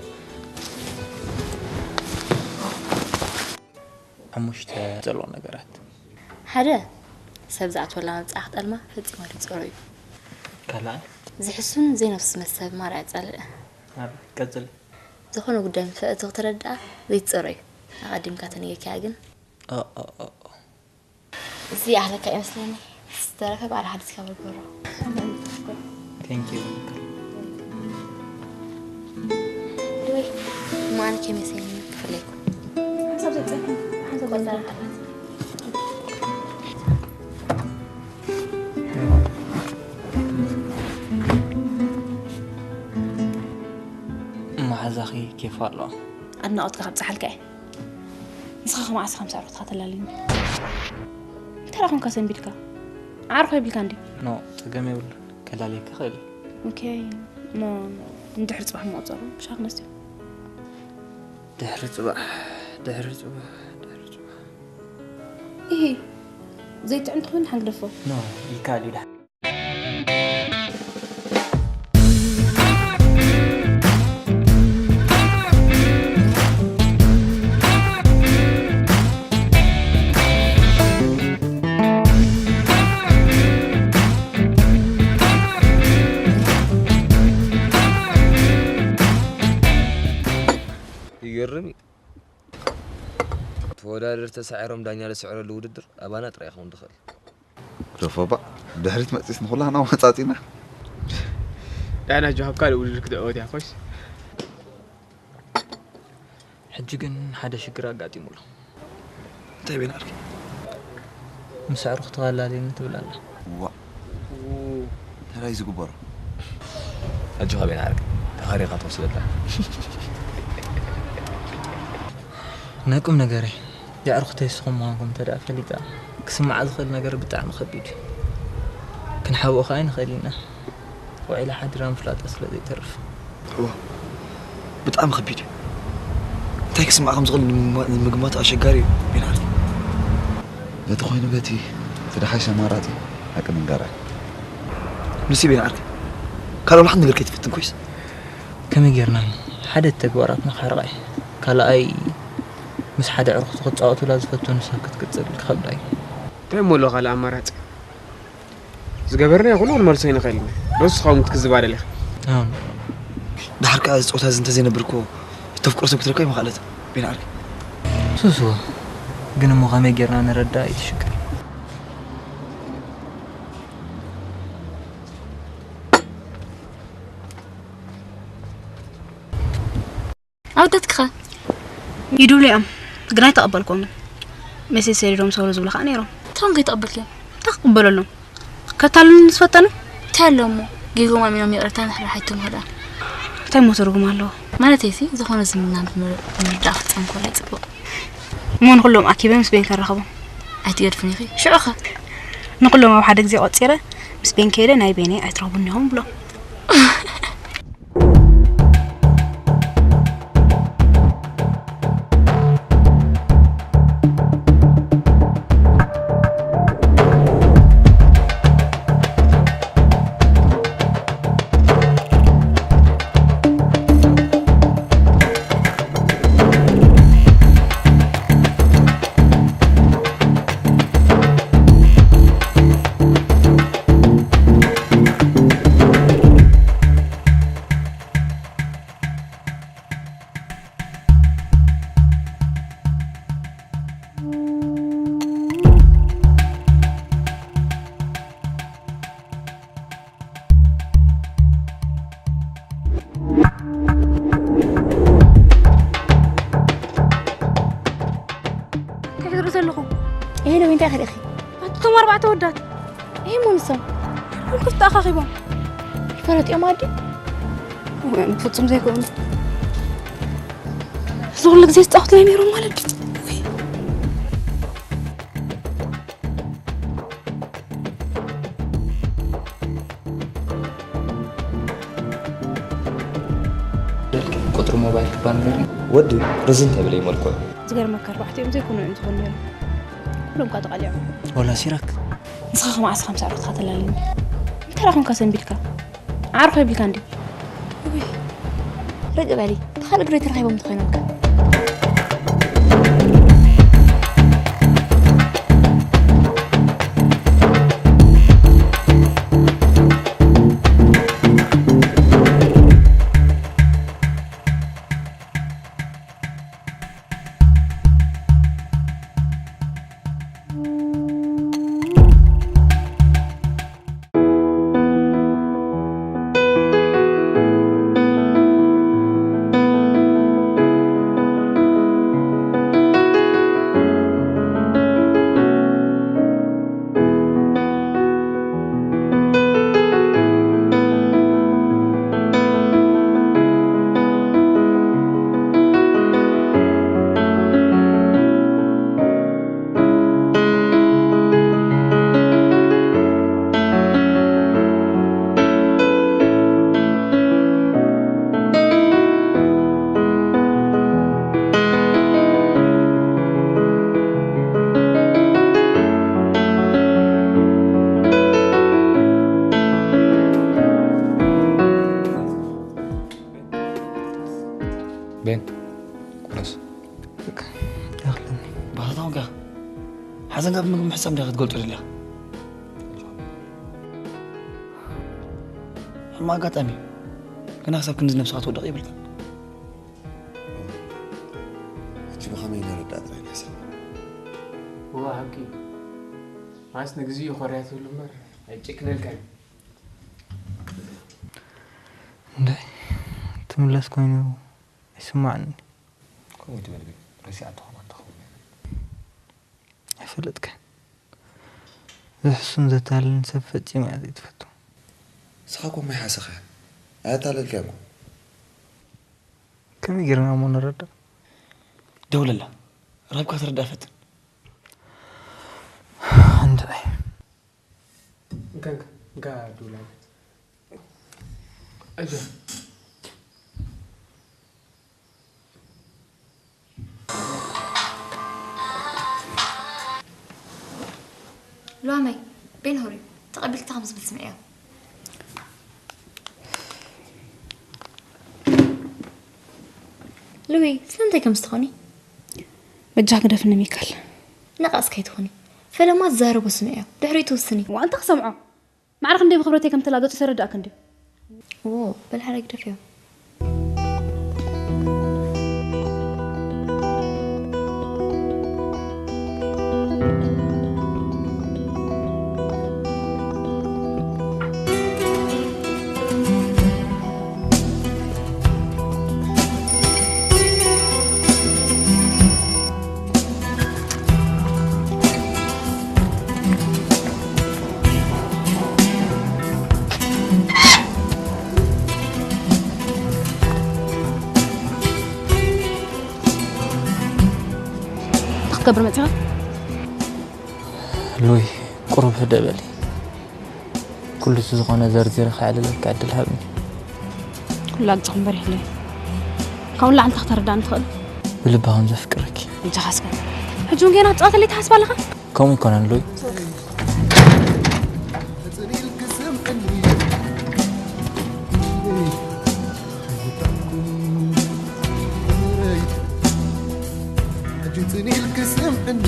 ሓሙሽተ ጸልኦ ነገራት። ሓደ ሰብ ዝኣትወላ መብጽዓ ክጠልማ ፈጺሙ ኣይትጸሮ እዩ። ካልኣይ? ዝሕሱን ዘይነፍሱ ዝመስል ሰብ ማራ ይጸልእ። ኣብ ቀጽል። ዝኾነ ጉዳይ ምስ ፈእቲ ክትረድኣ ዘይትጸሮ እዩ። ኣቐዲምካ ተነጊርካያ ግን። ኦ፣ ኦ፣ ኦ፣ ኦ። እዚ ኣህለካ ይመስለኒ። ዝተረፈ ባዕልኻ ሓዲስካ በርበሮ። Thank you። ድወይ፣ እሞ ኣነ ከመይ ሰኒ ክፍለይኩም? ሓንሳብ ዘይጸንሑ፣ ሓንሳብ ቆጸራ ዘይጸንሑ። መሓዛኺ ኬፍ ኣለዋ። ኣድናቖትካ ከብጽሓልካ እየ። ንስኻ ከማዓስ ከም ሳዕርኽትኻ ተላልዩኒ? እንታይ ደኣ ኾንካ ሰንቢድካ? ዓርኹ የብልካ እንዲ? ኖ፣ ጸገም የብሉን። ከላልየካ እኽእል እየ። ኦኬ። ኖ፣ ኖ። ንድሕሪ ጽባሕ እሞ ጸሩ። ብሻኽ መስትዮ። ድሕሪ ጽባሕ፣ ድሕሪ ጽባሕ፣ ድሕሪ ጽባሕ። ኢሂ፣ ዘይጥዕም ተኾይኑ ሓንግደፎ። ኖ፣ ይከኣል እዩ። ይገርም እዩ። ተወዳደርቲ ተሳዒሮም ዳኛ ዝስዕረሉ ውድድር ኣባና ጥራይ ክኸውን ዝኽእል። ጆፎባ፣ ድሕሪት መጺስ ንኹላህና ወጻጺና። ዳና ጆሃብ ካልእ ውድድር ክትዕወት እያ፣ ኮሽ። ሕጂ ግን ሓደ ሽግር ኣጋጢሙሉ። እንታይ በይና ዓርኪ? ምስ ኣዕሩኽ ተቓላልየኒ ትብል ኣላ። ዋ። እንታይ እዩ ዝግበሮ? ኣጆኻ በይና ዓርኪ፣ ተኻሪኻ ትወስደላ። ናይ ቁም ነገረይ፣ የዕሩኽተይ ንስኹም ምዃንኩም እንተ ደኣ ፈሊጣ፣ ክስምዓ ዝኽእል ነገር ብጣዕሚ ከቢድ እዩ። ክንሓብኦ ከኣ ኣይንኽእል ኢና። ውዒላ ሓዲራ ምፍላጣ ስለ ዘይተርፍ። እወ፣ ብጣዕሚ ከቢድ እዩ። እንታይ ክስማዕ ከም ዝኽእል ንምግማ-፣ ንምግማቱ ኣሸጋሪ እዩ፣ ቤን ዓርኪ። በቲ ኮይኑ በቲ፣ እቲ ደሓሽ ኣማራጺ ሓቂ ምንጋር እዩ። ንሱ ቤን ዓርኪ፣ ካልእ ወላ ሓንቲ ነገር ከይትፍትን ኮይስ? ከመይ ጌርና ሓደ ተግባራትና ክሓርቓ እዩ። ካልኣይ፣ ምስ ሓደ ዕርኽቱ ክትጻወቱላ ዝፈትኑ ሰብ ክትቅጽል ክኸብዳ እዩ። እንታይ እሞ ኣሎ ካልእ ኣማራጺ? ዝገበርናዮ ኩሉ ክንመልሶ ኣይንኽእልን ኢና። ዶስ ንስኻ እውን ክትክዝብ ኣደሊኻ? ኣም። ደሓር ከኣ እዚ ጾታ እዚ እንተዘይነብር እኮ እተፍቅሮ ሰብ ክትረክብ ኣይምኸኣለትን። ቤን ዓርኪ። ሱስ እወ። ግን እሞ ከመይ ጌርና ንረዳእ እዩ እቲ ሽግር። ኣወዳትኪኸ? ይድውሉ እዮም፣ ግን ኣይተቐበልኩዎምን። ሜሴጅ ሰዲዶም ሰውሩ ዝብሉ ኸዓ ነይሮም። እንታይ ከይተቐበልክዮም? እንታይ ክቕበለሎም? ከታልሉኒ ዝፈተኑ? እንታይ ኣሎ እሞ? ጌጎም ኣሚኖም ይቕረታ እንድሕር ሓቲቶም ኸ ደኣ? እንታይ እሞ ትርጉም ኣለዎ? ማለተይሲ፣ ዝኾነ ዝምድና ብምር-፣ ብምርዳእ ክፍጸም ከሎ እዩ ጽቡቕ። እሞ ንኹሎም ኣኪበ ምስ ቤን ከራኽቦም? ኣይትገድፍን ኢኺ። ሽዑ ኸ? ንኹሎም ኣብ ሓደ ግዜ ቆጺረ፣ ምስ ቤን ከይደ ናይ ቤነይ ኣይትረኽቡኒ ኢኹም ብሎም። እንታይ ክትርኢ ዘለኹ? እሄ፣ ሎሚ እንታይ ክርኢ? ኣቱም ኣርባዕተ ወዳት። እሄ፣ እሞ ንሶም? ኣብ ክፍቲ ኣኻኺቦም። ይፈለጥ እዮም ኣዲ? ወይ፣ ብፍጹም ዘይኮኑ። እዚ ኩሉ ግዜ ዝጻወቱለይ ነይሮም ማለት ድዩ? ወይ። ቁጽሪ ሞባይል ክባ ንገርኒ። ወዲ ርዝን ተብለ ይመልክዑ። ዝገርመካ ኣርባዕቲኦም ዘይኮኑ እዮም ዝኾኑ ነይሮም። ኩሎም እኳ ተቓሊዖም። ወላ ሲራክ። ንስኻ ከማዓስ ከም ሳዕርኽትኻ ተላልዩኒ? እንታይ ደኣ ኾንካ ሰንቢድካ? ዓርኹ የብልካ እንድዩ? ውይ፣ ርግእ በሊ። ተኻል እግረይ ተረኺቦም እንተኾይኖም ከ? ኣውጋ ሓዘንካ ብምግቢ ምሕሳብ እንዲኻ ክትገልጾ ደሊኻ? ሕማቕ ኣጋጣሚ እዩ። ግና ክሳብ ክንዲ ነብስኻ ትወድቕ የብልካ። ሕጂ ብኸመይ ነረዳእ ጥራይ ንሕሰብ። እዋ ሓቂ። ማስ ንግዚኡ ኮርያ ትብሉ እምበር ኣይጨክነልካን። እንዳይ ትምለስ ኮይኑ ይስማዕኒ። ከምኡ ትበል ግን ረሲዓቶ ከማን ትኸውን እያ። ኣይፈለጥካን። ዝሕሱን ዘታልልን ሰብ ፈጺሙ እያ ዘይትፈቱ። ንስኻ እኮ ማይ ሓሰኻ እያ። ኣየታለልካያ እኮ። ከመይ ጌርና እሞ ንረዳእ? ደውለላ። ረብካ ትረዳእ ፈትን። እንታይ? እንካ፣ እንካ፣ እንካ፣ ዱላ። ኣጆ። ሉዋመይ፣ ቤን ሆሪ፣ ተቐቢልታ ከም ዝብል ስምዕዮ። ሉዊ፣ ስለምንታይ ከም ዝትኾኒ? በጃ ግደፍኒ ሚካል። ነቓጽ ከይትኾኒ። ፈለማ ዝዛረቦ ስምዕዮ። ድሕሪኡ ትውስኒ። ዋንታ ክሰምዖ። ማዕረ ክንደይ ብኽብረተይ ከም ትላገጹ ይተረድኣካ እንድዩ። ዎ፣ በል ሓደ ግደፍዮ። እንታይ ክትገብር መጺኻ? ሉይ፣ ቁሩብ ህደእ በሊ። ኩሉ እቲ ዝኾነ ዘርዚረ ከዕልለኪ ዕድል ሃብኒ። ኩላ ግዜ ክንበር ይህልዮ። ካብ ላዕሊ እንታይ ክተረዳእኒ ትኽእል? ብልባ ከም ዘፍቅረኪ። እጃኻ እስከ። ሕጂ እውን ገና ክትጻወተለይ ትሓስብ ኣለኻ? ከምኡ ኣይኮነን ሉይ። ሕጂ ጽን ኢልኪ ስምዕኒ።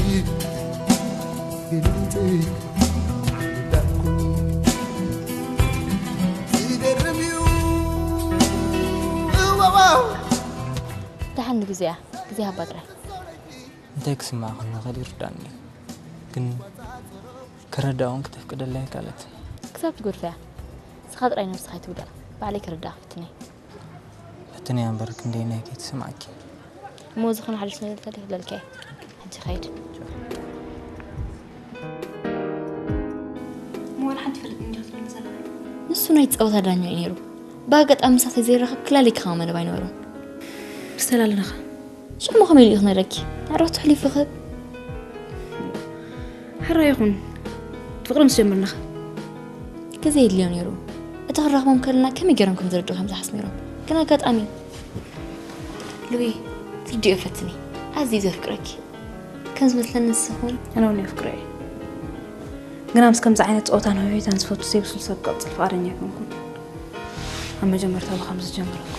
ደሓን ግዜያ፣ ግዜ ሃባ ጥራይ። እንታይ ክስምዓ ከም ዝኽእል ይርዳእኒ እዩ። ግን ክረዳእ እውን ክተፍቅደለይ ኣይከኣለትን። ክሳብ ትገድፎ እያ። ንስኻ ጥራይ ነብስኻ ኣይትጉዳእ። ባዕለይ ክርዳእ ክፍትን እየ። ፈትንያ እምበር ክንደየናይ ከይትስምዓኪ። እሞ ዝኾነ ሓድሽ ነገር እንተልዩ ክብለልካ እየ። ሕጂ ኸይድ። እሞ ዋላ ሓንቲ ይፈልጥኒ እንዲኻ ትብለኒ ዘለኻ? ንሱ ናይ ጸወታ ዳኛ እዩ ነይሩ። ብኣጋጣሚ ምሳኺ ዘይራኸብ ክላለይ ክኸማ መደብ ኣይነበሮን። ምስ ተላለናኸ? ሽዑ እሞ ከመይ ኢሉ እዩ ክነግረኪ? ኣዕሩኽቱ ኣሕሊፉ ክህብ? ሕራይ ይኹን። ፍቕሪ ምስ ጀመርናኸ? ግዜ የድልዮ ነይሩ። እቲ ክንራኽቦም ከለና ከመይ ገይሮም ከም ዝርድኡ ከም ዝሓስቡ ነይሮም። ግን ኣጋጣሚ። ሉዊ፣ ትርድዮ ፈትኒ። ኣዝዩ ዘፍቅረኪ። ከም ዝመስለኒ ንስኹም ኣነ እውን የፍቅሮ እየ። ግና ምስ ከምዚ ዓይነት ጸወታን ህውይታን ዝፈቱ ዘይብሱል ሰብ ክቕጽል ፍቓደኛ ኣይኮንኩን። ኣብ መጀመርታ ብኸምዚ ዝጀመረ እኮ።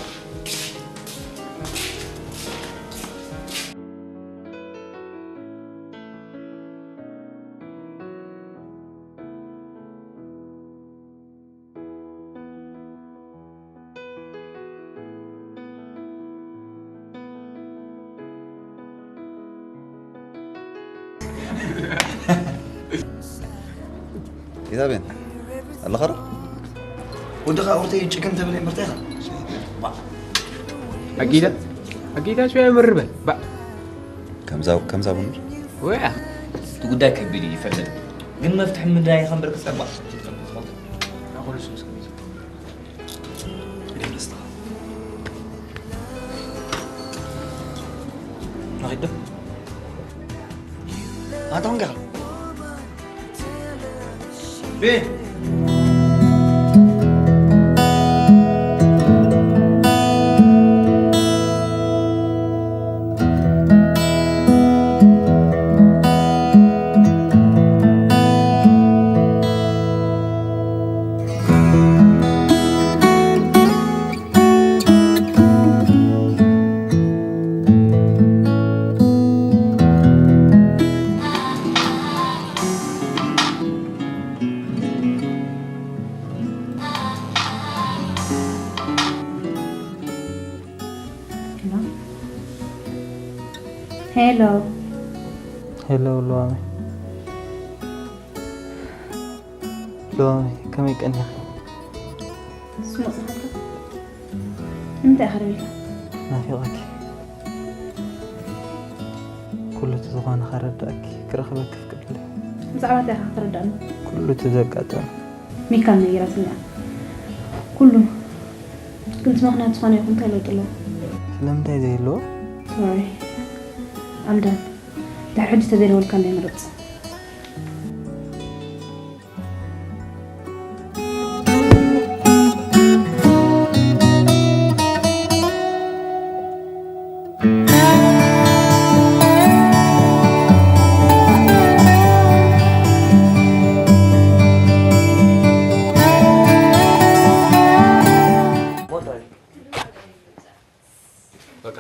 ኢዛ ቤን ኣለኻ ዶ? ወድኻ ኦርተይ ጭክን ተብለ እምበር እንታይ ኢኻ? ባ። ኣጊዳ ኣጊዳ ሸያ ምርበ ባ። ከምዛ ከምዛ ቡን ወይ እቲ ጉዳይ ከቢድ እዩ ይፈልጥ፣ ግን መፍትሒ ምድላይ ከም ብርክ ጸባ። ንኺድ ዶ? ኣንታ ሆንካ። ቤ። ሄሎ ሉዋመይ። ሉዋመይ፣ ከመይ ቀኒኺ? ስሙቕ ዝኸልካ? ንምንታይ ኢኻ ደዊልካ? ናፊቐኪ። ኩሉ እቲ ዝኾነ ከረድኣኪ፣ ክረኽበኪ ፍቅድለይ። ብዛዕባ እንታይ ኢኻ ክትርዳእኒ? ኩሉ እቲ ዘጋጠመ። ሚካል ነጊራትኒ እያ። ኩሉ። ግን እቲ ምኽንያት ዝኾነ ይኹን እንታይ ለውጢ ኣለዎ? ስለምንታይ ዘይህልዎ? ሶሪ። ኣምዳን። ድሕሪ ሕጂ ተዘይደወልካለይ ምረጽ። በቃ፣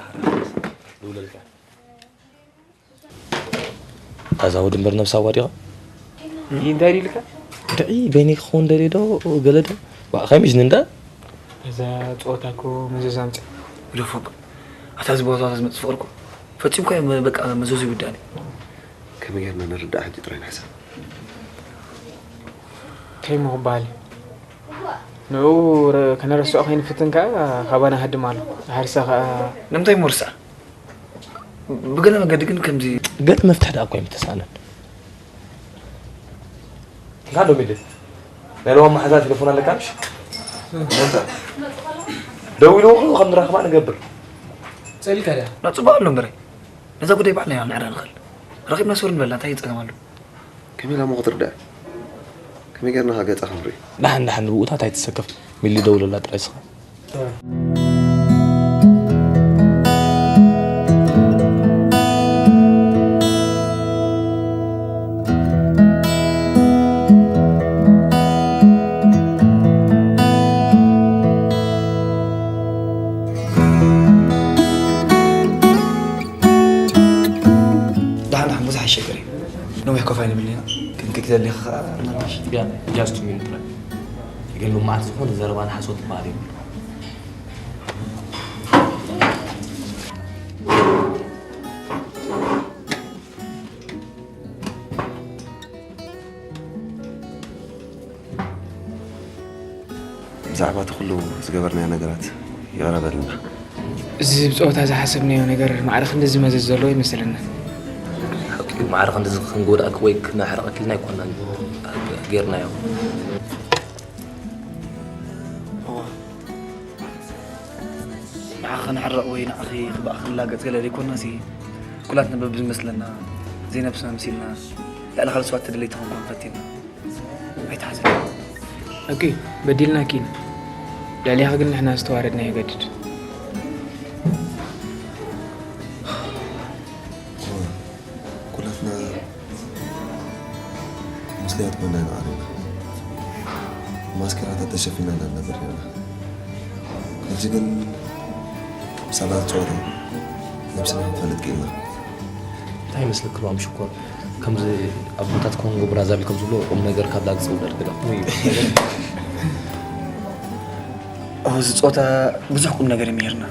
ደውለልካ። እታ ዛውድ እምበር ነብሳ ዋዲቓ። ይህ እንታይ ኢልካ? ድዒ በይነይ ክኸውን ደልየ ዶ ገለ ዶ? ዋ፣ ከሚዝኒ እንዳ። እዛ ጸወታ እኮ መዘዝ ኣምጽእ። ኢሎ ፎቅ። ኣታ እዚ ቦታ ዝመጽእ ፍቕሪ እኮ ፈጺምካ እየ በቃ መዘዙ ይውዳእኒ። ከመይ ጌርና ንርዳእ ሕጂ ጥራይ ንሕሰብ። እንታይ እሞ ክበሃል እዩ? ንኡ ረ-፣ ከነረስዖ ከይንፍትን ከኣ ካባና ሃድም ኣሎ። ድሓርሳ ከኣ ንምንታይ እሞ ርስዓ? ብገለ መገዲ ግን ከምዚ ገለ መፍትሒ ደኣ እኮ ኣይምተሳእነን። እንካ ዶ ሚሊ? ናይ ለዋም መሓዛ ቴሌፎን ኣለካ ምሽ? ደዊሉ ከም ንራኸባ ንገብር። ጸሊካ ድያ? ና ጽቡቕ ኣሎ እምበረይ። ነዛ ጉዳይ ባዕልና ኢና ንዕረ ንኽእል። ረኺብና ሶሪ ንበላ፣ እንታይ ጸገም ኣሎ? ከመይ ኢላ እሞ ክትርዳእ? ከመይ ጌርና ከ ገጻ ክንርኢ? ደሓን ደሓን ንብኡታት ኣይትሰከፍ። ሚሊ ደውለላ ጥራይ እስኻ። ደሓን ደሓን ብዙሕ ኣይሸገር እዩ። ነዊሕ ኮፍ ኣይንብል ኢና። ክንክክ ዘድልየካ ከኣ እናመሽ። ያ፣ just two minutes ጥራይ። ግን ብመዓት ዝኾነ ዘረባን ሓሶት ትበሃል እዩ። ብዛዕባ እቲ ኩሉ ዝገበርናዮ ነገራት ይቕረ በልና። እዚ ብጸወታ ዝሓሰብናዮ ነገር ማዕረ ክንድዚ መዘዝ ዘለዎ ይመስለና። ሓቂ እዩ፣ ማዕረ ክንድዚ ክንጎድኣኪ ወይ ክነሕርቐኪ ኢልና ኣይኮናን ጌርናዮ። እዋ፣ ንዓኺ ክንሕረቕ ወይ ንዓኺ ክበኣኽ ክንላገጽ ገለ ዘይኮናሲ፣ ኩላትና በብዝመስለና ዘይነብስና መሲልና ልዕሊ ካልእ ሰባት ተደለይቲ ክንኮን ፈቲና። ኣይትሓዝን። ኦኬ፣ በዲልናኪ ኢና። ልዕሌኺ ግን ንሕና ዝተዋረድና የገድድ። ኩላትና ምስክያት ኮይና ኢና ቀሪብና። ማስከራታት ተሸፊና ኢና ነበር ነርና። ሕጂ ግን ብሳባት ጸወታ ነብስና ክንፈልጥ ክኢልና። እንታይ ይመስለኪ ሉዋም ሽኮር? ከምዚ ኣቦታት ኮንጎ ብራዛቪል ከም ዝብሎ ቁም ነገር ካብ ላግጺ ይውረድ ገለ ኮይኑ እዩ። እዚ ጸወታ ብዙሕ ቁም ነገር እዩ ምሂርና።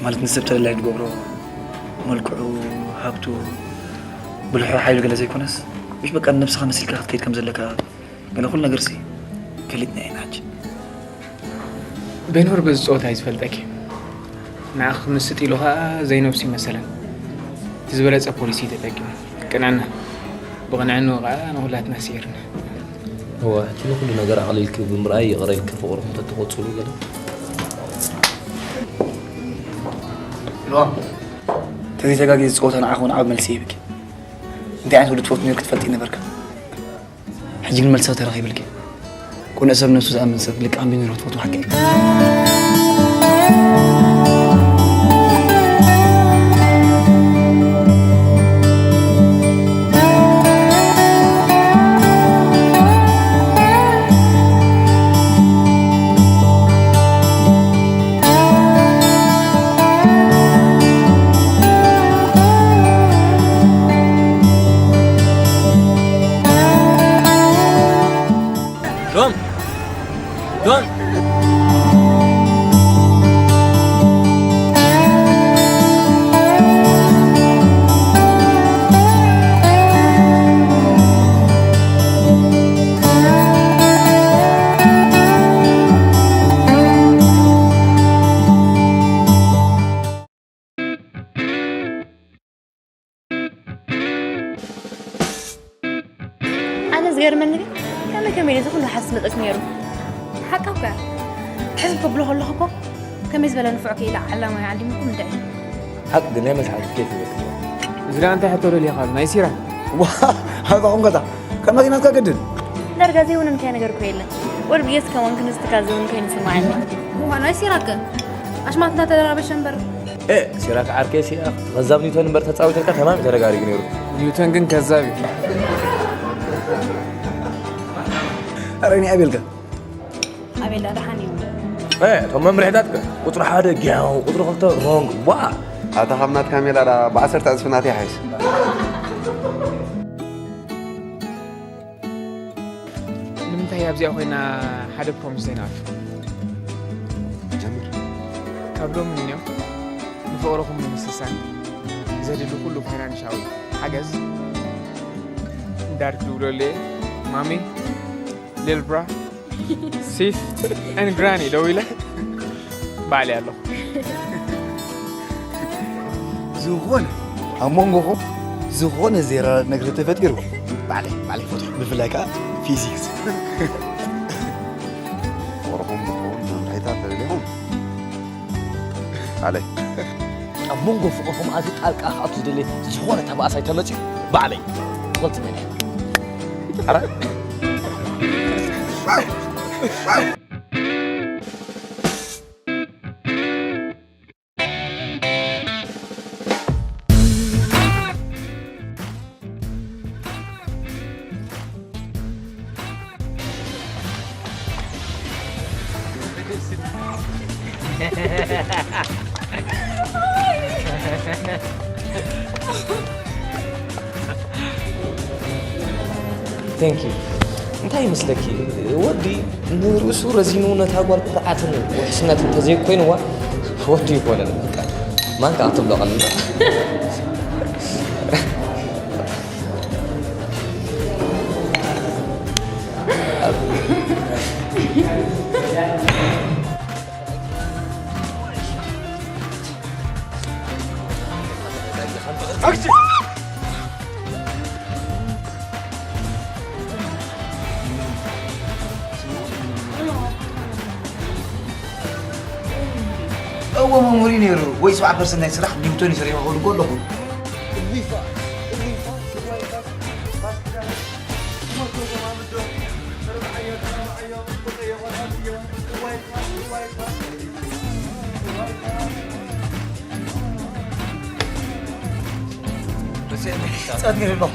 ማለት ንሰብ ተደላይ ዝገብሮ መልክዑ፣ ሃብቱ፣ ብልሑ፣ ሓይሉ ገለ ዘይኮነስ፣ ምሽ በቃ ንነብስኻ መሲልካ ክትከይድ ከም ዘለካ ገለ ኩሉ ነገርሲ ፈሊጥና ኢና ሕጂ። ቤኖር በዚ ጸወታ እዩ ዝፈልጠኪ። ንዓኺ ክምስጥ ኢሉ ኸኣ ዘይነብሱ ይመሰለን። እቲ ዝበለጸ ፖሊሲ ተጠቂሙ። ቅንዕና። ብቕንዕንኡ ኸኣ ንኹላትና ስዒርና። እወ፣ ሕጂ ንኹሉ ነገር ኣቕሊልኪ ብምርኣይ ይቕረ ኢልኪ ፍቕርኹም ተተቖጽሉ ገለ። ሉዋም፣ ተዘይተጋጊ ዝጸወታ ንዓኹም ዓቢ መልሲ ይህብኪ። እንታይ ዓይነት ወዲ ትፈቱ ነይሩ ክትፈልጢ ነበርካ። ሕጂ ግን መልሲ ተረኺብልኪ። ቅኑዕ ሰብ ነብሱ ዝኣምን ሰብ ልክዕ ከም ቢንሮ ትፈትዎ ሓቂ እዩ። ሎም ሎም ዝገርመኒ ግን ከመይ ከመይ ኢሉ እዚ ኩሉ ሓስ መጸት ነይሩ? ሓቃ እኮ እያ። ሕዝብ ክብሎ ከለኹ እኮ ከመይ ዝበለ ንፉዕ ክኢላ ዓላማዊ ዓሊምኩም እንድዒ። ሓቂ ግን ናይ መዝሓል ኬፍ ይበክል። እዚ ደኣ እንታይ ሕቶ ደሊኻ? ናይ ሲራ? ዋ፣ ሃዛ ኹንከታ። ከማኪናትካ ግድን። ዳርጋ ዘይውንን እንታይ ነገር እኮ የለን። ወድ ብየስ ከማን ክንዝትካ ዝውን ከይኑ ስማዓኒ። እዋ፣ ናይ ሲራክ ኣሽማት እንዳተደራረበ ሸንበር። ኤ፣ ሲራክ ዓርከይ ሲራክ፣ ከዛብ ኒውተን እምበር ተጻዊተልካ ተማም ተረጋሪጉ ነይሩ። ኒውተን ግን ከዛብ እዩ። ኣረ፣ እኔ ኣቤልካ። ኣቤላ ደሓን እዩ። ኤ፣ እቶም መምርሒታት ከ? ቁጽሪ ሓደ ጊያው፣ ቁጽሪ ክልተ ሮንግ። ዋ! ኣታ ካብ ናትካ ሜላ ደኣ ብዓሰርተ ዕጽፊ ናተይ ይሓይሽ። ንምንታይ ኣብዚኣ ኮይና ሓደ ፕሮሚስ ዘይንኣቱ? ጀምር። ካብ ሎሚ ንንዮ ንፍቕርኹም ንምስሳን ዘድሊ ኩሉ ፋይናንሻዊ ሓገዝ እንዳርክ ድውለለየ ማሚ፣ ሊል ብራ፣ ሲስ፣ ኤን ግራኒ ደው ኢለ ባዕለይ ኣለኹ። ዝኾነ ኣብ መንጎኹም ዝኾነ ዘይረዳድ ነገር ተፈጢሩ፣ ባዕለይ፣ ባዕለይ ፈትሖ። ብፍላይ ከኣ ፊዚክስ። ወርኹም ብኸውን መምርሒታት ተደሊኹም፣ ባዕለይ። ኣብ መንጎ ፍቕርኹም ኣትዩ ጣልቃ ክኣቱ ዝደሊ ዝኾነ ተባእሳይ ተመጺኡ፣ ባዕለይ። ፈልቲ መን እየ? ኣረ። Thank you። እንታይ ይመስለኪ? ወዲ ንርእሱ ረዚኑ ነታ ጓል ኩርዓትን ውሕስነትን ተዘይኮይንዋ ወዲ ይኮነን። በቃ ማንካ ክትብሎ ቀሊል። እወ መምህር እዩ ነይሩ። ወይ ሰብዓ ፐርሰንት ናይ ስራሕ ኒውቶን እዩ ሰሪሑ ክብል እኮ ኣለኹ። ጸኒሑ ኣሎ።